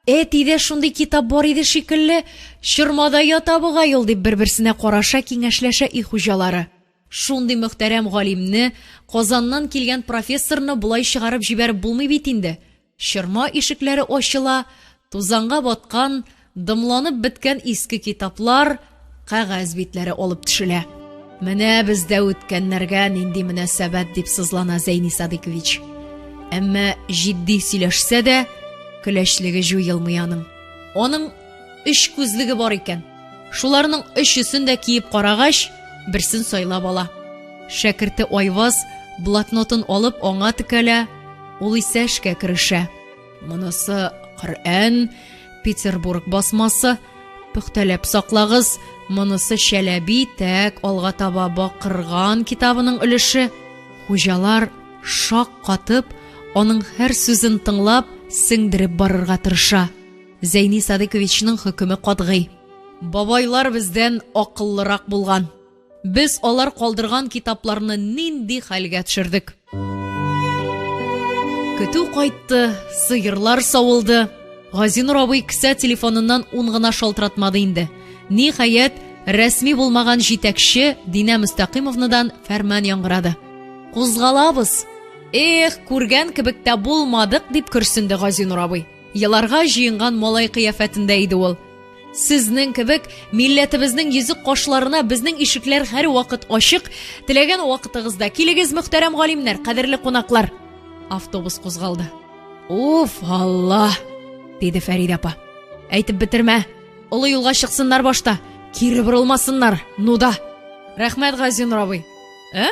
әтидә шундый китап бар иде шикелле, чормада ята бугай ул, дип бер-берсенә караша, киңәшләшә өй хуҗалары. Шундый мөхтәрәм галимне, Казаннан килгән профессорны болай чыгарып җибәреп булмый бит инде. Чорма ишекләре ачыла, тузанга баткан, дымланып беткән иске китаплар, кәгазь битләре алып төшелә. Менә бездә үткәннәргә нинди мөнәсәбәт, дип сызлана Зәйни Садыйкович. Әмма җитди сөйләшсә дә, көләчлеге җуелмый аның. Аның өч күзлеге бар икән. Шуларның өчесен дә киеп карагач, берсен сайлап ала. Шәкерте Айваз блокнотын алып аңа текәлә, ул исә эшкә керешә. Монысы Коръән, Петербург басмасы, Пөхтәләп саклагыз, монысы Чәләби тәк алга таба Бакырган китабының өлеше. Хуҗалар шак катып, аның һәр сүзен тыңлап, сеңдереп барырга тырыша. Зәйни Садыйковичның хөкеме катгый. Бабайлар бездән акыллырак булган. Без алар калдырган китапларны нинди хәлгә төшердек. Көтү кайтты, сыерлар савылды. Газинур абый кесә телефоныннан ун гына шалтыратмады инде. Ниһаять, рәсми булмаган җитәкче Динә Мөстәкыймовнадан фәрман яңгырады. Кузгалабыз! Эх, күргән кебек тә булмадык, дип көрсенде Газинур абый. Еларга җыенган малай кыяфәтендә иде ул. Сезнең кебек милләтебезнең йөзек кашларына безнең ишекләр һәрвакыт ачык. Теләгән вакытыгызда килегез, мөхтәрәм галимнәр, кадерле кунаклар. Автобус кузгалды. Уф, Алла, диде Фәридә апа. Әйтеп бетермә. Олы юлга чыксыннар башта. Кире борылмасыннар. Ну да. Рәхмәт, Газинур абый. Ә?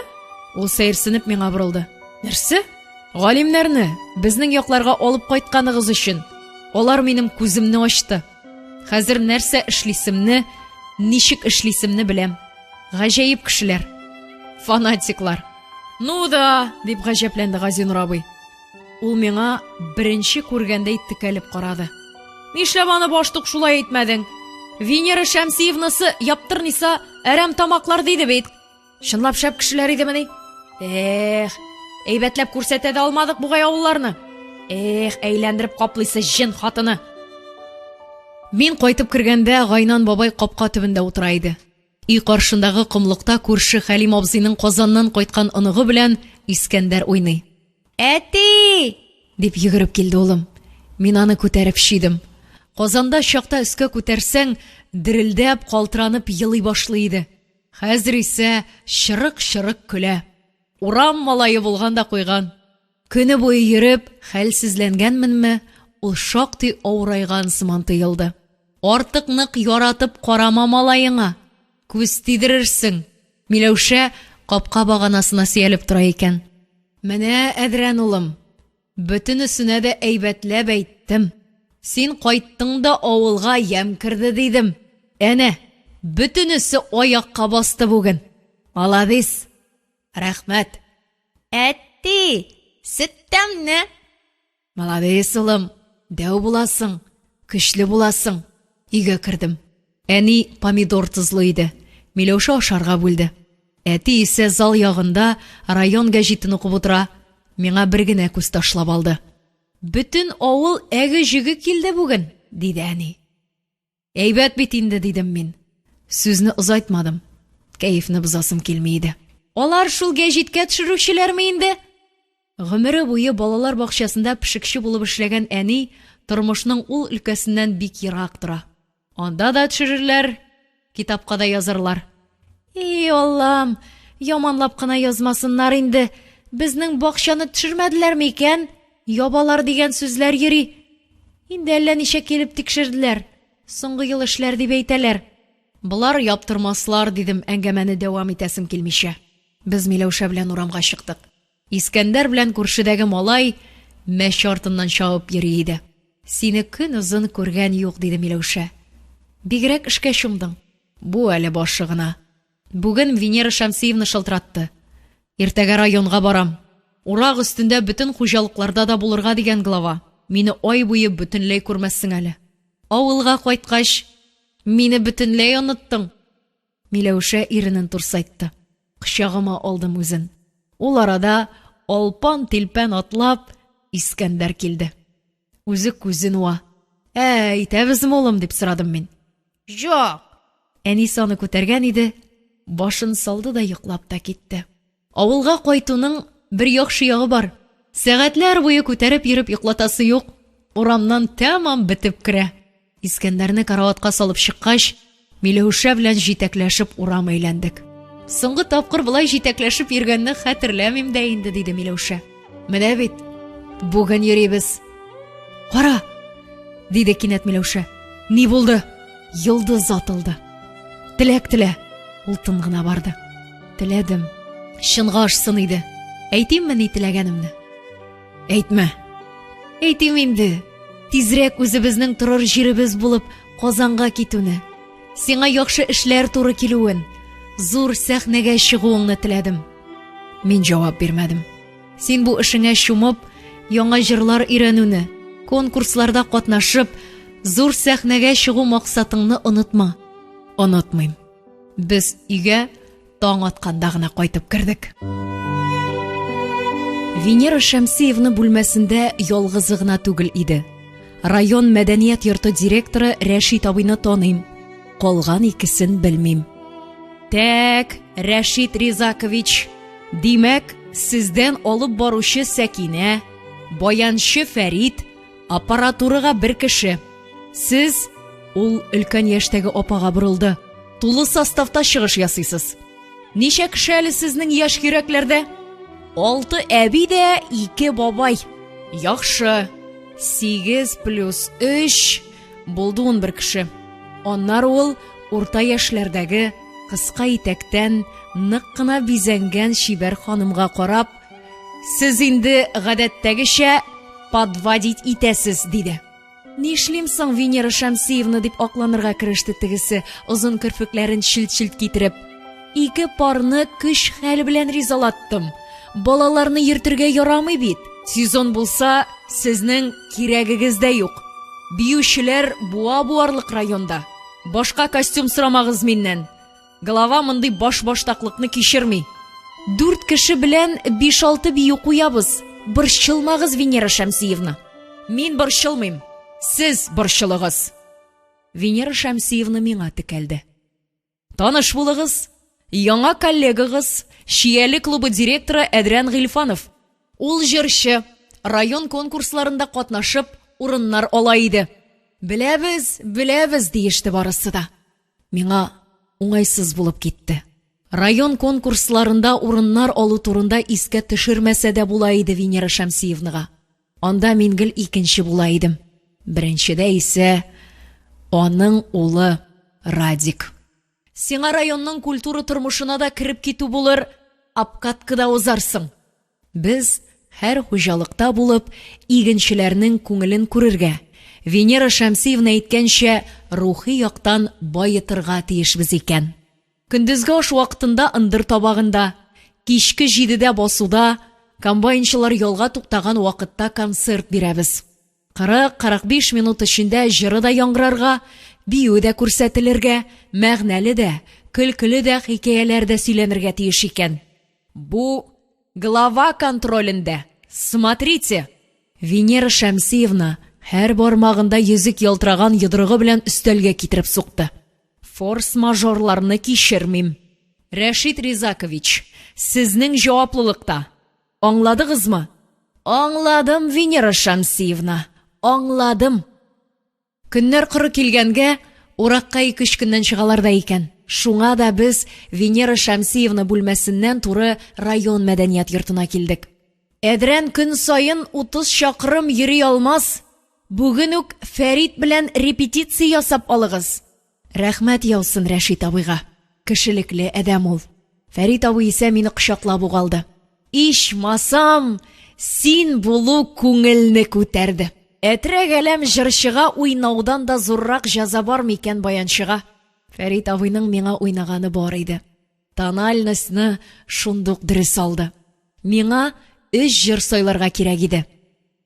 Ул сәерсенеп миңа борылды. Нәрсә? Галимнәрне безнең якларга алып кайтканыгыз өчен. Алар минем күземне ачты. Хәзер нәрсә эшлисемне, ничек эшлисемне беләм. Гаҗәеп кешеләр. Фанатиклар. Ну да, дип гаҗәпләнде Газинур абый. Ул миңа беренче күргәндәй текәлеп карады. Нишләп аны баштук шулай әйтмәдең? Венера Шәмсиевнасы яптырниса әрәм тамаклар диде бит. Чынлап шәп кешеләр идемени? Эх, әйбәтләп күрсәтә дә алмадык бугай авылларны. Эх, әйләндереп каплыйсы җен хатыны. Мин кайтып кергәндә Гайнан бабай капка төбендә утыра иде. Өй каршындагы комлыкта күрше Хәлим абзыйның Казаннан кайткан оныгы белән Искәндәр уйный. Әти! дип йөгереп килде улым. Мин аны күтәреп чөйдем. Казанда чакта өскә күтәрсәң, дерелдәп, калтыранып елый башлый иде. Хәзер исә чырык-чырык көлә. Урам малае булган да куйган. Көне буе йөреп, хәлсезләнгәнменме, ул шактый авырайган сыман тоелды. Артык нык яратып карама малаеңа, күз тидерерсең. Миләүшә капка баганасына сөялеп тора икән. Менә, Әдрән улым, Бөтенесенә дә әйбәтләп әйттем. Син кайттың да авылга ямь керде, дидем. Әнә, бөтенесе аякка басты бүген. Маладис! Рәхмәт! Әти, сөт тәмле! Маладис, улым, дәү буласың, көчле буласың. Өйгә кердем. Әни помидор тозлый иде. Миләүшә ашарга бүлде. Әти исә зал ягында район гәҗитен укып утыра. Миңа бер генә күз ташлап алды. Бөтен авыл әге-җөге килде бүген, диде әни. Әйбәт бит инде, дидем мин. Сүзне озайтмадым. Кәефне бозасым килми иде. Алар шул гәҗиткә төшерүчеләрме инде? Гомере буе балалар бакчасында пешекче булып эшләгән әни тормышның ул өлкәсеннән бик ерак тора. Анда да төшерерләр, китапка да язарлар. И, Аллам, яманлап кына язмасыннар инде. Безнең бакчаны төшермәделәрме икән? Ябалар дигән сүзләр йөри. Инде әллә ничә килеп тикшерделәр. Соңгы ел эшләр дип әйтәләр. Болар яптырмаслар, дидем, әңгәмәне дәвам итәсем килмичә. Без Миләүшә белән урамга чыктык. Искәндәр белән күршедәге малай мәче артыннан чабып йөри иде. Сине көнозын күргән юк, диде Миләүшә. Бигрәк эшкә чумдың. Бу әле башы гына. Бүген Венера Шәмсиевна шылтыратты. Иртәгә районга барам. Урак өстендә бөтен хуҗалыкларда да булырга дигән глава. Мине ай буе бөтенләй күрмәссең әле. Авылга кайткач, мине бөтенләй оныттың. Миләүшә иренен турсайтты. Кочагыма алдым үзен. Ул арада алпан-тилпән атлап Искәндәр килде. Үзе күзен уа. Ә, итәбезме, улым, дип сорадым мин. Җок. Әнисе аны күтәргән иде, башын салды да йоклап та китте. Авылга кайтуның бер яхшы ягы бар. Сәгатьләр буе күтәреп йөреп йоклатасы юк. Урамнан тәмам бетеп керә. Искәндәрне караватка салып чыккач, Миләүшә белән җитәкләшеп урам әйләндек. Соңгы тапкыр болай җитәкләшеп йөргәнне хәтерләмим дә инде, диде Миләүшә. Менә бит, бүген йөрибез. Кара, диде кинәт Миләүшә. Ни булды? Йолдыз атылды. Теләк телә. Ул тын гына барды. Теләдем. Чынга ашсын иде. Әйтимме ни теләгәнемне? Әйтмә. Әйтим инде. Тизрәк үзебезнең торыр җиребез булып Казанга китүне, сиңа яхшы эшләр туры килүен, зур сәхнәгә чыгуыңны теләдем. Мин җавап бирмәдем. Син бу эшеңә чумып, яңа җырлар өйрәнүне, конкурсларда катнашып, зур сәхнәгә чыгу максатыңны онытма. Онытмыйм. Без өйгә таң атканда гына кайтып кердек. Венера Шәмсиевна бүлмәсендә ялгызы гына түгел иде. Район мәдәният йорты директоры Рәшит абыйны таныйм. Калган икесен белмим. Тәк, Рәшит Ризакович, димәк, сездән алып баручы Сәкинә, баянчы Фәрит, аппаратурага бер кеше. Сез, ул өлкән яшьтәге апага борылды, тулы составта чыгыш ясыйсыз. Ничә кеше әле сезнең яшь йөрәкләрдә? Алты әби дә ике бабай. Яхшы. 8 плюс 3 булды 11 кеше. Аннары ул урта яшьләрдәге кыска итәктән нык кына бизәнгән чибәр ханымга карап, Сез инде гадәттәгечә подводить итәсез, диде. Нишлим соң, Венера Шәмсиевна, дип акланырга кереште тегесе, озын керфекләрен челт-челт китереп. Ике парны көч-хәл белән ризалаттым. Балаларны йөртергә ярамый бит. Сезон булса, сезнең кирәгегез дә юк. Биючеләр буа буарлык районда. Башка костюм сорамагыз миннән. Голова мондый башбаштаклыкны кичерми. Дүрт кеше белән биш-алты бию куябыз. Борчылмагыз, Венера Шәмсиевна. Мин борчылмыйм. Сез борчылыгыз. Венера Шәмсиевна миңа текәлде. Таныш булыгыз. Яңа коллегагыз, Чияле клубы директоры Әдрән Гыйльфанов. Ул җырчы, район конкурсларында катнашып, урыннар ала иде. Беләбез, беләбез, диеште барысы да. Миңа уңайсыз булып китте. Район конкурсларында урыннар алу турында искә төшермәсә дә була иде Венера Шәмсиевнага. Анда мин гел икенче була идем. Беренчедә исә аның улы Радик. Сиңа районның культура тормышына да кереп китү булыр, обкатка да узарсың. Без һәр хуҗалыкта булып, игенчеләрнең күңелен күрергә, Венера Шәмсиевна әйткәнчә, рухи яктан баетырга тиешбез икән. Көндезге аш вакытында ындыр табагында, кичке җидедә басуда, комбайнчылар ялга туктаган вакытта концерт бирәбез. 40-45 минут эчендә җыры да яңгырарга, Бию дә күрсәтелергә, мәгънәле дә, көлкеле дә хикәяләр дә сөйләнергә тиеш икән. Бу глава контролендә. Смотрите! Венера Шәмсиевна һәр бармагында йөзек ялтыраган йодрыгы белән өстәлгә китереп сукты. Форс-мажорларны кичермим. Рәшит Ризакович, сезнең җаваплылыкта. Аңладыгызмы? Аңладым, Венера Шәмсиевна, аңладым. Көннәр коры килгәнгә, уракка ике-өч көннән чыгалар да икән. Шуңа да без Венера Шәмсиевна бүлмәсеннән туры район мәдәният йортына килдек. Әдрән көн саен 30 чакрым йөри алмас, бүген үк Фәрит белән репетиция ясап алыгыз. Рәхмәт яусын Рәшит абыйга. Кешелекле адәм ул. Фәрит абый исә мине кочаклап ук алды. Ичмасам, син булу күңелне күтәрде. Әтрәк-әләм җырчыга уйнаудан да зуррак җәза бар микән баянчыга? Фәрит абыйның миңа уйнаганы бар иде. Тональностьны шундук дөрес алды. Миңа өч җыр сайларга кирәк иде.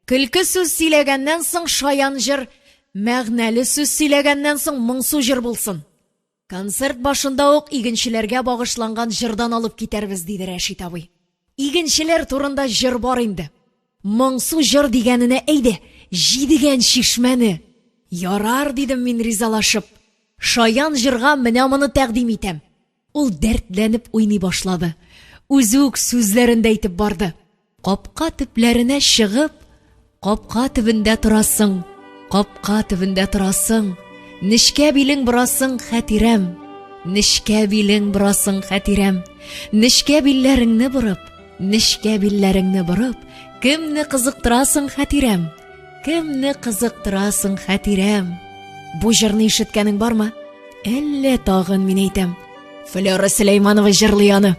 Көлке сүз сөйләгәннән соң шаян җыр, мәгънәле сүз сөйләгәннән соң моңсу җыр булсын. Концерт башында ук игенчеләргә багышланган җырдан алып китәрбез, диде Рәшит абый. Игенчеләр турында җыр бар инде. Моңсу җыр дигәненә әйдә, Җидегән чишмәне. Ярар, дидем мин ризалашып. Шаян җырга менә моны тәкъдим итәм. Ул дәртләнеп уйный башлады. Үзе үк сүзләрен дә әйтеп барды. Капка төпләренә чыгып, капка төбендә торасың, капка төбендә торасың, нечкә билең борасың, хәтирәм, нечкә билең борасың, хәтирәм, нечкә билләреңне борып, нечкә билләреңне борып, кемне кызыктырасың, хәтирәм, кемне кызыктырасың, хәтирәм. Бу җырны ишеткәнең бармы? Әллә тагын, мин әйтәм. Флера Сөләйманова җырлый аны.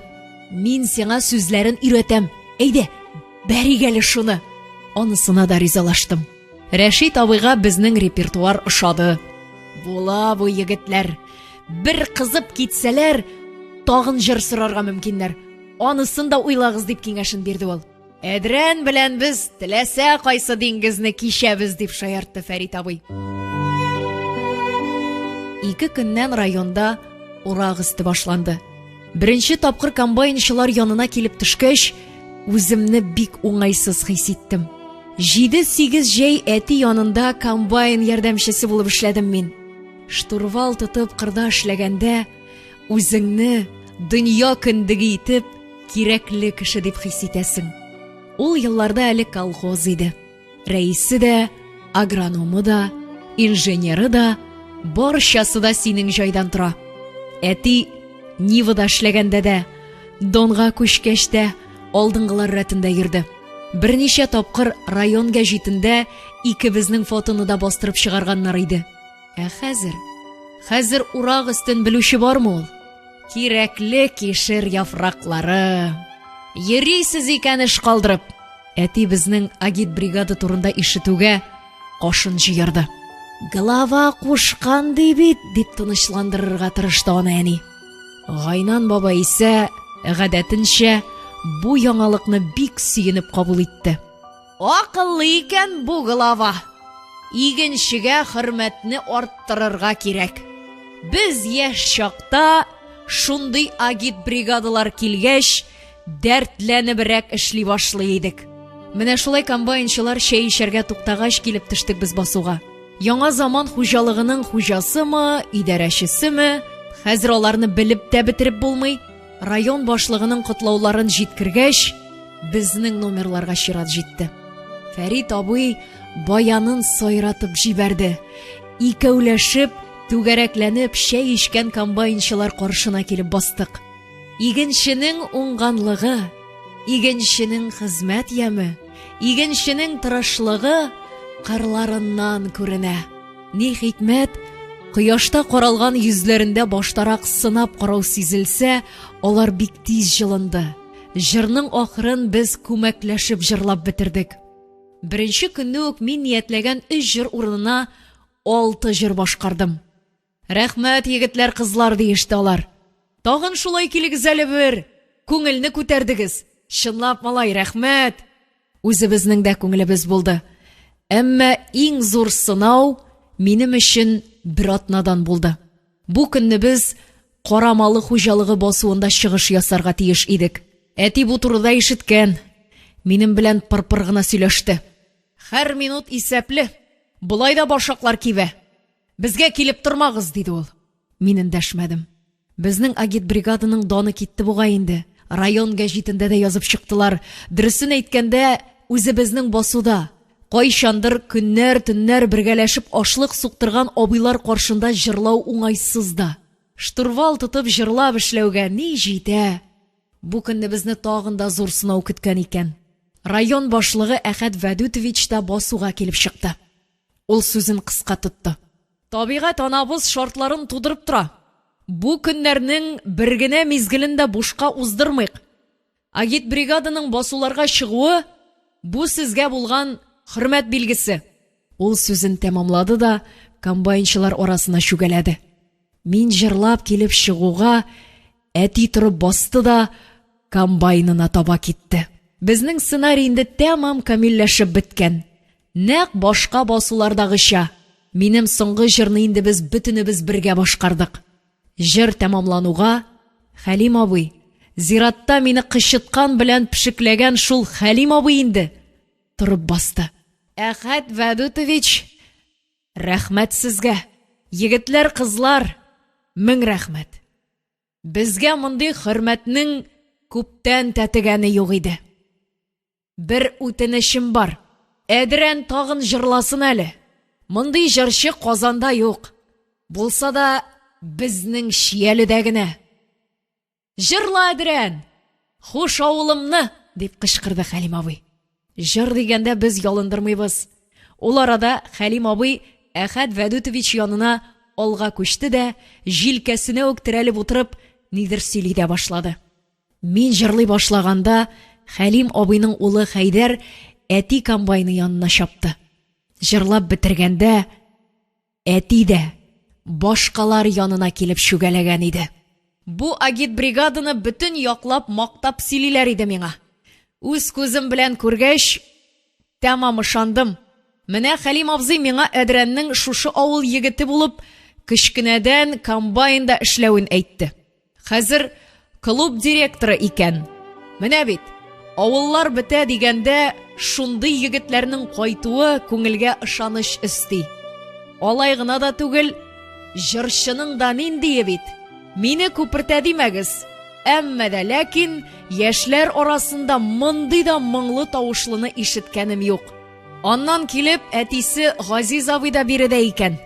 Мин сиңа сүзләрен өйрәтәм. Әйдә, бәрик әле шуны. Анысына да ризалаштым. Рәшит абыйга безнең репертуар ошады. Була бу егетләр. Бер кызып китсәләр, тагын җыр сорарга мөмкиннәр. Анысын да уйлагыз дип киңәшен бирде ул. Әдрән белән без теләсә кайсы диңгезне кичәбез, дип шаяртты Фәрит абый. Ике көннән районда урак өсте башланды. Беренче тапкыр комбайнчылар янына килеп төшкәч, үземне бик уңайсыз хис иттем. Җиде-сигез җәй әти янында комбайн ярдәмчесе булып эшләдем мин. Штурвал тотып кырда эшләгәндә, үзеңне дөнья кендеге итеп, кирәкле кеше дип хис итәсең. Ул елларда әле колхоз иде. Рәисе дә, агрономы да, инженеры да, барчасы да синең җайдан тора. Әти Нивада эшләгәндә дә, Донга күчкәч тә алдынгылар рәтендә йөрде. Берничә тапкыр район гәҗитендә икебезнең фотоны да бастырып чыгарганнар иде. Ә хәзер? Хәзер урак өстен белүче бармы ул? Кирәкле кишер яфраклары. Йөрисез икән эш калдырып. Әти безнең агитбригада турында ишетүгә кашын җыерды. Глава кушкан ди бит, дип тынычландырырга тырышты аны әни. Гайнан баба исә, гадәтенчә, бу яңалыкны бик сөенеп кабул итте. Акыллы икән бу глава. Игенчегә хөрмәтне арттырырга кирәк. Без яшь чакта шундый агитбригадалар килгәч, дәртләнебрәк эшли башлый идек. Менә шулай комбайнчылар чәй эчәргә туктагач килеп төштек без басуга. Яңа заман хуҗалыгының хуҗасымы, идарәчесеме, хәзер аларны белеп тә бетереп булмый. Район башлыгының котлауларын җиткергәч, безнең номерларга чират җитте. Фәрит абый баянын сайратып җибәрде. Икәүләшеп, түгәрәкләнеп чәй эчкән комбайнчылар каршына килеп бастык. Игенченең уңганлыгы, игенченең хезмәт яме, игенченең тырышлыгы кырларыннан күренә. Ни хикмәт, кояшта каралган йөзләрендә баштарак сынап карау сизелсә, алар бик тиз җылынды. Җырның ахырын без күмәкләшеп җырлап бетердек. Беренче көнне үк мин ниятләгән өч җыр урынына алты җыр башкардым. Рәхмәт, егетләр, кызлар, диеште алар. Тагын шулай килегез әле бер. Күңелне күтәрдегез. Чынлап, малай, рәхмәт. Үзебезнең дә күңелебез булды. Әмма иң зур сынау минем өчен бер атнадан булды. Бу көнне без Карамалы хуҗалыгы басуында чыгыш ясарга тиеш идек. Әти бу турыда ишеткән. Минем белән пыр-пыр гына сөйләште. Һәр минут исәпле. Болай да башаклар кибә. Безгә килеп тормагыз, диде ул. Мин эндәшмәдем. Безнең агитбригаданың даны китте бугай инде. Район гәҗитендә дә язып чыктылар. Дөресен әйткәндә, үзебезнең басуда, кайчандыр көннәр-төннәр бергәләшеп ашлык суктырган абыйлар каршында җырлау уңайсыз да. Штурвал тотып җырлап эшләүгә ни җитә? Бу көнне безне тагын да зур сынау көткән икән. Район башлыгы Әхәт Вәдүтович та басуга килеп чыкты. Ул сүзен кыска тотты. Табигать анабыз шартларын тудырып тора. Бу көннәрнең бер генә мизгелен дә бушка уздырмыйк. Агитбригаданың басуларга чыгуы, бу сезгә булган хөрмәт билгесе. Ул сүзен тәмамлады да комбайнчылар арасына чүгәләде. Мин җырлап килеп чыгуга, әти торып басты да комбайнына таба китте. Безнең сценарий инде тәмам камилләшеп беткән. Нәкъ башка басулардагыча, минем соңгы җырны инде без бөтенебез бергә башкардык. Җыр тәмамлануга, Хәлим абый, зиратта мине кычыткан белән пешекләгән шул Хәлим абый инде, торып басты. Әхәт Вәдүтович, рәхмәт сезгә! Егетләр, кызлар, мең рәхмәт! Безгә мондый хөрмәтнең күптән тәтегәне юк иде. Бер үтенечем бар. Әдрән тагын җырласын әле. Мондый җырчы Казанда юк. Булса да, безнең Чияледә генә. Җырла, Әдрән! Хуш авылымны! дип кычкырды Хәлим абый. Җыр дигәндә без ялындырмыйбыз. Ул арада Хәлим абый Әхәт Вәдүтович янына алга күчте дә, җилкәсенә үк терәлеп утырып, нидер сөйли дә башлады. Мин җырлый башлаганда, Хәлим абыйның улы Хәйдәр әти комбайны янына чапты. Җырлап бетергәндә, әти дә башкалар янына килеп чүгәләгән иде. Бу агитбригаданы бөтен яклап мактап сөйлиләр иде миңа. Үз күзем белән күргәч, тәмам ышандым. Менә Хәлим абзый миңа Әдрәннең шушы авыл егете булып, кечкенәдән комбайнда эшләвен әйтте. Хәзер клуб директоры икән. Менә бит, авыллар бетә дигәндә, шундый егетләрнең кайтуы күңелгә ышаныч өсти. Алай гына да түгел, җырчының да ниндие бит. Мине күпертә димәгез. Әмма дә ләкин яшьләр арасында мондый да моңлы тавышлыны ишеткәнем юк. Аннан килеп, әтисе Газиз абый да биредә икән.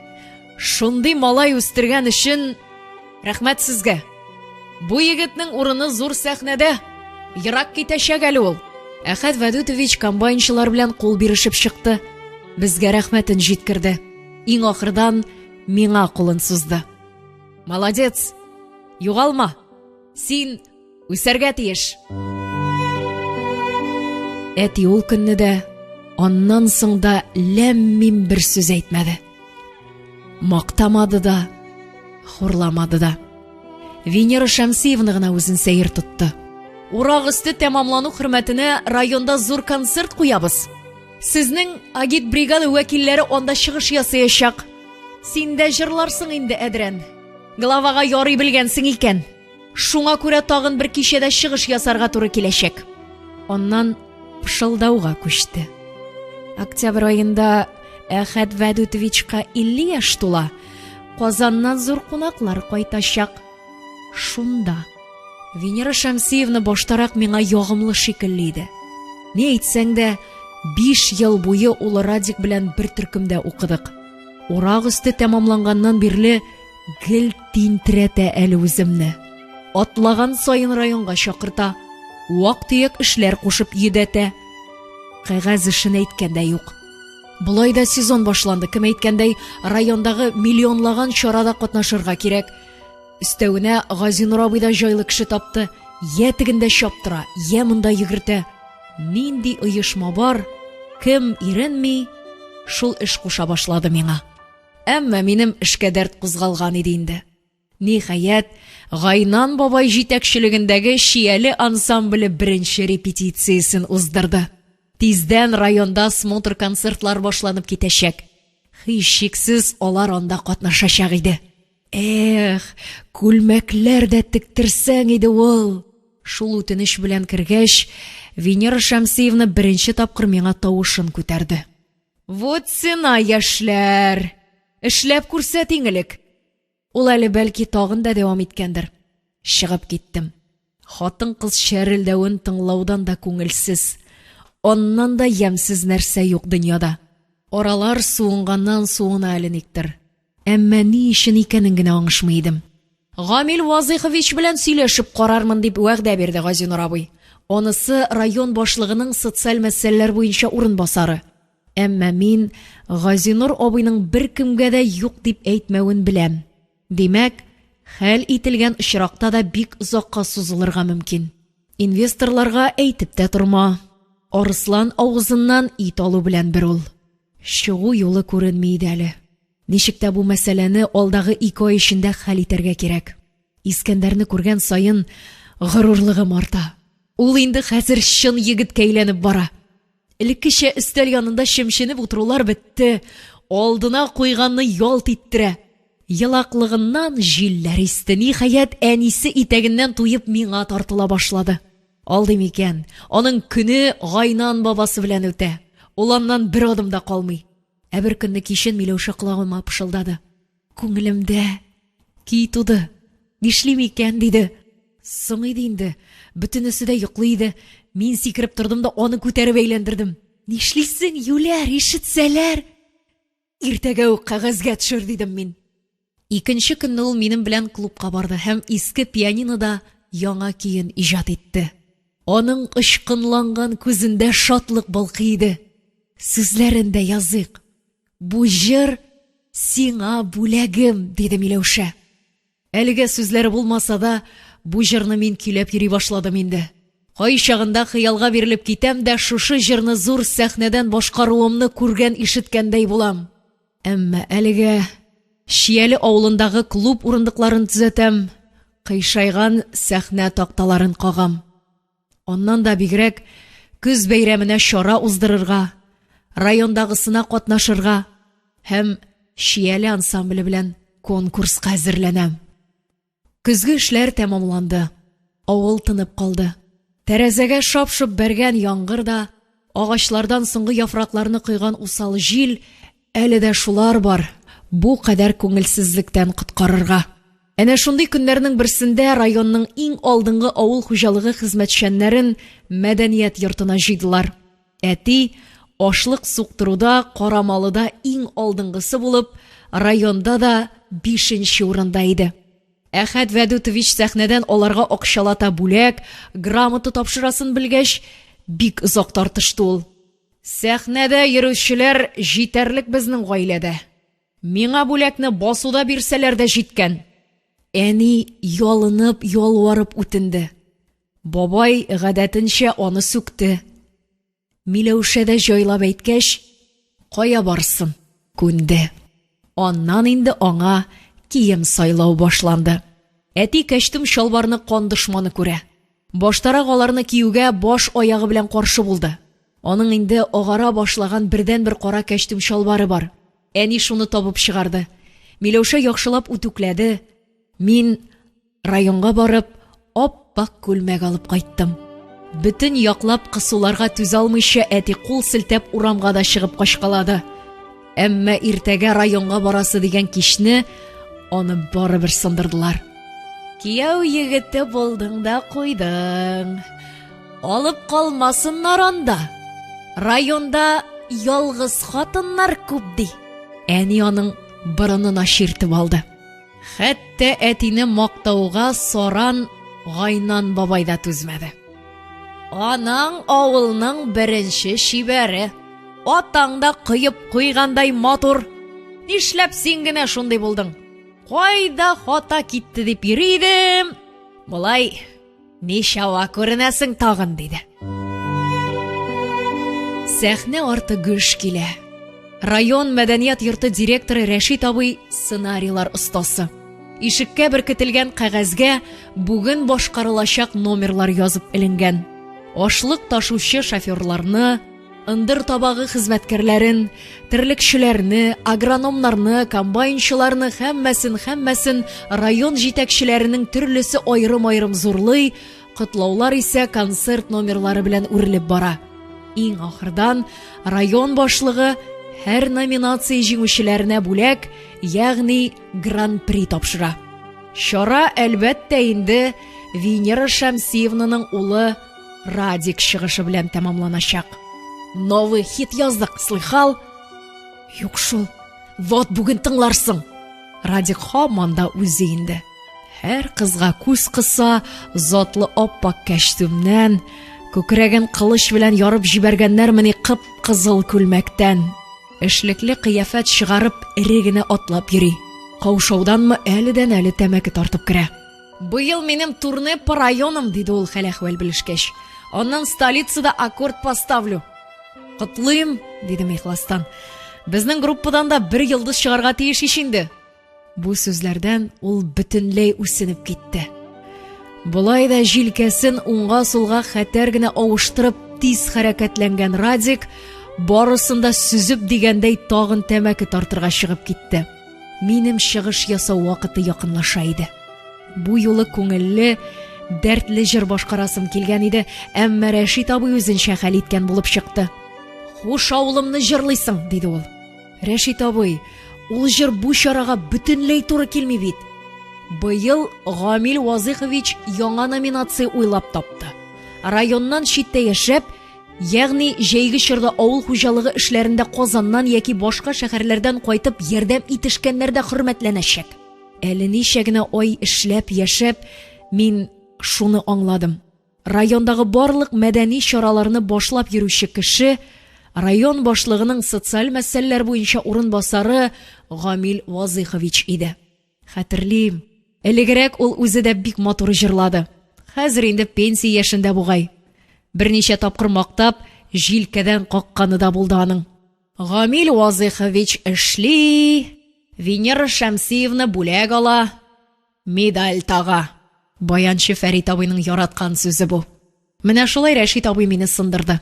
Шундый малай үстергән өчен рәхмәт сезгә. Бу егетнең урыны зур сәхнәдә. Ерак китәчәк әле ул. Әхәт Вәдүтович комбайнчылар белән кул бирешеп чыкты. Безгә рәхмәтен җиткерде. Иң ахырдан миңа кулын сузды. Молодец! Югалма! Син Үсәргә тиеш. Әти ул көнне дә, аннан соң да ләм-мим бер сүз әйтмәде. Мактамады да, хурламады да. Венера Шәмсиевна гына үзен сәер тотты. Урак өсте тәмамлану хөрмәтенә районда зур концерт куябыз. Сезнең агитбригада вәкилләре анда чыгыш ясаячак. Син дә җырларсың инде, Әдрән. Главага ярый белгәнсең икән. Шуңа күрә тагын бер кичәдә чыгыш ясарга туры киләчәк. Аннан пышылдауга күчте. Октябрь аенда Әхәт Вәдүтовичка 50 яшь тула. Казаннан зур кунаклар кайтачак. Шунда. Венера Шәмсиевна баштарак миңа ягымлы шикелле иде. Ни әйтсәң дә, 5 ел буе улы Радик белән бер төркемдә укыдык. Урак өсте тәмамланганнан бирле Гел тинтерәтә әле үземне. Атлаган саен районга чакырта, вак-төяк эшләр кушып йөдәтә. Кәгазь эшен әйткән дә юк. Болай да сезон башланды, кем әйткәндәй, райондагы миллионлаган чарада катнашырга кирәк. Өстәвенә Газинур абый да җайлы кеше тапты. Йә тегендә чаптыра, йә монда йөгертә. Нинди оешма бар, кем иренми, шул эш куша башлады миңа. Әмма минем эшкә дәрт кузгалган иде инде. Ниһаять, Гайнан бабай җитәкчелегендәге Чияле ансамбле беренче репетициясен уздырды. Тиздән районда смотр-концертлар башланып китәчәк. Һичшиксез алар анда катнашачак иде. Эх, күлмәкләр дә тектерсәң иде ул! Шул үтенеч белән кергәч, Венера Шәмсиевна беренче тапкыр миңа тавышын күтәрде. Вот сина, яшьләр! Эшләп күрсәт иң элек! Ул әле бәлки тагын да дәвам иткәндер. Чыгып киттем. Хатын-кыз чәрелдәвен тыңлаудан да күңелсез, аннан да ямьсез нәрсә юк дөньяда. Аралар суынганнан-суына әле никтер. Әмма ни өчен икәнен генә аңышмый идем. Гамил Вазыйхович белән сөйләшеп карармын, дип вәгъдә бирде Газинур абый. Анысы район башлыгының социаль мәсьәләләр буенча урынбасары. Әмма мин Газинур абыйның беркемгә дә юк дип әйтмәвен беләм. Димәк, хәл ителгән очракта да бик озакка сузылырга мөмкин. Инвесторларга әйтеп тә торма. Арыслан авызыннан ит алу белән бер ул. Чыгу юлы күренми иде әле. Ничек тә бу мәсьәләне алдагы ике ай эчендә хәл итәргә кирәк. Искәндәрне күргән саен горурлыгым арта. Ул инде хәзер чын егеткә әйләнеп бара. Элеккечә өстәл янында чемченеп утырулар бетте, алдына куйганны ялт иттерә. Елаклыгыннан җилләр исте, ниһаять, әнисе итәгеннән туеп миңа тартыла башлады. Алдыйм икән, аның көне Гайнан бабасы белән үтә. Ул аннан бер адым да калмый. Ә бер көнне кичен Миләүшә колагыма пышылдады. Күңелемдә көй туды. Нишлим икән, диде. Соң иде инде. Бөтенесе дә йоклый иде. Мин сикереп тордым да аны күтәреп әйләндердем. Нишлисең, юләр, ишетсәләр? Иртәгә үк кәгазьгә төшер, дидем мин. Икенче көнне ул минем белән клубка барды һәм иске пианинода яңа көен иҗат итте. Аның очкынланган күзендә шатлык балкый иде. Сүзләрен дә языйк. Бу җыр сиңа бүләгем, диде Миләүшә. Әлегә сүзләре булмаса да, бу җырны мин көйләп йөри башладым инде. Кайчагында хыялга бирелеп китәм дә шушы җырны зур сәхнәдән башкаруымны күргән-ишеткәндәй булам. Әмма әлегә Чияле авылындагы клуб урындыкларын төзәтәм, кыйшайган сәхнә такталарын кагам. Аннан да бигрәк көз бәйрәменә чара уздырырга, райондагысына катнашырга һәм Чияле ансамбле белән конкурска әзерләнәм. Көзге эшләр тәмамланды. Авыл тынып калды. Тәрәзәгә шап-шоп бәргән яңгыр да, агачлардан соңгы яфракларны койган усал җил, әле дә шулар бар, бу кадәр күңелсезлектән коткарырга. Әнә шундый көннәрнең берсендә районның иң алдынгы авыл хуҗалыгы хезмәтчәннәрен мәдәният йортына җыйдылар. Әти, ашлык суктыруда Карамалыда иң алдынгысы булып, районда да бишенче урында иде. Әхәт Вәдүтович сәхнәдән аларга акчалата бүләк, грамота тапшырасын белгәч, бик озак тартышты ул. Сәхнәдә йөрүчеләр җитәрлек безнең гаиләдә. Миңа бүләкне басуда бирсәләр дә җиткән. Әни ялынып, ялварып үтенде. Бабай, гадәтенчә, аны сүкте. Миләүшә дә җайлап әйткәч, кая барсын, күнде. Аннан инде аңа кием сайлау башланды. Әти кәчтүм-чалбарны кан дошманы күрә. Баштарак аларны киюгә баш аягы белән каршы булды. Аның инде агара башлаган бердәнбер кара кәчтүм-чалбары бар. Әни шуны табып чыгарды. Миләүшә яхшылап үтүкләде. Мин районга барып, ап-ак күлмәк алып кайттым. Бөтен яклап кысуларга түзә алмыйча әти кул селтәп урамга да чыгып качкалады. Әмма иртәгә районга барасы дигән кичне аны барыбер сындырдылар. Кияү егете булдың да куйдың. Алып калмасыннар анда. Районда ялгыз хатыннар күп ди. Әни аның борынына чиртеп алды. Хәтта әтине мактауга саран Гайнан бабай да түзмәде. Анаң авылның беренче чибәре. Атаң да коеп куйгандай матур. Нишләп син генә шундый булдың? Кайда хата китте дип йөри идем. Болай ничава күренәсең тагын, диде. Сәхнә арты гөж килә. Район мәдәният йорты директоры Рәшит абый сценарийлар остасы. Ишеккә беркетелгән кәгазьгә бүген башкарылачак номерлар язып эленгән. Ашлык ташучы шоферларны, Ындыр табагы хезмәткәрләрен, терлекчеләрне, агрономнарны, комбайнчыларны һәммәсен-һәммәсен район җитәкчеләренең төрлесе аерым-аерым зурлый, котлаулар исә концерт номерлары белән үрелеп бара. Иң ахырдан район башлыгы һәр номинация җиңүчеләренә бүләк, ягъни гран-при тапшыра. Чара, әлбәттә инде, Венера Шәмсиевнаның улы Радик чыгышы белән тәмамланачак. Новый хит яздык, слыхал? Юк шул. Вот бүген тыңларсың. Радик һаман да үзе инде. Һәр кызга күз кыса, затлы аппак кәчтүмнән, күкрәген кылыч белән ярып җибәргәннәрмени кып-кызыл күлмәктән. Эшлекле кыяфәт чыгарып, эре генә атлап йөри. Каушауданмы әледән-әле тәмәке тартып керә. Быел минем турне по районам, диде ул хәл-әхвәл белешкәч. Аннан столицада аккорд поставлю. Котлыйм, дидем ихластан. Безнең группадан да бер йолдыз чыгарга тиеш ич инде. Бу сүзләрдән ул бөтенләй үсенеп китте. Болай да җилкәсен уңга-сулга хәтәр генә авыштырып тиз хәрәкәтләнгән Радик барысын да сөзеп дигәндәй тагын тәмәке тартырга чыгып китте. Минем чыгыш ясау вакыты якынлаша иде. Бу юлы күңелле, дәртле җыр башкарасым килгән иде, әмма Рәшит абый үзенчә хәл иткән булып чыкты. Хуш авылымны җырлыйсың, диде ул. Рәшит абый, ул җыр бу чарага бөтенләй туры килми бит. Быел Гамил Вазыйхович яңа номинация уйлап тапты. Районнан читтә яшәп, ягъни җәйге чорда авыл хуҗалыгы эшләрендә Казаннан яки башка шәһәрләрдән кайтып ярдәм итешкәннәр дә хөрмәтләнәчәк. Әле ничә генә ай эшләп, яшәп, мин шуны аңладым. Райондагы барлык мәдәни чараларны башлап йөрүче кеше, район башлыгының социаль мәсьәләләр буенча урынбасары Гамил Вазыйхович иде. Хәтерлим, элегрәк ул үзе дә бик матур җырлады. Хәзер инде пенсия яшендә бугай. Берничә тапкыр мактап, җилкәдән какканы да булды аның. Гамил Вазыйхович эшли, Венера Шәмсиевна бүләк ала, медаль тага. Баянчы Фәрит абыйның яраткан сүзе бу. Менә шулай Рәшит абый мине сындырды.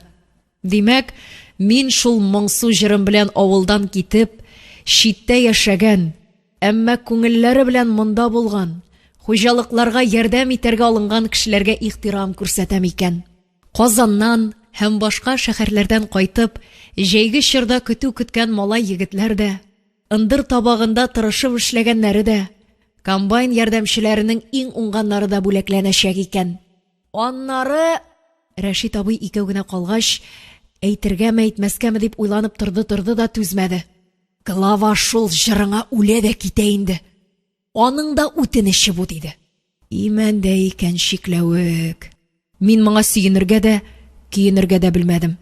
Димәк, мин шул моңсу җырым белән авылдан китеп, читтә яшәгән, әмма күңелләре белән монда булган, хуҗалыкларга ярдәм итәргә алынган кешеләргә ихтирам күрсәтәм икән. Казаннан һәм башка шәһәрләрдән кайтып, җәйге чорда көтү көткән малай-егетләр дә, ындыр табагында тырышып эшләгәннәре дә, комбайн ярдәмчеләренең иң уңганнары да бүләкләнәчәк икән. Аннары Рәшит абый икәү генә калгач, әйтергәме, әйтмәскәме дип уйланып торды-торды да түзмәде. Глава шул җырыңа үлә дә китә инде. Аның да үтенече бу, диде. Имәндә икән чикләвек. Мин моңа сөенергә дә, көенергә дә белмәдем.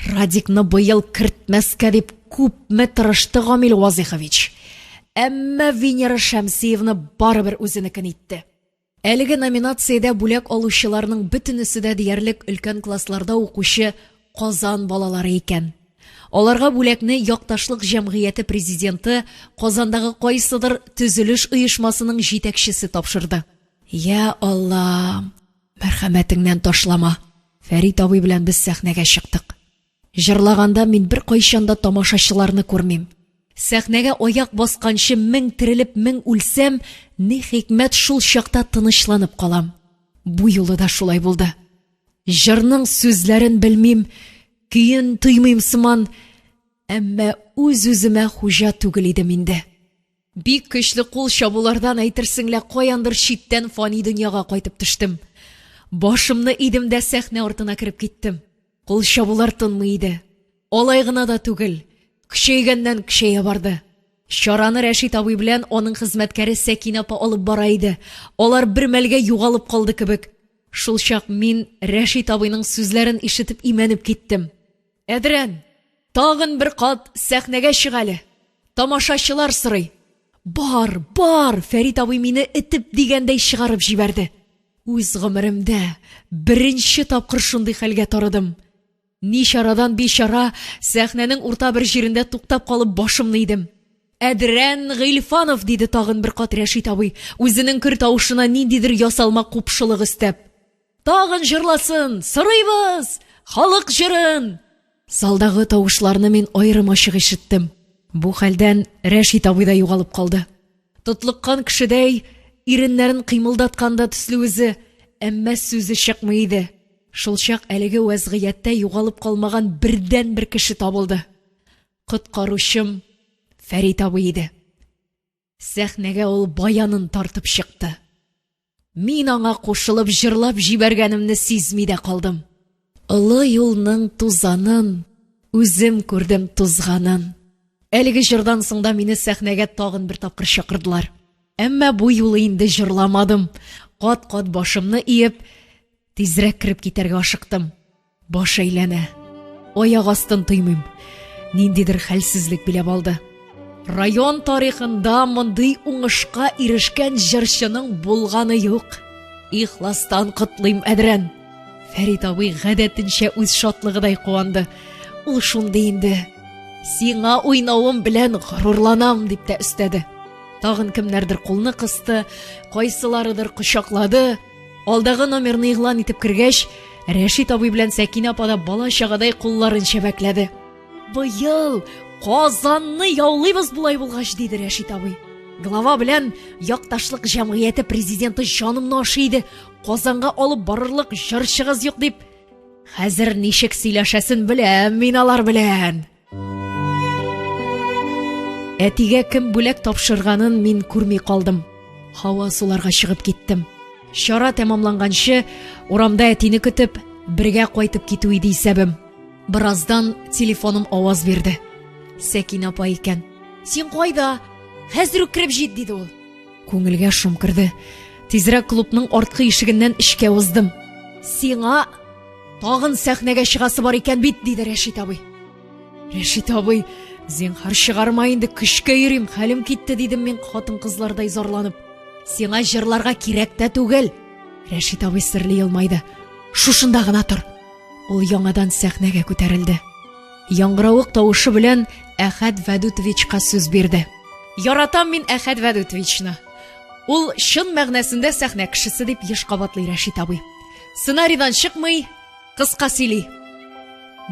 Радикны быел кертмәскә дип күпме тырышты Гамил Вазыйхович. Әмма Венера Шәмсиевна барыбер үзенекен итте. Әлеге номинациядә бүләк алучыларның бөтенесе дә диярлек өлкән классларда укучы Казан балалары икән. Аларга бүләкне Якташлык җәмгыяте президенты, Казандагы кайсыдыр төзелеш оешмасының җитәкчесе тапшырды. Я Аллам, мәрхәмәтеңнән ташлама! Фәрит абый белән без сәхнәгә чыктык. Җырлаганда мин беркайчан да тамашачыларны күрмим. Сәхнәгә аяк басканчы мең терелеп, мең үлсәм, ни хикмәт шул чакта тынычланып калам. Бу юлы да шулай булды. Җырның сүзләрен белмим, көен тоймыйм сыман, әмма үз-үземә хуҗа түгел идем инде. Бик көчле кул чабулардан әйтерсең лә каяндыр читтән фани дөньяга кайтып төштем. Башымны идем дә сәхнә артына кереп киттем. Кул чабулар тынмый иде. Алай гына да түгел, көчәйгәннән көчәя барды. Чараны Рәшит абый белән аның хезмәткәре Сәкинә апа алып бара иде. Алар бер мәлгә югалып калды кебек. Шулчак мин Рәшит абыйның сүзләрен ишетеп имәнеп киттем. Әдрән, тагын бер кат сәхнәгә чык әле. Тамашачылар сорый. Бар, бар, Фәрит абый мине этеп дигәндәй чыгарып җибәрде. Үз гомеремдә беренче тапкыр шундый хәлгә тарыдым. Ни чарадан бичара сәхнәнең урта бер җирендә туктап калып башымны идем. Әдрән Гыйльфанов, диде тагын бер кат Рәшит абый, үзенең көр тавышына ниндидер ясалма купшылык өстәп. Тагын җырласын, сорыйбыз! Халык җырын! Залдагы тавышларны мин аерым-ачык ишеттем. Бу хәлдән Рәшит абый да югалып калды. Тотлыккан кешедәй, иреннәрен кыймылдаткан да төсле үзе, әмма сүзе чыкмый иде. Шулчак әлеге вәзгыятьтә югалып калмаган бердәнбер кеше табылды. Коткаручым Фәрит абый иде. Сәхнәгә ул баянын тартып чыкты. Мин аңа кушылып җырлап җибәргәнемне сизми дә калдым. Олы юлның тузанын үзем күрдем тузганын. Әлеге җырдан соң да мине сәхнәгә тагын бер тапкыр чакырдылар. Әмма бу юлы инде җырламадым. Кат-кат башымны иеп, тизрәк кереп китәргә ашыктым. Баш әйләнә. Аяк астын тоймыйм. Ниндидер хәлсезлек биләп алды. Район тарихында мондый уңышка ирешкән җырчының булганы юк. Ихластан котлыйм, Әдрән. Фәрит абый гадәтенчә үз шатлыгыдай куанды. Ул шундый инде. Сиңа уйнавым белән горурланам, дип тә өстәде. Тагын кемнәрдер кулны кысты, кайсыларыдыр кочаклады. Алдагы номерны игълан итеп кергәч, Рәшит абый белән Сәкинә апа да бала-чагадай кулларын чәбәкләде. Быел Казанны яулыйбыз болай булгач, диде Рәшит абый. Глава белән якташлык җәмгыяте президенты җанымны ашый иде. Казанга алып барырлык җырчыгыз юк дип. Хәзер ничек сөйләшәсен беләм мин алар белән. Әтигә кем бүләк тапшырганын мин күрми калдым. Һава суларга чыгып киттем. Чара тәмамланганчы, урамда әтине көтеп, бергә кайтып китү иде исәбем. Бераздан телефоным аваз бирде. Сәкинә апа икән. Син кайда? Хәзер үк кереп җит, диде ул. Күңелгә шом керде. Тизрәк клубның арткы ишегеннән эчкә уздым. Сиңа Тагын сәхнәгә чыгасы бар икән бит, диде Рәшит абый. Рәшит абый, зинһар чыгарма инде, көчкә йөрим, хәлем китте, дидем мин хатын-кызлардай зарланып. Сиңа җырларга кирәк тә түгел. Рәшит абый серле елмайды. Шушында гына тор. Ул яңадан сәхнәгә күтәрелде. Яңгыравык тавышы белән Әхәт Вәдүтовичка сүз бирде. Яратам мин Әхәт Вәдүтовичны. Ул чын мәгънәсендә сәхнә кешесе дип еш кабатлый Рәшит абый. Сценарийдан чыкмый, кыска сөйли.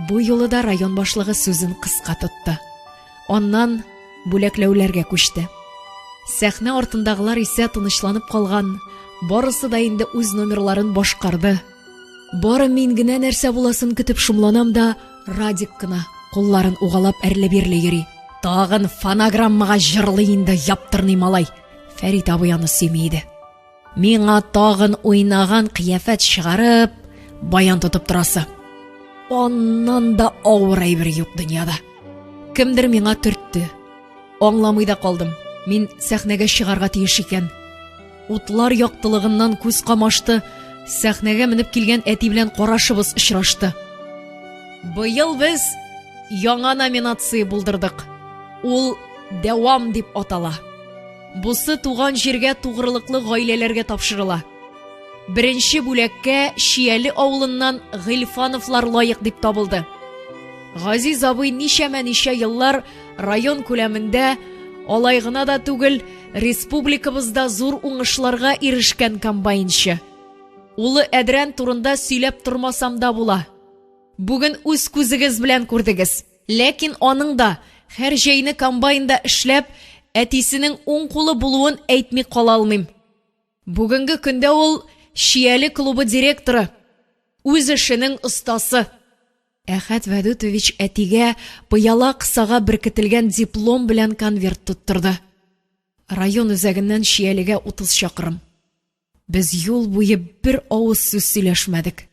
Бу юлы да район башлыгы сүзен кыска тотты. Аннан бүләкләүләргә күчте. Сәхнә артындагылар исә тынычланып калган, барысы да инде үз номерларын башкарды. Бары мин генә нәрсә буласын көтеп шомланам да, Радик кына кулларын угалап әрле-бирле йөри. Тагын фонограммага җырлый инде, яптырный малай. Фәрит абый аны сөйми иде. Миңа тагын уйнаган кыяфәт чыгарып, баян тотып торасы. Аннан да авыр әйбер юк дөньяда. Кемдер миңа төртте. Аңламый да калдым. Мин сәхнәгә чыгарга тиеш икән. Утлар яктылыгыннан күз камашты. Сәхнәгә менеп килгән әти белән карашыбыз очрашты. Быел без яңа номинация булдырдык. Ул Дәвам дип атала. Бусы туган җиргә тугрылыклы гаиләләргә тапшырыла. Беренче бүләккә Чияле авылыннан Гыйльфановлар лаек дип табылды. Газиз абый ничәмә-ничә еллар район күләмендә, алай гына да түгел, республикабызда зур уңышларга ирешкән комбайнчы. Улы Әдрән турында сөйләп тормасам да була. Бүген үз күзегез белән күрдегез. Ләкин аның да, һәр җәйне комбайнда эшләп, әтисенең уң кулы булуын әйтми кала алмыйм. Бүгенге көндә ул Чияле клубы директоры, үз эшенең остасы. Әхәт Вәдүтович әтигә пыяла кысага беркетелгән диплом белән конверт тоттырды. Район үзәгеннән Чиялегә 30 чакрым. Без юл буе бер авыз сүз сөйләшмәдек.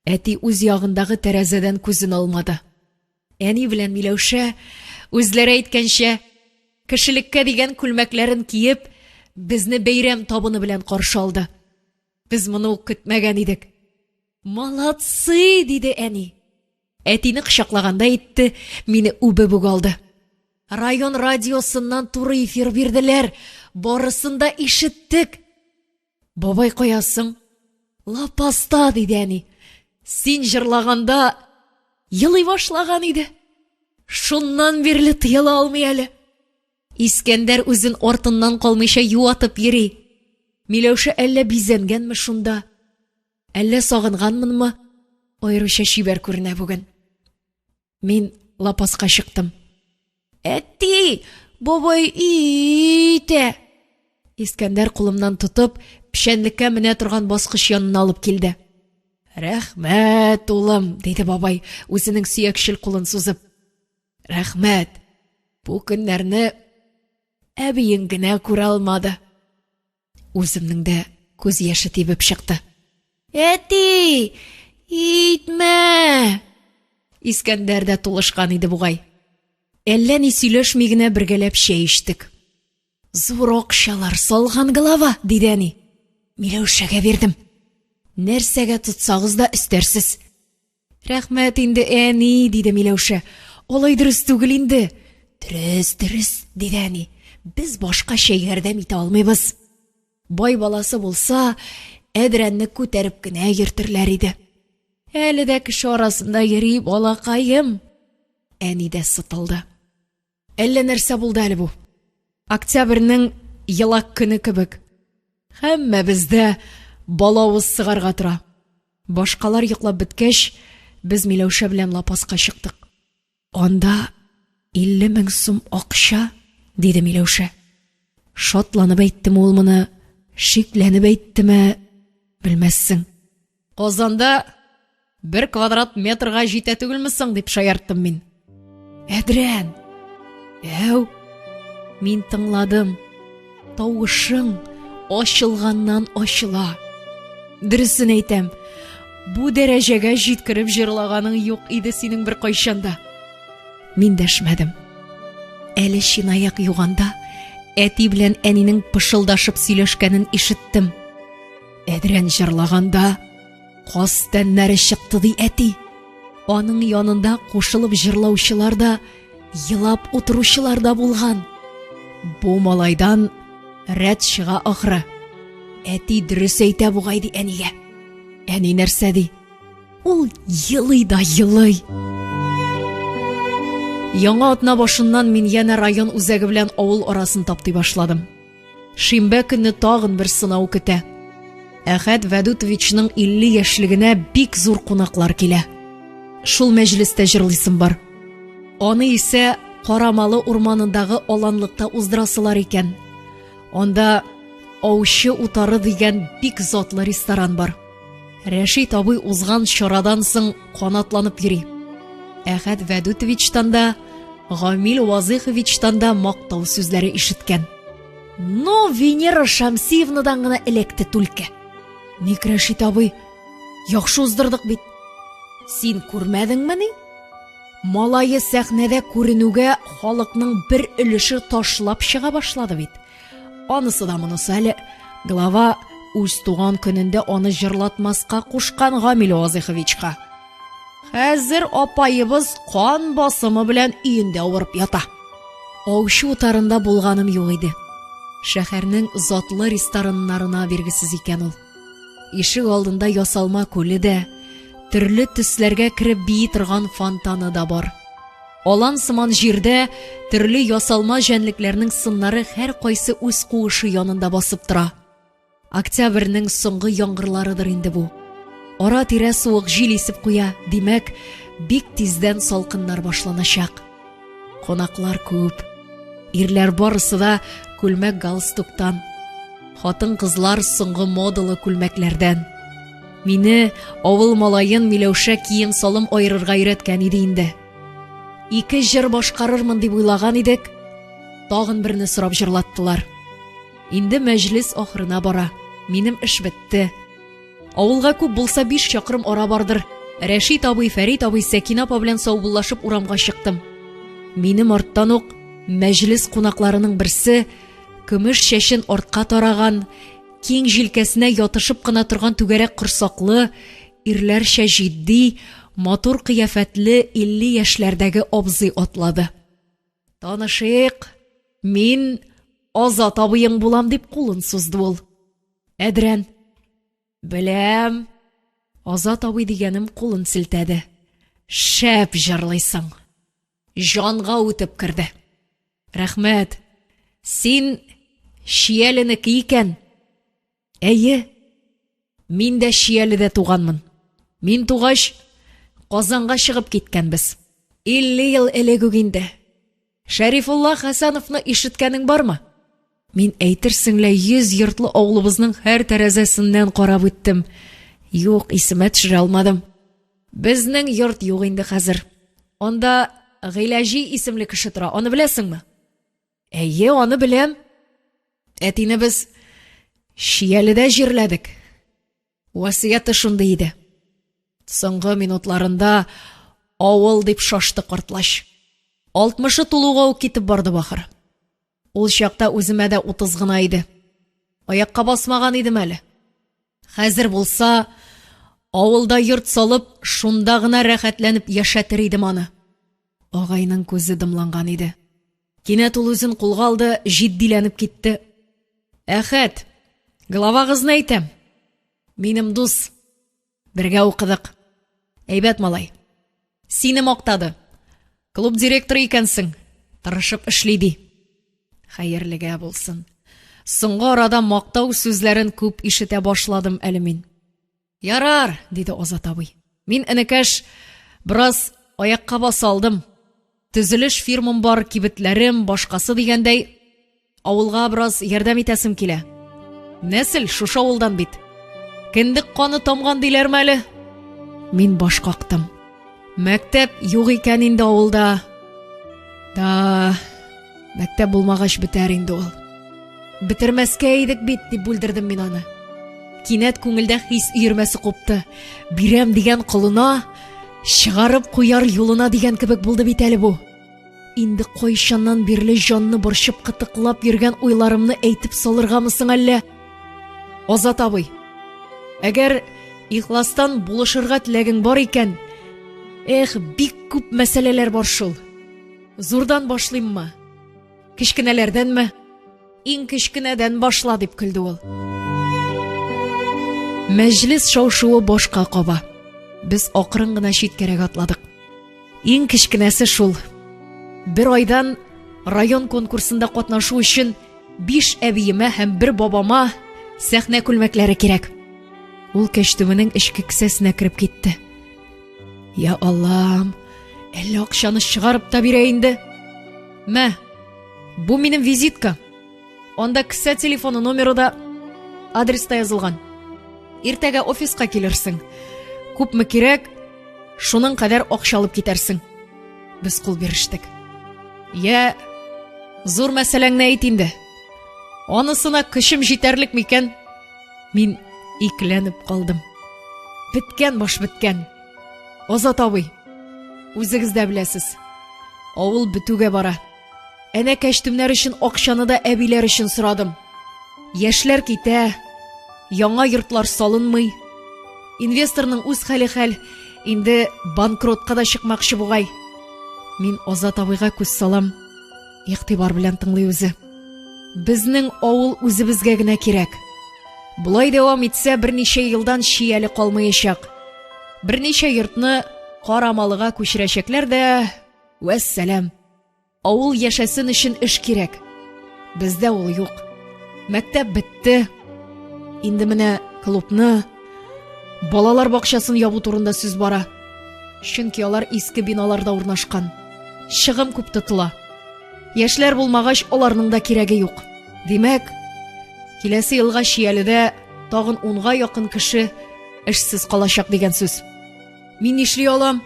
Әти үз ягындагы тәрәзәдән күзен алмады. Әни белән Миләүшә, үзләре әйткәнчә, кешелеккә дигән күлмәкләрен киеп, безне бәйрәм табыны белән каршы алды. Без моны ук көтмәгән идек. Молодцы, диде әни. Әтине кочаклагандай итте, мине үбеп үк алды. Район радиосыннан туры эфир бирделәр, барысын да ишеттек. Бабай кая соң? Лапаста, диде әни. Син җырлаганда елый башлаган иде. Шуннан бирле тыела алмый әле. Искәндәр үзен артыннан калмыйча юатып йөри. Миләүшә әллә бизәнгәнме шунда, әллә сагынганмынмы, аеруча чибәр күренә бүген. Мин лапаска чыктым. Әти, бабай итә. Искәндәр кулымнан тотып, печәнлеккә менә торган баскыч янына алып килде. Рәхмәт, улым, диде бабай, үзенең сөякчел кулын сузып. Рәхмәт. Бу көннәрне әбиең генә күрә алмады. Үземнең дә күз яше тибеп чыкты. Әти, итмә! Искәндәр дә тулышкан иде бугай. Әллә ни сөйләшми генә бергәләп чәй эчтек. Зур акчалар салган голова, диде әни. Миләүшәгә бирдем. Нәрсәгә тотсагыз да өстәрсез. Рәхмәт инде, әни, диде Миләүшә. Алай дөрес түгел инде. Дөрес, дөрес, диде әни. Без башкача ярдәм итә алмыйбыз. Бай баласы булса, әдрәнне күтәреп кенә йөртерләр иде. Әле дә кеше арасында йөри, балакаем. Әни дә сытылды. Әллә нәрсә булды әле бу. Октябрьнең елак көне кебек. Һәммәбез дә балавыз сыгарга тора. Башкалар йоклап беткәч, без Миләүшә белән лапаска чыктык. Анда 50 мең сум акча, диде Миләүшә. Шатланып әйттеме ул моны, шикләнеп әйттеме, белмәссең. Казанда бер квадрат метрга җитә түгелме соң, дип шаярттым мин. Әдрән! Әү! Мин тыңладым. Тавышың ачылганнан ачыла. Дөресен әйтәм, бу дәрәҗәгә җиткереп җырлаганың юк иде синең беркайчан да. Мин дәшмәдем. Әле чинаяк юганда әти белән әнинең пышылдашып сөйләшкәнен ишеттем. Әдрән җырлаганда каз тәннәре чыкты ди әти. Аның янында кушылып җырлаучылар да, елап утыручылар да булган. Бу малайдан рәт чыга ахры. Әти дөрес әйтә бугай ди әнигә. Әни нәрсә ди? Ул елый да елый. Яңа атна башыннан мин янә район үзәге белән авыл арасын таптый башладым. Шимбә көнне тагын бер сынау көтә. Әхәт Вәдүтовичның 50 яшьлегенә бик зур кунаклар килә. Шул мәҗлестә җырлыйсым бар. Аны исә Карамалы урманындагы аланлыкта уздырасылар икән. Анда Аучы утары дигән бик затлы ресторан бар. Рәшит абый узган чарадан соң канатланып йөри. Әхәт Вәдүтовичтан да, Гамил Вазыйховичтан да мактау сүзләре ишеткән. Но Венера Шәмсиевнадан гына эләкте түлке. Ник, Рәшит абый, яхшы уздырдык бит. Син күрмәдеңмени? Малае сәхнәдә күренүгә халыкның бер өлеше ташлап чыга башлады бит. Анысы да монысы әле глава үз туган көнендә аны җырлатмаска кушкан Гамил Вазыйховичка. Хәзер апаебыз кан басымы белән өендә авырып ята. Аучы утарында булганым юк иде. Шәһәрнең затлы рестораннарына биргесез икән ул. Ишек алдында ясалма күле дә, төрле төсләргә кереп бии торган фонтаны да бар. Алан сыман җирдә төрле ясалма җәнлекләрнең сыннары һәркайсы үз куышы янында басып тора. Октябрьнең соңгы яңгырларыдыр инде бу. Ара-тирә суык җил исеп куя, димәк, бик тиздән салкыннар башланачак. Кунаклар күп. Ирләр барысы да күлмәк-галстуктан. Хатын-кызлар соңгы модалы күлмәкләрдән. Мине, авыл малаен Миләүшә кием-салым аерырга өйрәткән иде инде. Ике җыр башкарырмын дип уйлаган идек, тагын берне сорап җырлаттылар. Инде мәҗлес ахырына бара. Минем эш бетте. Авылга күп булса биш чакрым ара бардыр. Рәшит абый, Фәрит абый, Сәкинә апа белән саубуллашып урамга чыктым. Минем арттан ук мәҗлес кунакларының берсе, көмеш чәчен артка тараган, киң җилкәсенә ятышып кына торган түгәрәк корсаклы, ирләрчә җитди, матур кыяфәтле 50 яшьләрдәге абзый атлады. Танышыйк, мин Азат абыең булам, дип кулын сузды ул. Әдрән. Беләм. Азат абый дигәнем кулын селтәде. Шәп җырлыйсың. Җанга үтеп керде. Рәхмәт. Син Чияленеке икән. Әйе. Мин дә Чияледә туганмын. Мин тугач, Казанга чыгып киткәнбез. 50 ел элек үк инде. Шәрифулла Хәсәновны ишеткәнең бармы? Мин әйтерсең лә 100 йортлы авылыбызның һәр тәрәзәсеннән карап үттем. Юк, исемә төшерә алмадым. Безнең йорт юк инде хәзер. Анда Гыйләҗи исемле кеше тора, аны беләсеңме? Әйе, аны беләм. Әтине без Чияледә җирләдек. Васыяте шундый иде. Соңгы минутларында авыл дип шашты картлач. Алтмышы тулуга ук китеп барды бахыр. Ул чакта үземә дә 30 гына иде. Аякка басмаган идем әле. Хәзер булса, авылда йорт салып, шунда гына рәхәтләнеп яшәтер идем аны. Агайның күзе дымланган иде. Кинәт ул үзен кулга алды, җитдиләнеп китте. Әхәт, главагызны әйтәм. Минем дус. Бергә укыдык. Әйбәт малай. Сине мактады. Клуб директоры икәнсең. Тырышып эшли ди. Хәерлегә булсын. Соңгы арада мактау сүзләрен күп ишетә башладым әле мин. Ярар, диде Азат абый. Мин, энекәш, бераз аякка баса алдым. Төзелеш фирмам бар, кибетләрем, башкасы дигәндәй, авылга бераз ярдәм итәсем килә. Нәсел шушы авылдан бит. Кендек каны тамган диләрме әле? Мин баш кактым. Мәктәп юк икән инде авылда. Да, мәктәп булмагач бетәр инде ул. Бетермәскә идек бит, дип бүлдердем мин аны. Кинәт күңелдә хис өермәсе купты. Бирәм дигән колына, чыгарып куяр юлына дигән кебек булды бит әле бу. Инде кайчаннан бирле җанны борчып кытыклап йөргән уйларымны әйтеп салыргамы соң әллә? Азат абый, әгәр ихластан булышырга теләгең бар икән, эх, бик күп мәсьәләләр бар шул. Зурдан башлыйммы? Кечкенәләрдәнме? Иң кечкенәдән башла, дип көлде ул. Мәҗлес шау-шуы башка каба. Без акрын гына читкәрәк атладык. Иң кечкенәсе шул. Бер айдан район конкурсында катнашу өчен биш әбиемә һәм бер бабама сәхнә күлмәкләре кирәк. Ул кәчтүменең эчке кесәсенә кереп китте. Я Аллам, әллә акчаны чыгарып та бирә инде. Мә, бу минем визитка. Анда кесә телефоны номеры да, адрес та язылган. Иртәгә офиска килерсең. Күпме кирәк, шуның кадәр акча алып китәрсең. Без кул бирештек. Я, зур мәсьәләңне әйт инде. Анысына көчем җитәрлек микән? Мин икеләнеп калдым. Беткән баш беткән. Азат абый, үзегез дә беләсез. Авыл бетүгә бара. Әнә кәчтүмнәр өчен акчаны да әбиләр өчен сорадым. Яшьләр китә, яңа йортлар салынмый. Инвесторның үз хәле хәл, инде банкротка да чыкмакчы бугай. Мин Азат абыйга күз салам. Игътибар белән тыңлый үзе. Безнең авыл үзебезгә генә кирәк. Болай дәвам итсә, берничә елдан чияле калмаячак. Берничә йортны Карамалыга күчерәчәкләр дә, вәссәлам. Авыл яшәсен өчен эш кирәк. Бездә ул юк. Мәктәп бетте. Инде менә клубны, балалар бакчасын ябу турында сүз бара. Чөнки алар иске биналарда урнашкан. Чыгым күп тотыла. Яшьләр булмагач, аларның да кирәге юк. Димәк, киләсе елга Чияледә тагын унга якын кеше эшсез калачак дигән сүз. Мин нишли алам?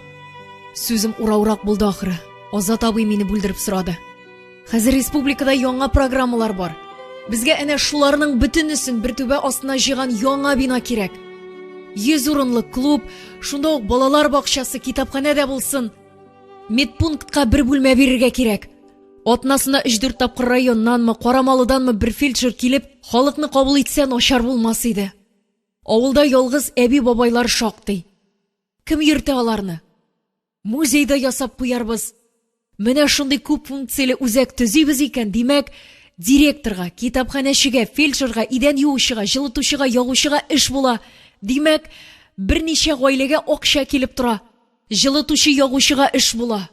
Сүзем ураурак булды ахры. Азат абый мине бүлдереп сорады. Хәзер республикада яңа программалар бар. Безгә әнә шуларның бөтенесен бер түбә астына җыйган яңа бина кирәк. 100 урынлы клуб, шунда ук балалар бакчасы, китапханә дә булсын. Медпунктка бер бүлмә бирергә кирәк. Атнасына өч-дүрт тапкыр районнанмы, Карамалыданмы бер фельдшер килеп, халыкны кабул итсә, начар булмас иде. Авылда ялгыз әби-бабайлар шактый. Кем йөртә аларны? Музей да ясап куярбыз. Менә шундый күп функцияле үзәк төзибез икән, димәк, директорга, китапханәчегә, фельдшерга, идән юучыга, җылытучыга, ягучыга эш була. Димәк, берничә гаиләгә акча килеп тора. Җылытучы, ягучыга эш була.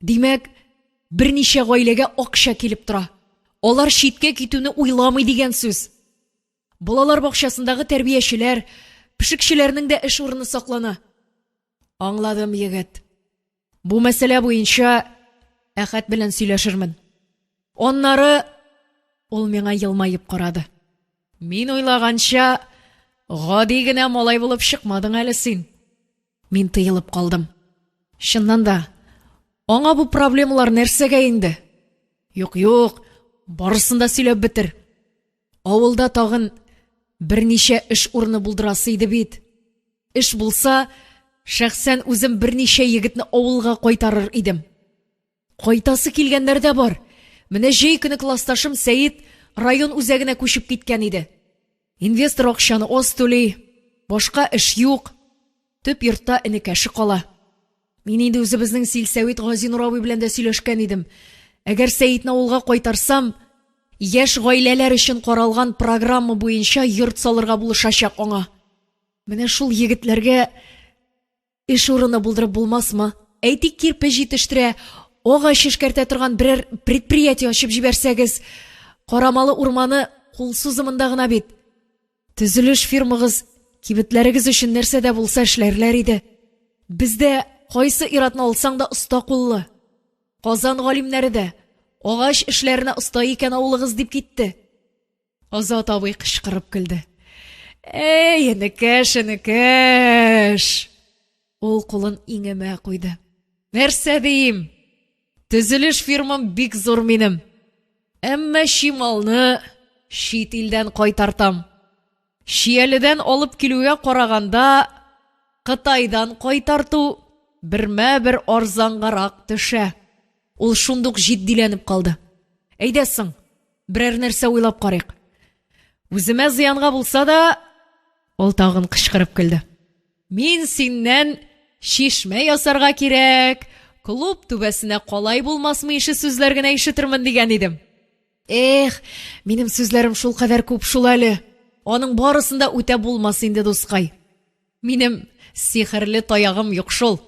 Димәк, берничә гаиләгә акча килеп тора. Алар читкә китүне уйламый дигән сүз. Балалар бакчасындагы тәрбиячеләр, пешекчеләрнең дә эш урыны саклана. Аңладым, егет. Бу мәсьәлә буенча Әхәт белән сөйләшермен. Аннары ул миңа елмаеп карады. Мин уйлаганча, гади генә малай булып чыкмадың әле син. Мин тыелып калдым. Чыннан да, аңа бу проблемалар нәрсәгә инде? Юк, юк, барысын да сөйләп бетер. Авылда тагын берничә эш урыны булдырасы иде бит. Эш булса, шәхсән үзем берничә егетне авылга кайтарыр идем. Кайтасы килгәннәр дә бар. Менә җәй көне классташым Сәет район үзәгенә күчеп киткән иде. Инвестор акчаны аз түли, башка эш юк. Төп йортта энекәше кала. Мин инде үзебезнең силсәвит Газинур абый белән дә сөйләшкән идем. Әгәр Сәетне авылга кайтарсам, яшь гаиләләр өчен каралган программа буенча йорт салырга булышачак аңа. Менә шул егетләргә эш урыны булдырып булмасмы? Әйтик, кирпеч җитештерә, агач эшкәртә торган берәр предприятие ачып җибәрсәгез. Карамалы урманы кул сузымында гына бит. Төзелеш фирмагыз, кибетләрегез өчен нәрсә дә булса эшләрләр иде. Бездә кайсы ир-атны алсаң да оста куллы. Казан галимнәре дә агач эшләренә оста икән авылыгыз дип китте. Азат абый кычкырып көлде. Әй, энекәш, энекәш! Ул кулын иңемә куйды. Нәрсә диим? Төзелеш фирмам бик зур минем. Әмма чималны чит илдән кайтартам. Чияледән алып килүгә караганда, Кытайдан кайтарту бермә-бер арзангарак төшә. Ул шундук җитдиләнеп калды. Әйдә соң, берәр нәрсә уйлап карыйк. Үземә зыянга булса да, ул тагын кычкырып көлде. Мин синнән чишмә ясарга кирәк, клуб түбәсенә калай булмасмы ише сүзләр генә ишетермен дигән идем. Эх, минем сүзләрем шулкадәр күп шул әле. Аның барысын да үтәп булмас инде, дускай. Минем сихерле таягым юк шул.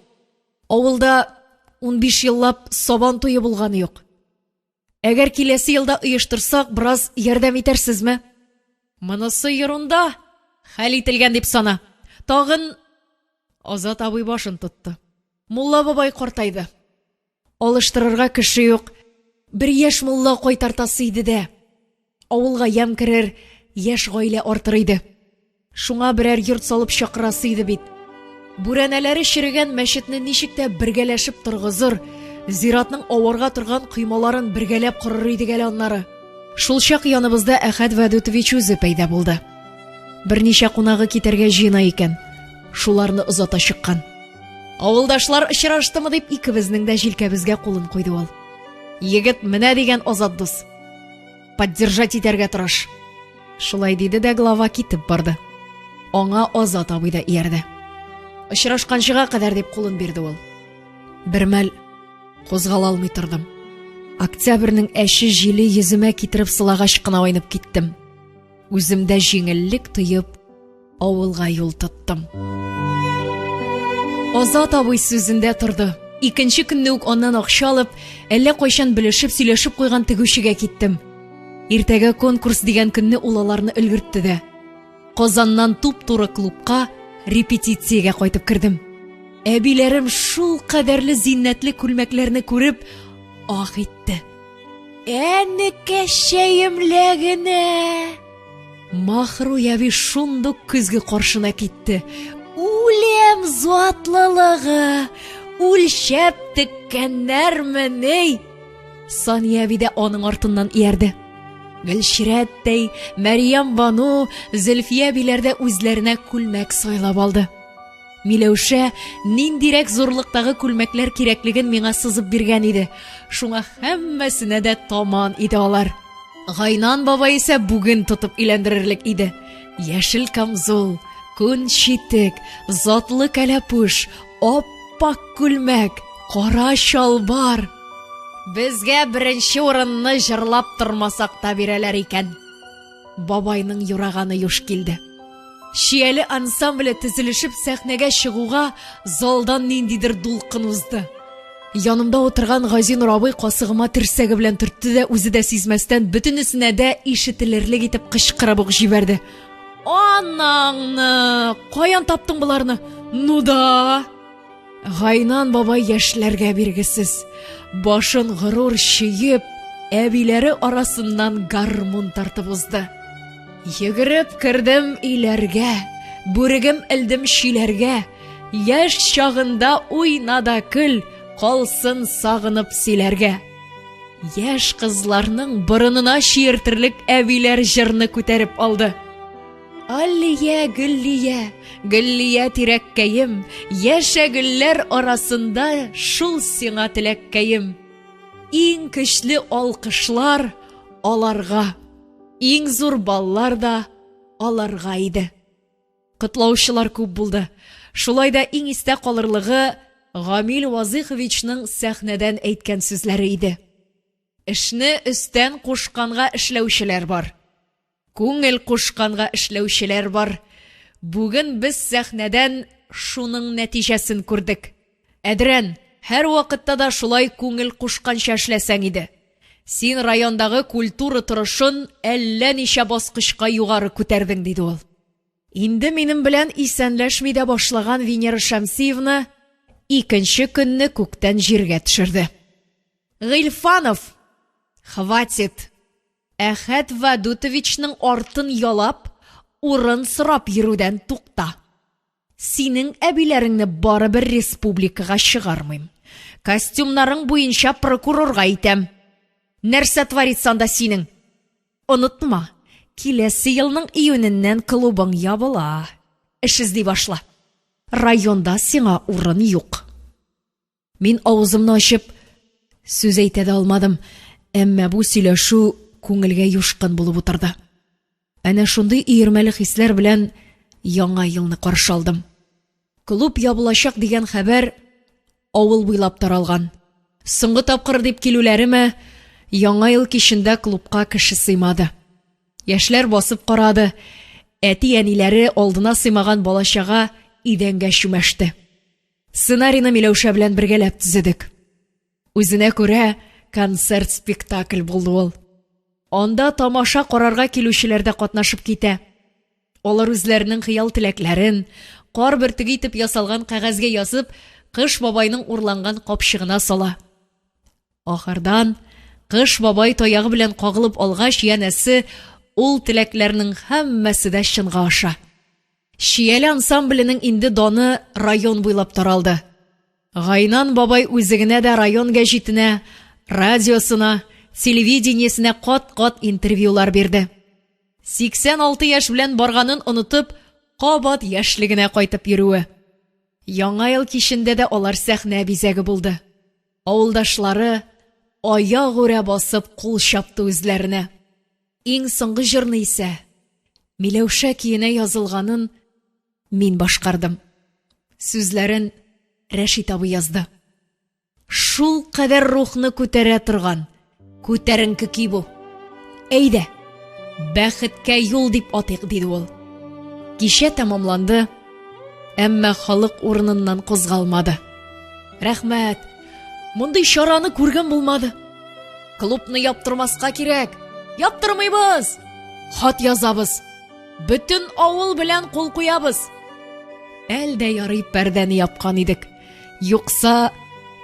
Авылда 15 еллап сабан туе булганы юк. Әгәр киләсе елда оештырсак, бераз ярдәм итәрсезме? Монысы ерунда, хәл ителгән дип сана. Тагын Азат абый башын тотты. Мулла бабай картайды. Алыштырырга кеше юк. Бер яшь мулла кайтартасы иде дә. Авылга ямь керер, яшь гаилә артыр иде. Шуңа берәр йорт салып чакырасы иде бит. Бүрәнәләре черегән мәчетне ничек тә бергәләшеп торгызыр, зиратның аварга торган коймаларын бергәләп корыр идек әле аннары. Шулчак яныбызда Әхәт Вәдүтович үзе пәйда булды. Берничә кунагы китәргә җыена икән. Шуларны озата чыккан. Авылдашлар очраштымы дип икебезнең дә җилкәбезгә кулын куйды ул. Егет менә дигән Азат дус. Поддержать итәргә тырыш. Шулай диде дә глава китеп барды. Аңа Азат абый да иярде. Очрашканчыга кадәр дип кулын бирде ул. Бермәл кузгала алмый тордым. Октябрьнең әче җиле йөземә китереп сылагач кына айнып киттем. Үземдә җиңеллек тоеп, авылга юл тоттым. Азат абый сүзендә торды. Икенче көнне үк аннан акча алып, әллә кайчан белешеп сөйләшеп куйган тегүчегә киттем. Иртәгә конкурс дигән көнне ул аларны өлгертте дә. Казаннан туп-туры клубка репетициягә кайтып кердем. Әбиләрем шул кадәрле зиннәтле күлмәкләрне күреп, ах итте. Әнекәчәем ләгенә! Маһруй әби шундук көзге каршына китте. Үлем затлылыгы! Үлчәп теккәннәрмени? Сания әби дә аның артыннан иярде. Гөлчирәттәй, Мәрьям Бану, Зөлфия әбиләр дә үзләренә күлмәк сайлап алды. Миләүшә ниндирәк зурлыктагы күлмәкләр кирәклеген миңа сызып биргән иде. Шуңа һәммәсенә дә таман иде алар. Гайнан бабай исә бүген тотып өйләндерерлек иде. Яшел камзул, күн читек, затлы кәләпүш, ап-ак күлмәк, кара чалбар. Безгә беренче урынны җырлап тормасак та бирәләр икән. Бабайның юраганы юш килде. Чияле ансамбле тезелешеп сәхнәгә чыгуга залдан ниндидер дулкын узды. Янымда утырган Газинур абый касыгыма терсәге белән төртте дә үзе дә сизмәстән бөтенесенә дә ишетелерлек итеп кычкырып ук җибәрде. Анаңны! Каян таптың боларны? Ну да! Гайнан бабай яшьләргә биргесез, башын горур чөеп, әбиләре арасыннан гармун тартып узды. Йөгереп кердем өйләргә, бүрегем элдем чөйләргә, яшь чагында уйна да көл, калсын сагынып сөйләргә. Яшь кызларның борынына чиертерлек әбиләр җырны күтәреп алды. Аллия, Гөллия, Гөллия тирәккәем, яшә гөлләр арасында шул сиңа теләккәем. Иң көчле алкышлар аларга, иң зур баллар да аларга иде. Котлаучылар күп булды. Шулай да иң истә калырлыгы Гамил Вазыйховичның сәхнәдән әйткән сүзләре иде. Эшне өстән кушканга эшләүчеләр бар. Күңел кушканга эшләүчеләр бар. Бүген без сәхнәдән шуның нәтиҗәсен күрдек. Әдрән, һәрвакытта да шулай күңел кушканча эшләсәң иде. Син райондагы культура торышын әллә ничә баскычка югары күтәрдең, диде ул. Инде минем белән исәнләшми дә башлаган Венера Шәмсиевна икенче көнне күктән җиргә төшерде. Гыйльфанов! Хватит! Әхәт Вәдүтовичның артын ялап, урын сорап йөрүдән тукта. Синең әбиләреңне барыбер республикага чыгармыйм. Костюмнарың буенча прокурорга әйтәм. Нәрсә творится анда синең? Онытма, киләсе елның июненнән клубың ябыла. Эш эзли башла. Районда сиңа урын юк. Мин авызымны ачып сүз әйтә дә алмадым, әмма бу сөйләшү күңелгә юшкын булып утырды. Әнә шундый өермәле хисләр белән яңа елны каршы алдым. Клуб ябылачак дигән хәбәр авыл буйлап таралган. Соңгы тапкыр дип килүләреме, яңа ел кичендә клубка кеше сыймады. Яшьләр басып карады, әти-әниләре алдына сыймаган бала-чага идәнгә чүмәште. Сценарийны Миләүшә белән бергәләп төзедек. Үзенә күрә концерт-спектакль булды ул. Анда тамаша карарга килүчеләр дә катнашып китә. Алар үзләренең хыял-теләкләрен, кар бөртеге итеп ясалган кәгазьгә язып, Кыш бабайның урланган капчыгына сала. Ахырдан, Кыш бабай таягы белән кагылып алгач, янәсе, ул теләкләрнең һәммәсе дә чынга аша. Чияле ансамбленең инде даны район буйлап таралды. Гайнан бабай үзе генә дә район гәҗитенә, радиосына, телевидениесенә кат-кат интервьюлар бирде. 86 яшь белән барганын онытып, кабат яшьлегенә кайтып йөрүе. Яңа ел кичендә дә алар сәхнә бизәге булды. Авылдашлары аягүрә басып кул чапты үзләренә. Иң соңгы җырны исә Миләүшә көенә язылганын мин башкардым. Сүзләрен Рәшит абый язды. Шул кадәр рухны күтәрә торган, күтәренке көй бу. Әйдә, бәхеткә юл дип атыйк, диде ул. Кичә тәмамланды, әмма халык урыныннан кузгалмады. Рәхмәт. Мондый чараны күргән булмады. Клубны яптырмаска кирәк. Яптырмыйбыз. Хат язабыз. Бөтен авыл белән кул куябыз. Әл дә ярый пәрдәне япкан идек. Юкса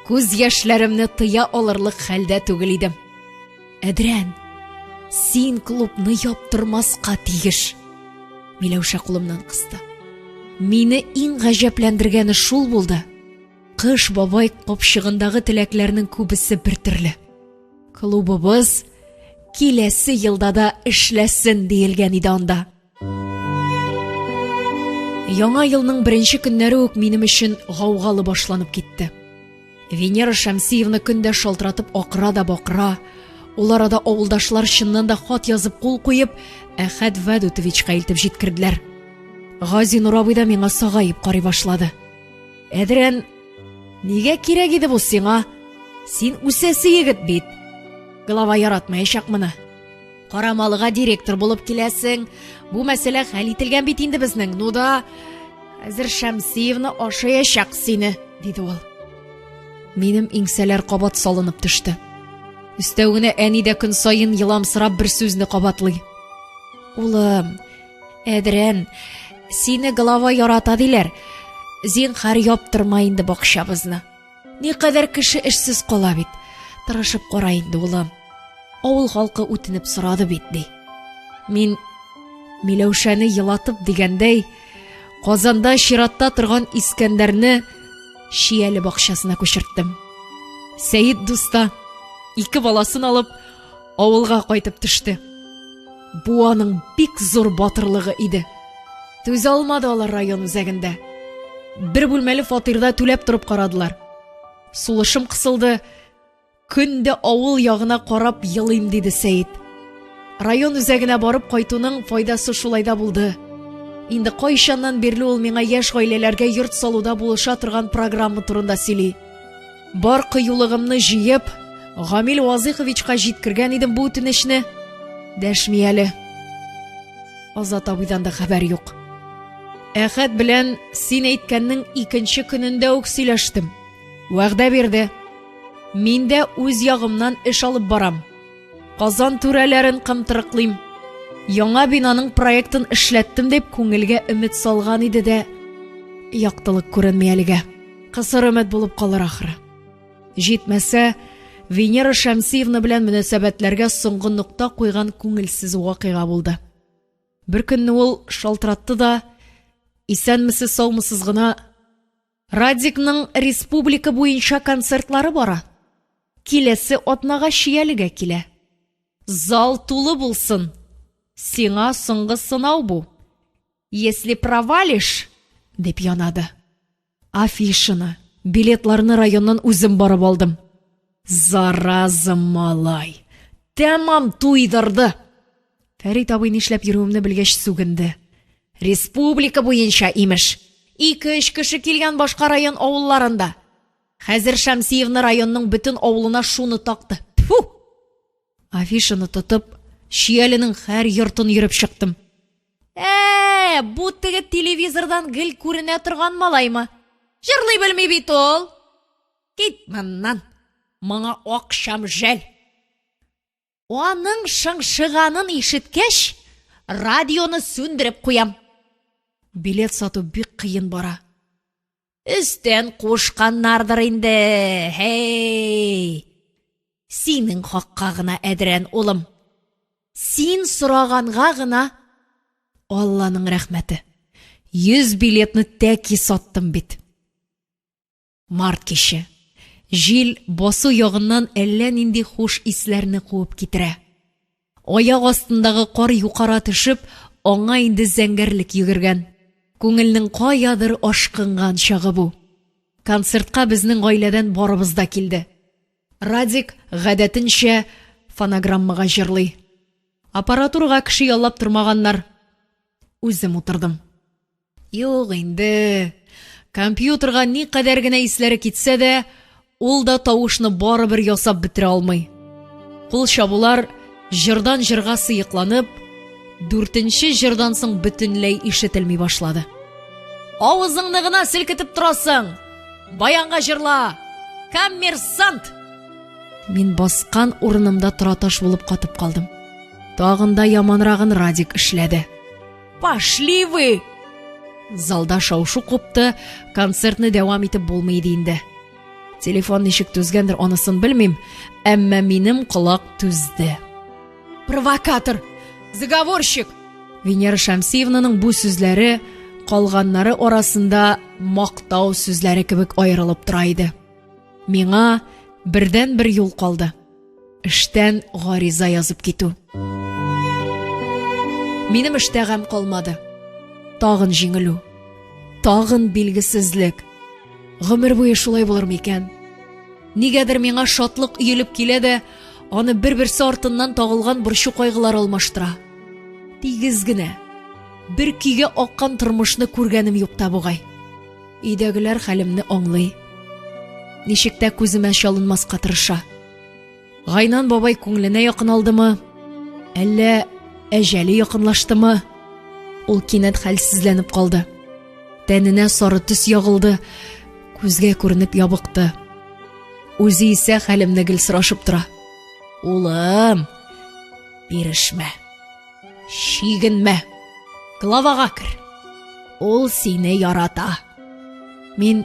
күз яшьләремне тыя алырлык хәлдә түгел идем. Әдрән, син клубны яптырмаска тиеш. Миләүшә кулымнан кысты. Мине иң гаҗәпләндергәне шул булды. Кыш бабай капчыгындагы теләкләрнең күбесе бертөрле. Клубыбыз киләсе елда да эшләсен диелгән иде анда. Яңа елның беренче көннәре үк минем өчен гаугалы башланып китте. Венера Шәмсиевна көндә шалтыратып акыра да бакыра. Ул арада авылдашлар чыннан да хат язып кул куеп, Әхәт Вәдүтовичка илтеп җиткерделәр. Газинур абый да миңа сагаеп карый башлады. Әдрән, нигә кирәк иде бу сиңа? Син үсәсе егет бит. Глава яратмаячак моны. Карамалыга директор булып киләсең. Бу мәсьәлә хәл ителгән бит инде безнең. Ну да, хәзер Шәмсиевна ашаячак сине, диде ул. Минем иңсәләр кабат салынып төште. Өстәвенә әни дә көн саен еламсырап бер сүзне кабатлый. Улым, Әдрән, сине глава ярата диләр. Зинһар яптырма инде бакчабызны. Никадәр кеше эшсез кала бит. Тырышып кара инде, улым. Авыл халкы үтенеп сорады бит, ди. Мин Миләүшәне елатып дигәндәй, Казанда чиратта торган Искәндәрне Чияле бакчасына күчерттем. Сәет дуста ике баласын алып, авылга кайтып төште. Бу аның бик зур батырлыгы иде. Түзә алмады алар район үзәгендә. Бер бүлмәле фатирда түләп торып карадылар. Сулышым кысылды. Көн дә авыл ягына карап елыйм, диде Сәет. Район үзәгенә барып кайтуның файдасы шулай да булды. Инде кайчаннан бирле ул миңа яшь гаиләләргә йорт салуда булыша торган программа турында сөйли. Бар кыюлыгымны җыеп, Гамил Вазыйховичка җиткергән идем бу үтенечне. Дәшми әле. Азат абыйдан да хәбәр юк. Әхәт белән син әйткәннең икенче көнендә үк сөйләштем. Вәгъдә бирде. Мин дә үз ягымнан эш алып барам. Казан түрәләрен кымтырыклыйм. Яңа бинаның проектын эшләттем дип күңелгә өмет салган иде дә, яктылык күренми әлегә. Кысыр өмет булып калыр ахры. Җитмәсә, Венера Шәмсиевна белән мөнәсәбәтләргә соңгы нокта куйган күңелсез вакыйга булды. Бер көнне ул шалтыратты да, исәнмесез, саумысыз гына, Радикның республика буенча концертлары бара. Киләсе атнага Чиялегә килә. Зал тулы булсын. Сиңа соңгы сынау бу. Если провалишь, дип янады. Афишаны, билетларны районнан үзем барып алдым. Зараза малай! Тәмам туйдырды! Фәрит абый нишләп йөрүемне белгәч сүгенде. Республика буенча, имеш. Ике-өч кеше килгән башка район авылларында. Хәзер Шәмсиевны районның бөтен авылына шуны такты. Тфу! Афишаны тотып, Чиялинең һәр йортын йөреп чыктым. Ә, бу теге телевизордан гел күренә торган малаймы? Җырлый белми бит ул. Кит моннан. Моңа акчам жәл. Аның шыңшыганын ишеткәч, радионы сүндереп куям. Билет сату бик кыен бара. Өстән кушканнардыр инде, һей! Синең хакка гына әдрән, улым. Син сораганга гына Алланың рәхмәте. 100 билетны тәки саттым бит. Март киче. Җил басу ягыннан әллә нинди хуш исләрне куып китерә. Аяк астындагы кар юкара төшеп, аңа инде зәңгәрлек йөгергән. Күңелнең каядыр ашкынган чагы бу. Концертка безнең гаиләдән барыбыз да килде. Радик, гадәтенчә, фонограммага җырлый. Аппаратурага кеше яллап тормаганнар. Үзем утырдым. Юк инде. Компьютерга никадәр генә исләре китсә дә, ул да тавышны барыбер ясап бетерә алмый. Кул чабулар җырдан җырга сыекланып, дүртенче җырдан соң бөтенләй ишетелми башлады. Авызыңны гына селкетеп торасың! Баянга җырла! Коммерсант! Мин баскан урынымда тораташ булып катып калдым. Тагын да яманрагын Радик эшләде. Пошли вы! Залда шау-шу купты, концертны дәвам итеп булмый иде инде. Телефон ничек түзгәндер, анысын белмим, әмма минем колак түзде. Провокатор! Заговорщик! Венера Шәмсиевнаның бу сүзләре калганнары арасында мактау сүзләре кебек аерылып тора иде. Миңа бердән-бер юл калды. Эштән гариза язып китү. Минем эштә гамь калмады. Тагын җиңелү. Тагын билгесезлек. Гомер буе шулай булыр микән? Нигәдер миңа шатлык өелеп килә дә, аны бер-берсе артыннан тагылган борчу-кайгылар алмаштыра. Тигез генә, бер көйгә аккан тормышны күргәнем юк та бугай. Өйдәгеләр хәлемне аңлый. Ничек тә күземә чалынмаска тырыша. Гайнан бабай күңеленә якын алдымы? Әллә әҗәле якынлаштымы? Ул кинәт хәлсезләнеп калды. Тәненә сары төс ягылды, күзгә күренеп ябыкты. Үзе исә хәлемне гел сорашып тора. Улым, бирешмә. Чигенмә. Главага кер. Ул сине ярата. Мин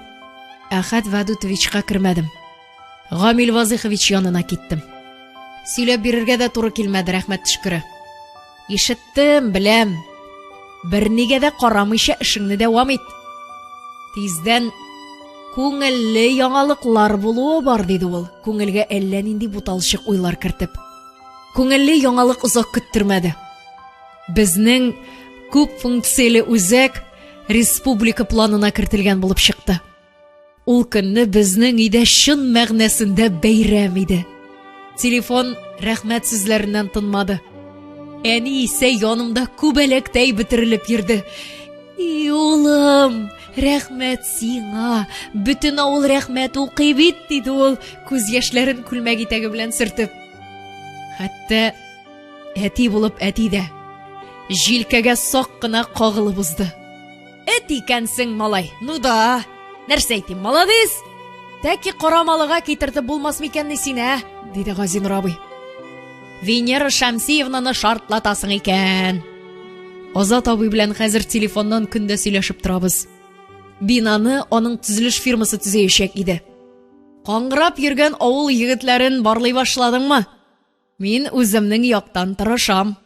Әхәт Вәдүтовичка кермәдем. Гамил Вазыйхович янына киттем. Сөйләп бирергә дә туры килмәде, рәхмәт төшкере. Ишеттем, беләм. Бернигә дә карамыйча эшеңне дәвам ит. Тиздән күңелле яңалыклар булуы бар, диде ул, күңелгә әллә нинди буталчык уйлар кертеп. Күңелле яңалык озак көттермәде. Безнең күп функцияле үзәк республика планына кертелгән булып чыкты. Ул көнне безнең өйдә чын мәгънәсендә бәйрәм иде. Телефон рәхмәт сүзләреннән тынмады. Әни исә янымда күбәләктәй бөтерелеп йөрде. И улым, рәхмәт сиңа, бөтен авыл рәхмәт укый бит, диде ул, күз яшьләрен күлмәк итәге белән сөртеп. Хәтта әти булып әти дә җилкәгә сак кына кагылып узды. Эт икәнсең, малай. Ну да. Нәрсә әйтим, молодец. Тәки карамалыга китертеп булмас микәнни сине, ә? диде Газинур абый. Венера Шәмсиевнаны шартлатасың икән. Азат абый белән хәзер телефоннан көндә сөйләшеп торабыз. Бинаны аның төзелеш фирмасы төзәячәк иде. Каңгырап йөргән авыл егетләрен барлый башладыңмы? Мин үземнең яктан тырышам.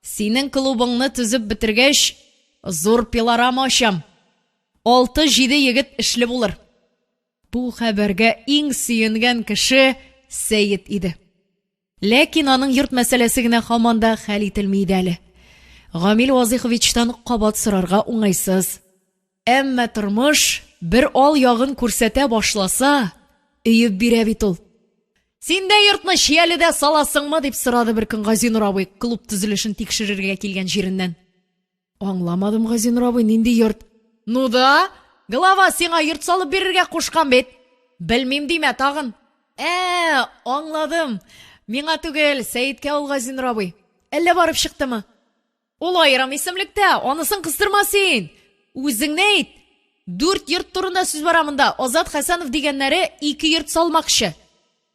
Синең клубыңны төзеп бетергәч, зур пилорама ачам. Алты-җиде егет эшле булыр. Бу хәбәргә иң сөенгән кеше Сәет иде. Ләкин аның йорт мәсьәләсе генә һаман да хәл ителми иде әле. Гамил Вазыйховичтан кабат сорарга уңайсыз. Әмма тормыш бер ал ягын күрсәтә башласа, өеп бирә бит ул. Син дә йортны Чияледә саласыңмы? дип сорады бер көн Газинур абый клуб төзелешен тикшерергә килгән җиреннән. Аңламадым, Газинур абый, нинди йорт? Ну да, глава сиңа йорт салып бирергә кушкан бит. Белмим димә тагын. Ә, аңладым. Миңа түгел, Сәеткә ул Газинур абый. Әллә барып чыктымы? Ул аерым исемлектә, анысын кыстырма син. Үзеңне әйт. Дүрт йорт турында сүз бара монда. Азат Хәсәнов дигәннәре ике йорт салмакчы.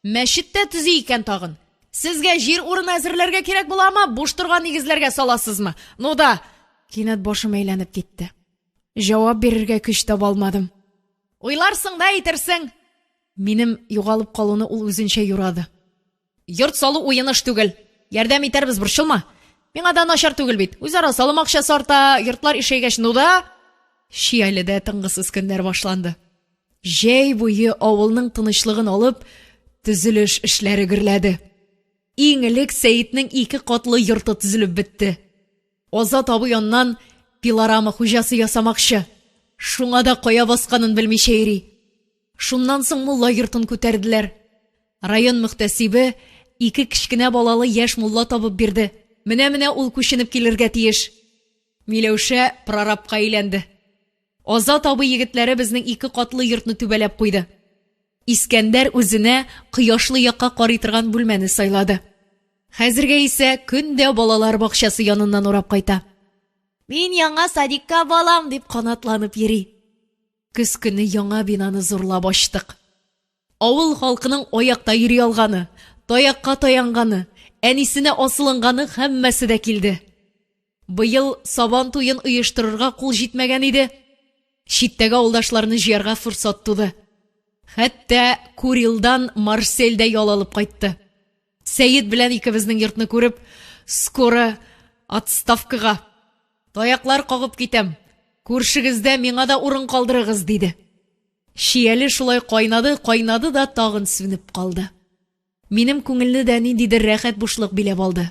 Мәчет тә төзи икән тагын. Сезгә җир урыны әзерләргә кирәк буламы, буш торган нигезләргә саласызмы? Ну да. Кинәт башым әйләнеп китте. Җавап бирергә көч таба алмадым. Уйларсың да әйтерсең. Минем югалып калуны ул үзенчә юрады. Йорт салу уен эш түгел. Ярдәм итәрбез, борчылма. Миңа да начар түгел бит. Үзара салым акчасы арта, йортлар ишәйгәч, ну да. Чияледә тынгысыз көннәр башланды. Җәй буе авылның тынычлыгын алып, төзелеш эшләре гөрләде. Иң элек Сәетнең ике катлы йорты төзелеп бетте. Азат абый аннан пилорама хуҗасы ясамакчы. Шуңа да кая басканын белмичә йөри. Шуннан соң мулла йортын күтәрделәр. Район мөхтәсибе ике кечкенә балалы яшь мулла табып бирде. Менә-менә ул күченеп килергә тиеш. Миләүшә прорабка әйләнде. Азат абый егетләре безнең ике катлы йортны түбәләп куйды. Искәндәр үзенә кояшлы якка карый торган бүлмәне сайлады. Хәзергә исә көн дә балалар бакчасы яныннан урап кайта. Мин яңа садикка балам, дип канатланып йөри. Көз көне яңа бинаны зурлап ачтык. Авыл халкының аякта йөри алганы, таякка таянганы, әнисенә асылынганы һәммәсе дә килде. Быел Сабан туен оештырырга кул җитмәгән иде. Читтәге авылдашларны җыярга форсат туды. Хәтта Курилдан Марсель дә ял алып кайтты. Сәет белән икебезнең йортны күреп, скоро отставкага. Таяклар кагып китәм. Күршегездә миңа да урын калдырыгыз, диде. Чияле шулай кайнады, кайнады да тагын сүнеп калды. Минем күңелне дә ниндидер рәхәт бушлык биләп алды.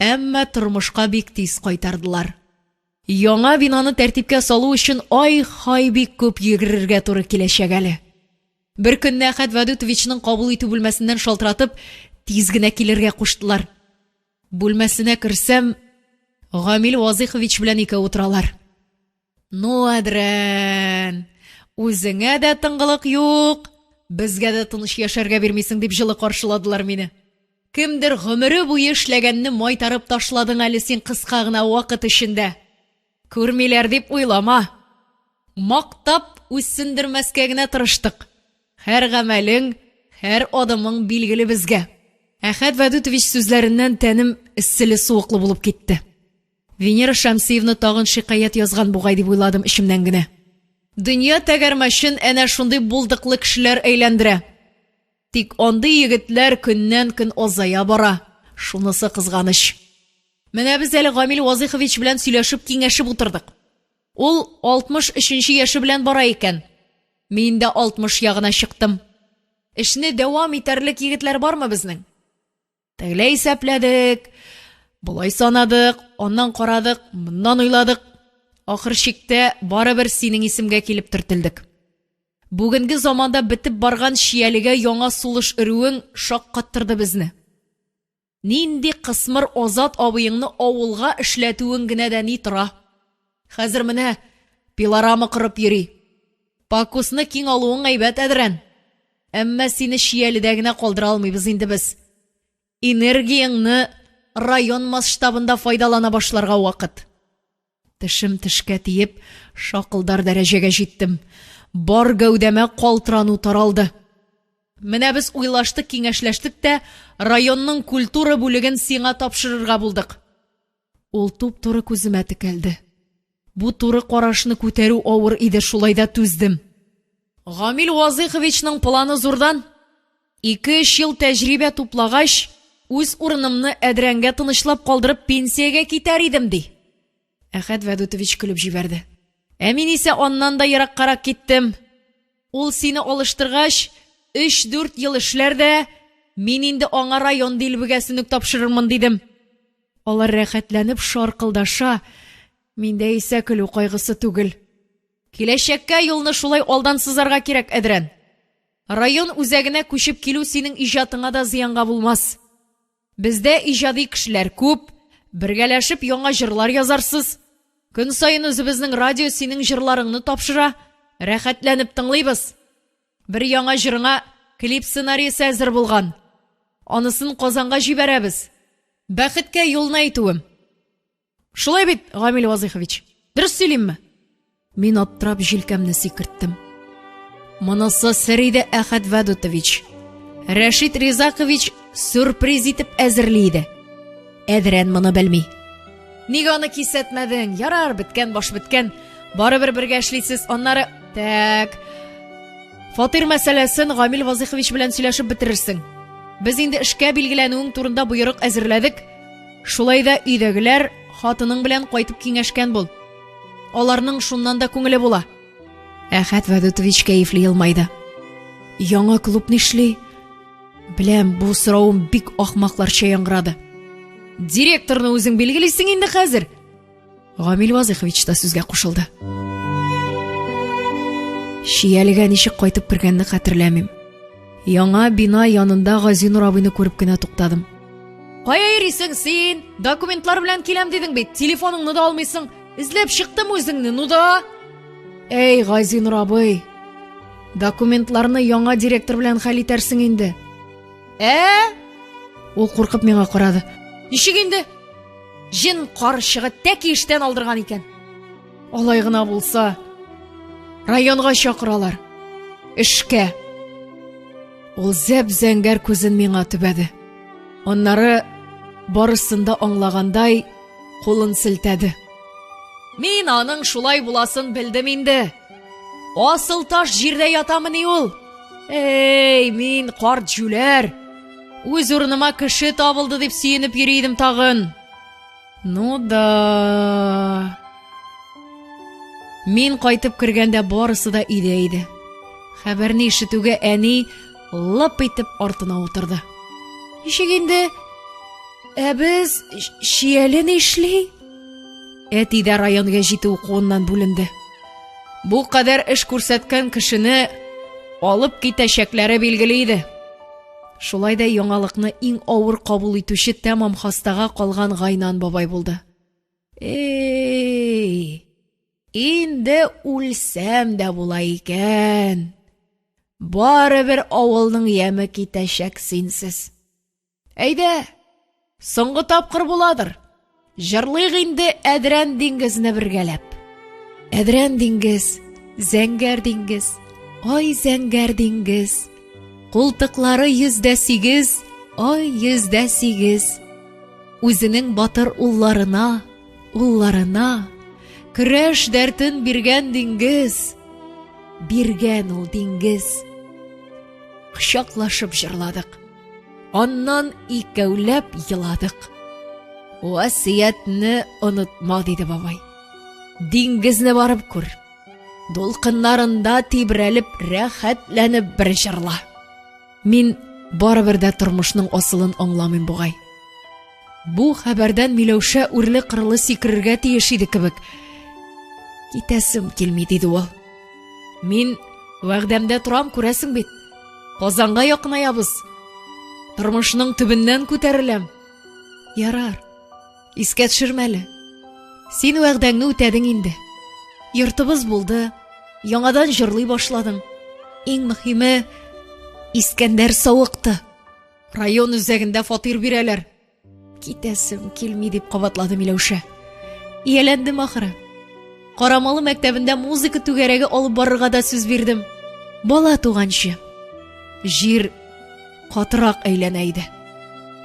Әмма тормышка бик тиз кайтардылар. Яңа бинаны тәртипкә салу өчен ай-һай бик күп йөгерергә туры киләчәк әле. Бер көнне Әхәт Вәдүтовичның кабул итү бүлмәсеннән шалтыратып, тиз генә килергә куштылар. Бүлмәсенә керсәм, Гамил Вазыйхович белән икәү утыралар. Ну, Әдрән, үзеңә дә тынгылык юк, безгә дә тыныч яшәргә бирмисең, дип җылы каршыладылар мине. Кемдер гомере буе эшләгәнне майтарып ташладың әле син кыска гына вакыт эчендә. Күрмиләр дип уйлама. Мактап үссендермәскә генә тырыштык. Һәр гамәлең, һәр адымың билгеле безгә. Әхәт Вәдүтович сүзләреннән тәнем эсселе-суыклы булып китте. Венера Шәмсиевна тагын шикаять язган бугай дип уйладым эчемнән генә. Дөнья тәгәрмәчен әнә шундый булдыклы кешеләр әйләндерә. Тик андый егетләр көннән-көн азая бара, шунысы кызганыч. Менә без әле Гамил Вазыйхович белән сөйләшеп, киңәшеп утырдык. Ул 63 нче яше белән бара икән. Мин дә 60 ягына чыктым. Эшне дәвам итәрлек егетләр бармы безнең? Тегеләй исәпләдек, болай санадык, аннан карадык, моннан уйладык. Ахыр чиктә барыбер синең исемгә килеп төртелдек. Бүгенге заманда бетеп барган чиялегә яңа сулыш өрүең шаккаттырды безне. Нинди кысмыр Азат абыеңны авылга эшләтүең генә дә ни тора. Хәзер менә пилорама корып йөри. Пакусны киң алуың әйбәт, Әдрән. Әмма сине Чияледә генә калдыра алмыйбыз инде без. Энергияңне район масштабында файдалана башларга вакыт. Тешем тешкә тиеп, шакылдар дәрәҗәгә җиттем. Бар гәүдәмә калтырану таралды. Менә без уйлаштык, киңәшләштек тә, районның культура бүлеген сиңа тапшырырга булдык. Ул туп-туры күземә текәлде. Бу туры карашны күтәрү авыр иде, шулай да түздем. Гамил Вазыйховичның планы зурдан. Ике-өч ел тәҗрибә туплагач, үз урынымны Әдрәнгә тынычлап калдырып пенсиягә китәр идем, ди. Әхәт Вәдүтович көлеп җибәрде. Ә мин исә аннан да ераккарак киттем. Ул сине алыштыргач, өч-дүрт ел эшләр дә, мин инде аңа район дилбегәсен үк тапшырырмын, дидем. Алар рәхәтләнеп шаркылдаша, миндә исә көлү кайгысы түгел. Киләчәккә юлны шулай алдан сызарга кирәк, Әдрән. Район үзәгенә күчеп килү синең иҗатыңа да зыянга булмас. Бездә иҗади кешеләр күп, бергәләшеп яңа җырлар язарсыз. Көн саен үзебезнең радио синең җырларыңны тапшыра, рәхәтләнеп тыңлыйбыз. Бер яңа җырыңа клип сценариясе әзер булган. Анысын Казанга җибәрәбез. Бәхеткә юлны әйтүем. Шулай бит, Гамил Вазыйхович? Дөрес сөйлимме? Мин аптырап җилкәмне сикерттем. Монысы сер иде, Әхәт Вәдутович. Рәшит Ризакович сюрприз итеп әзерли иде. Әдрән моны белми. Нигә аны кисәтмәдең? Ярар, беткән баш беткән. Барыбер бергә эшлисез. Аннары так. Фатир мәсьәләсен Гамил Вазыйхович белән сөйләшеп бетерерсең. Без инде эшкә билгеләнүең турында боерык әзерләдек. Шулай да өйдәгеләр хатының белән кайтып киңәшкән бул. Аларның шуннан да күңеле була. Әхәт Вәдүтович кәефле елмайды. Яңа клуб нишли? Беләм, бу соравым бик ахмакларча яңгырады. Директорны үзең билгелисең инде хәзер. Гамил Вазыйхович та сүзгә кушылды. Чиялегә ничек кайтып кергәнне хәтерләмим. Яңа бина янында Газинур абыйны күреп кенә туктадым. Кая йөрисең син? Документлар белән киләм дидең бит, телефоныңны да алмыйсың. Эзләп чыктым үзеңне, ну да. Эй, Газинур абый, документларны яңа директор белән хәл итәрсең инде. Ә? Ул куркып миңа карады. Ничек инде? Җен карчыгы тәки эштән алдырган икән. Алай гына булса, районга чакыралар. Эшкә. Ул зәп-зәңгәр күзен миңа төбәде. Аннары барысын да аңлагандай кулын селтәде. Мин аның шулай буласын белдем инде. Асыл таш җирдә ятамыни ул? Эй, мин карт җүләр. Үз урыныма кеше табылды дип сөенеп йөри идем тагын. Ну да. Мин кайтып кергәндә барысы да өйдә иде. Хәбәрне ишетүгә әни лып итеп артына утырды. Ничек инде? Ә без чияле нишли? Әти дә район гәҗите укуыннан бүленде. Бу кадәр эш күрсәткән кешене алып китәчәкләре билгеле иде. Шулай да яңалыкны иң авыр кабул итүче тәмам хастага калган Гайнан бабай булды. Эй, инде үлсәм дә була икән. Барыбер авылның яме китәчәк синсез. Әйдә, соңгы тапкыр буладыр. Җырлыйк инде Әдрән диңгезне бергәләп. Әдрән диңгез, зәңгәр диңгез, ай зәңгәр диңгез. Култыклары 108, ай 108. Үзенең батыр улларына, улларына көрәш дәртен биргән диңгез. Биргән ул диңгез. Кочаклашып җырладык. Аннан икәүләп еладык. Васыятьне онытма, диде бабай. Диңгезне барып күр. Дулкыннарында тибрәлеп, рәхәтләнеп бер җырла. Мин барыбер дә тормышның асылын аңламыйм бугай. Бу хәбәрдән Миләүшә үрле-кырлы сикерергә тиеш иде кебек. Китәсем килми, диде ул. Мин вәгъдәмдә торам, күрәсең бит. Казанга якынаябыз. Тормышның төбеннән күтәреләм. Ярар. Искә төшермә әле. Син вәгъдәңне үтәдең инде. Йортыбыз булды. Яңадан җырлый башладың. Иң мөһиме, Искәндәр савыкты. Район үзәгендә фатир бирәләр. Китәсем килми, дип кабатлады Миләүшә. Ияләндем ахыры. Карамалы мәктәбендә музыка түгәрәге алып барырга да сүз бирдем. Бала туганчы. Җир катырак әйләнә иде.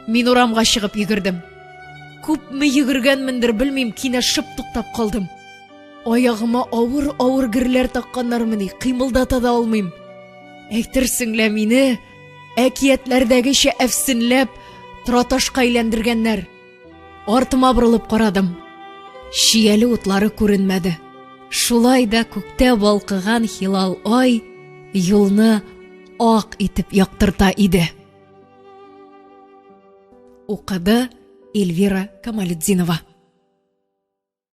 Мин урамга чыгып йөгердем. Күпме йөгергәнмендер, белмим, кинәт шып туктап калдым. Аягыма авыр-авыр герләр такканнармыни, кыймылдата да алмыйм. Әйтерсең лә мине әкиятләрдәгечә әфсенләп тораташка әйләндергәннәр. Артыма борылып карадым. Чияле утлары күренмәде. Шулай да күктә балкыган хилал ай юлны ак итеп яктырта иде. Укыды Эльвира Камалетдинова.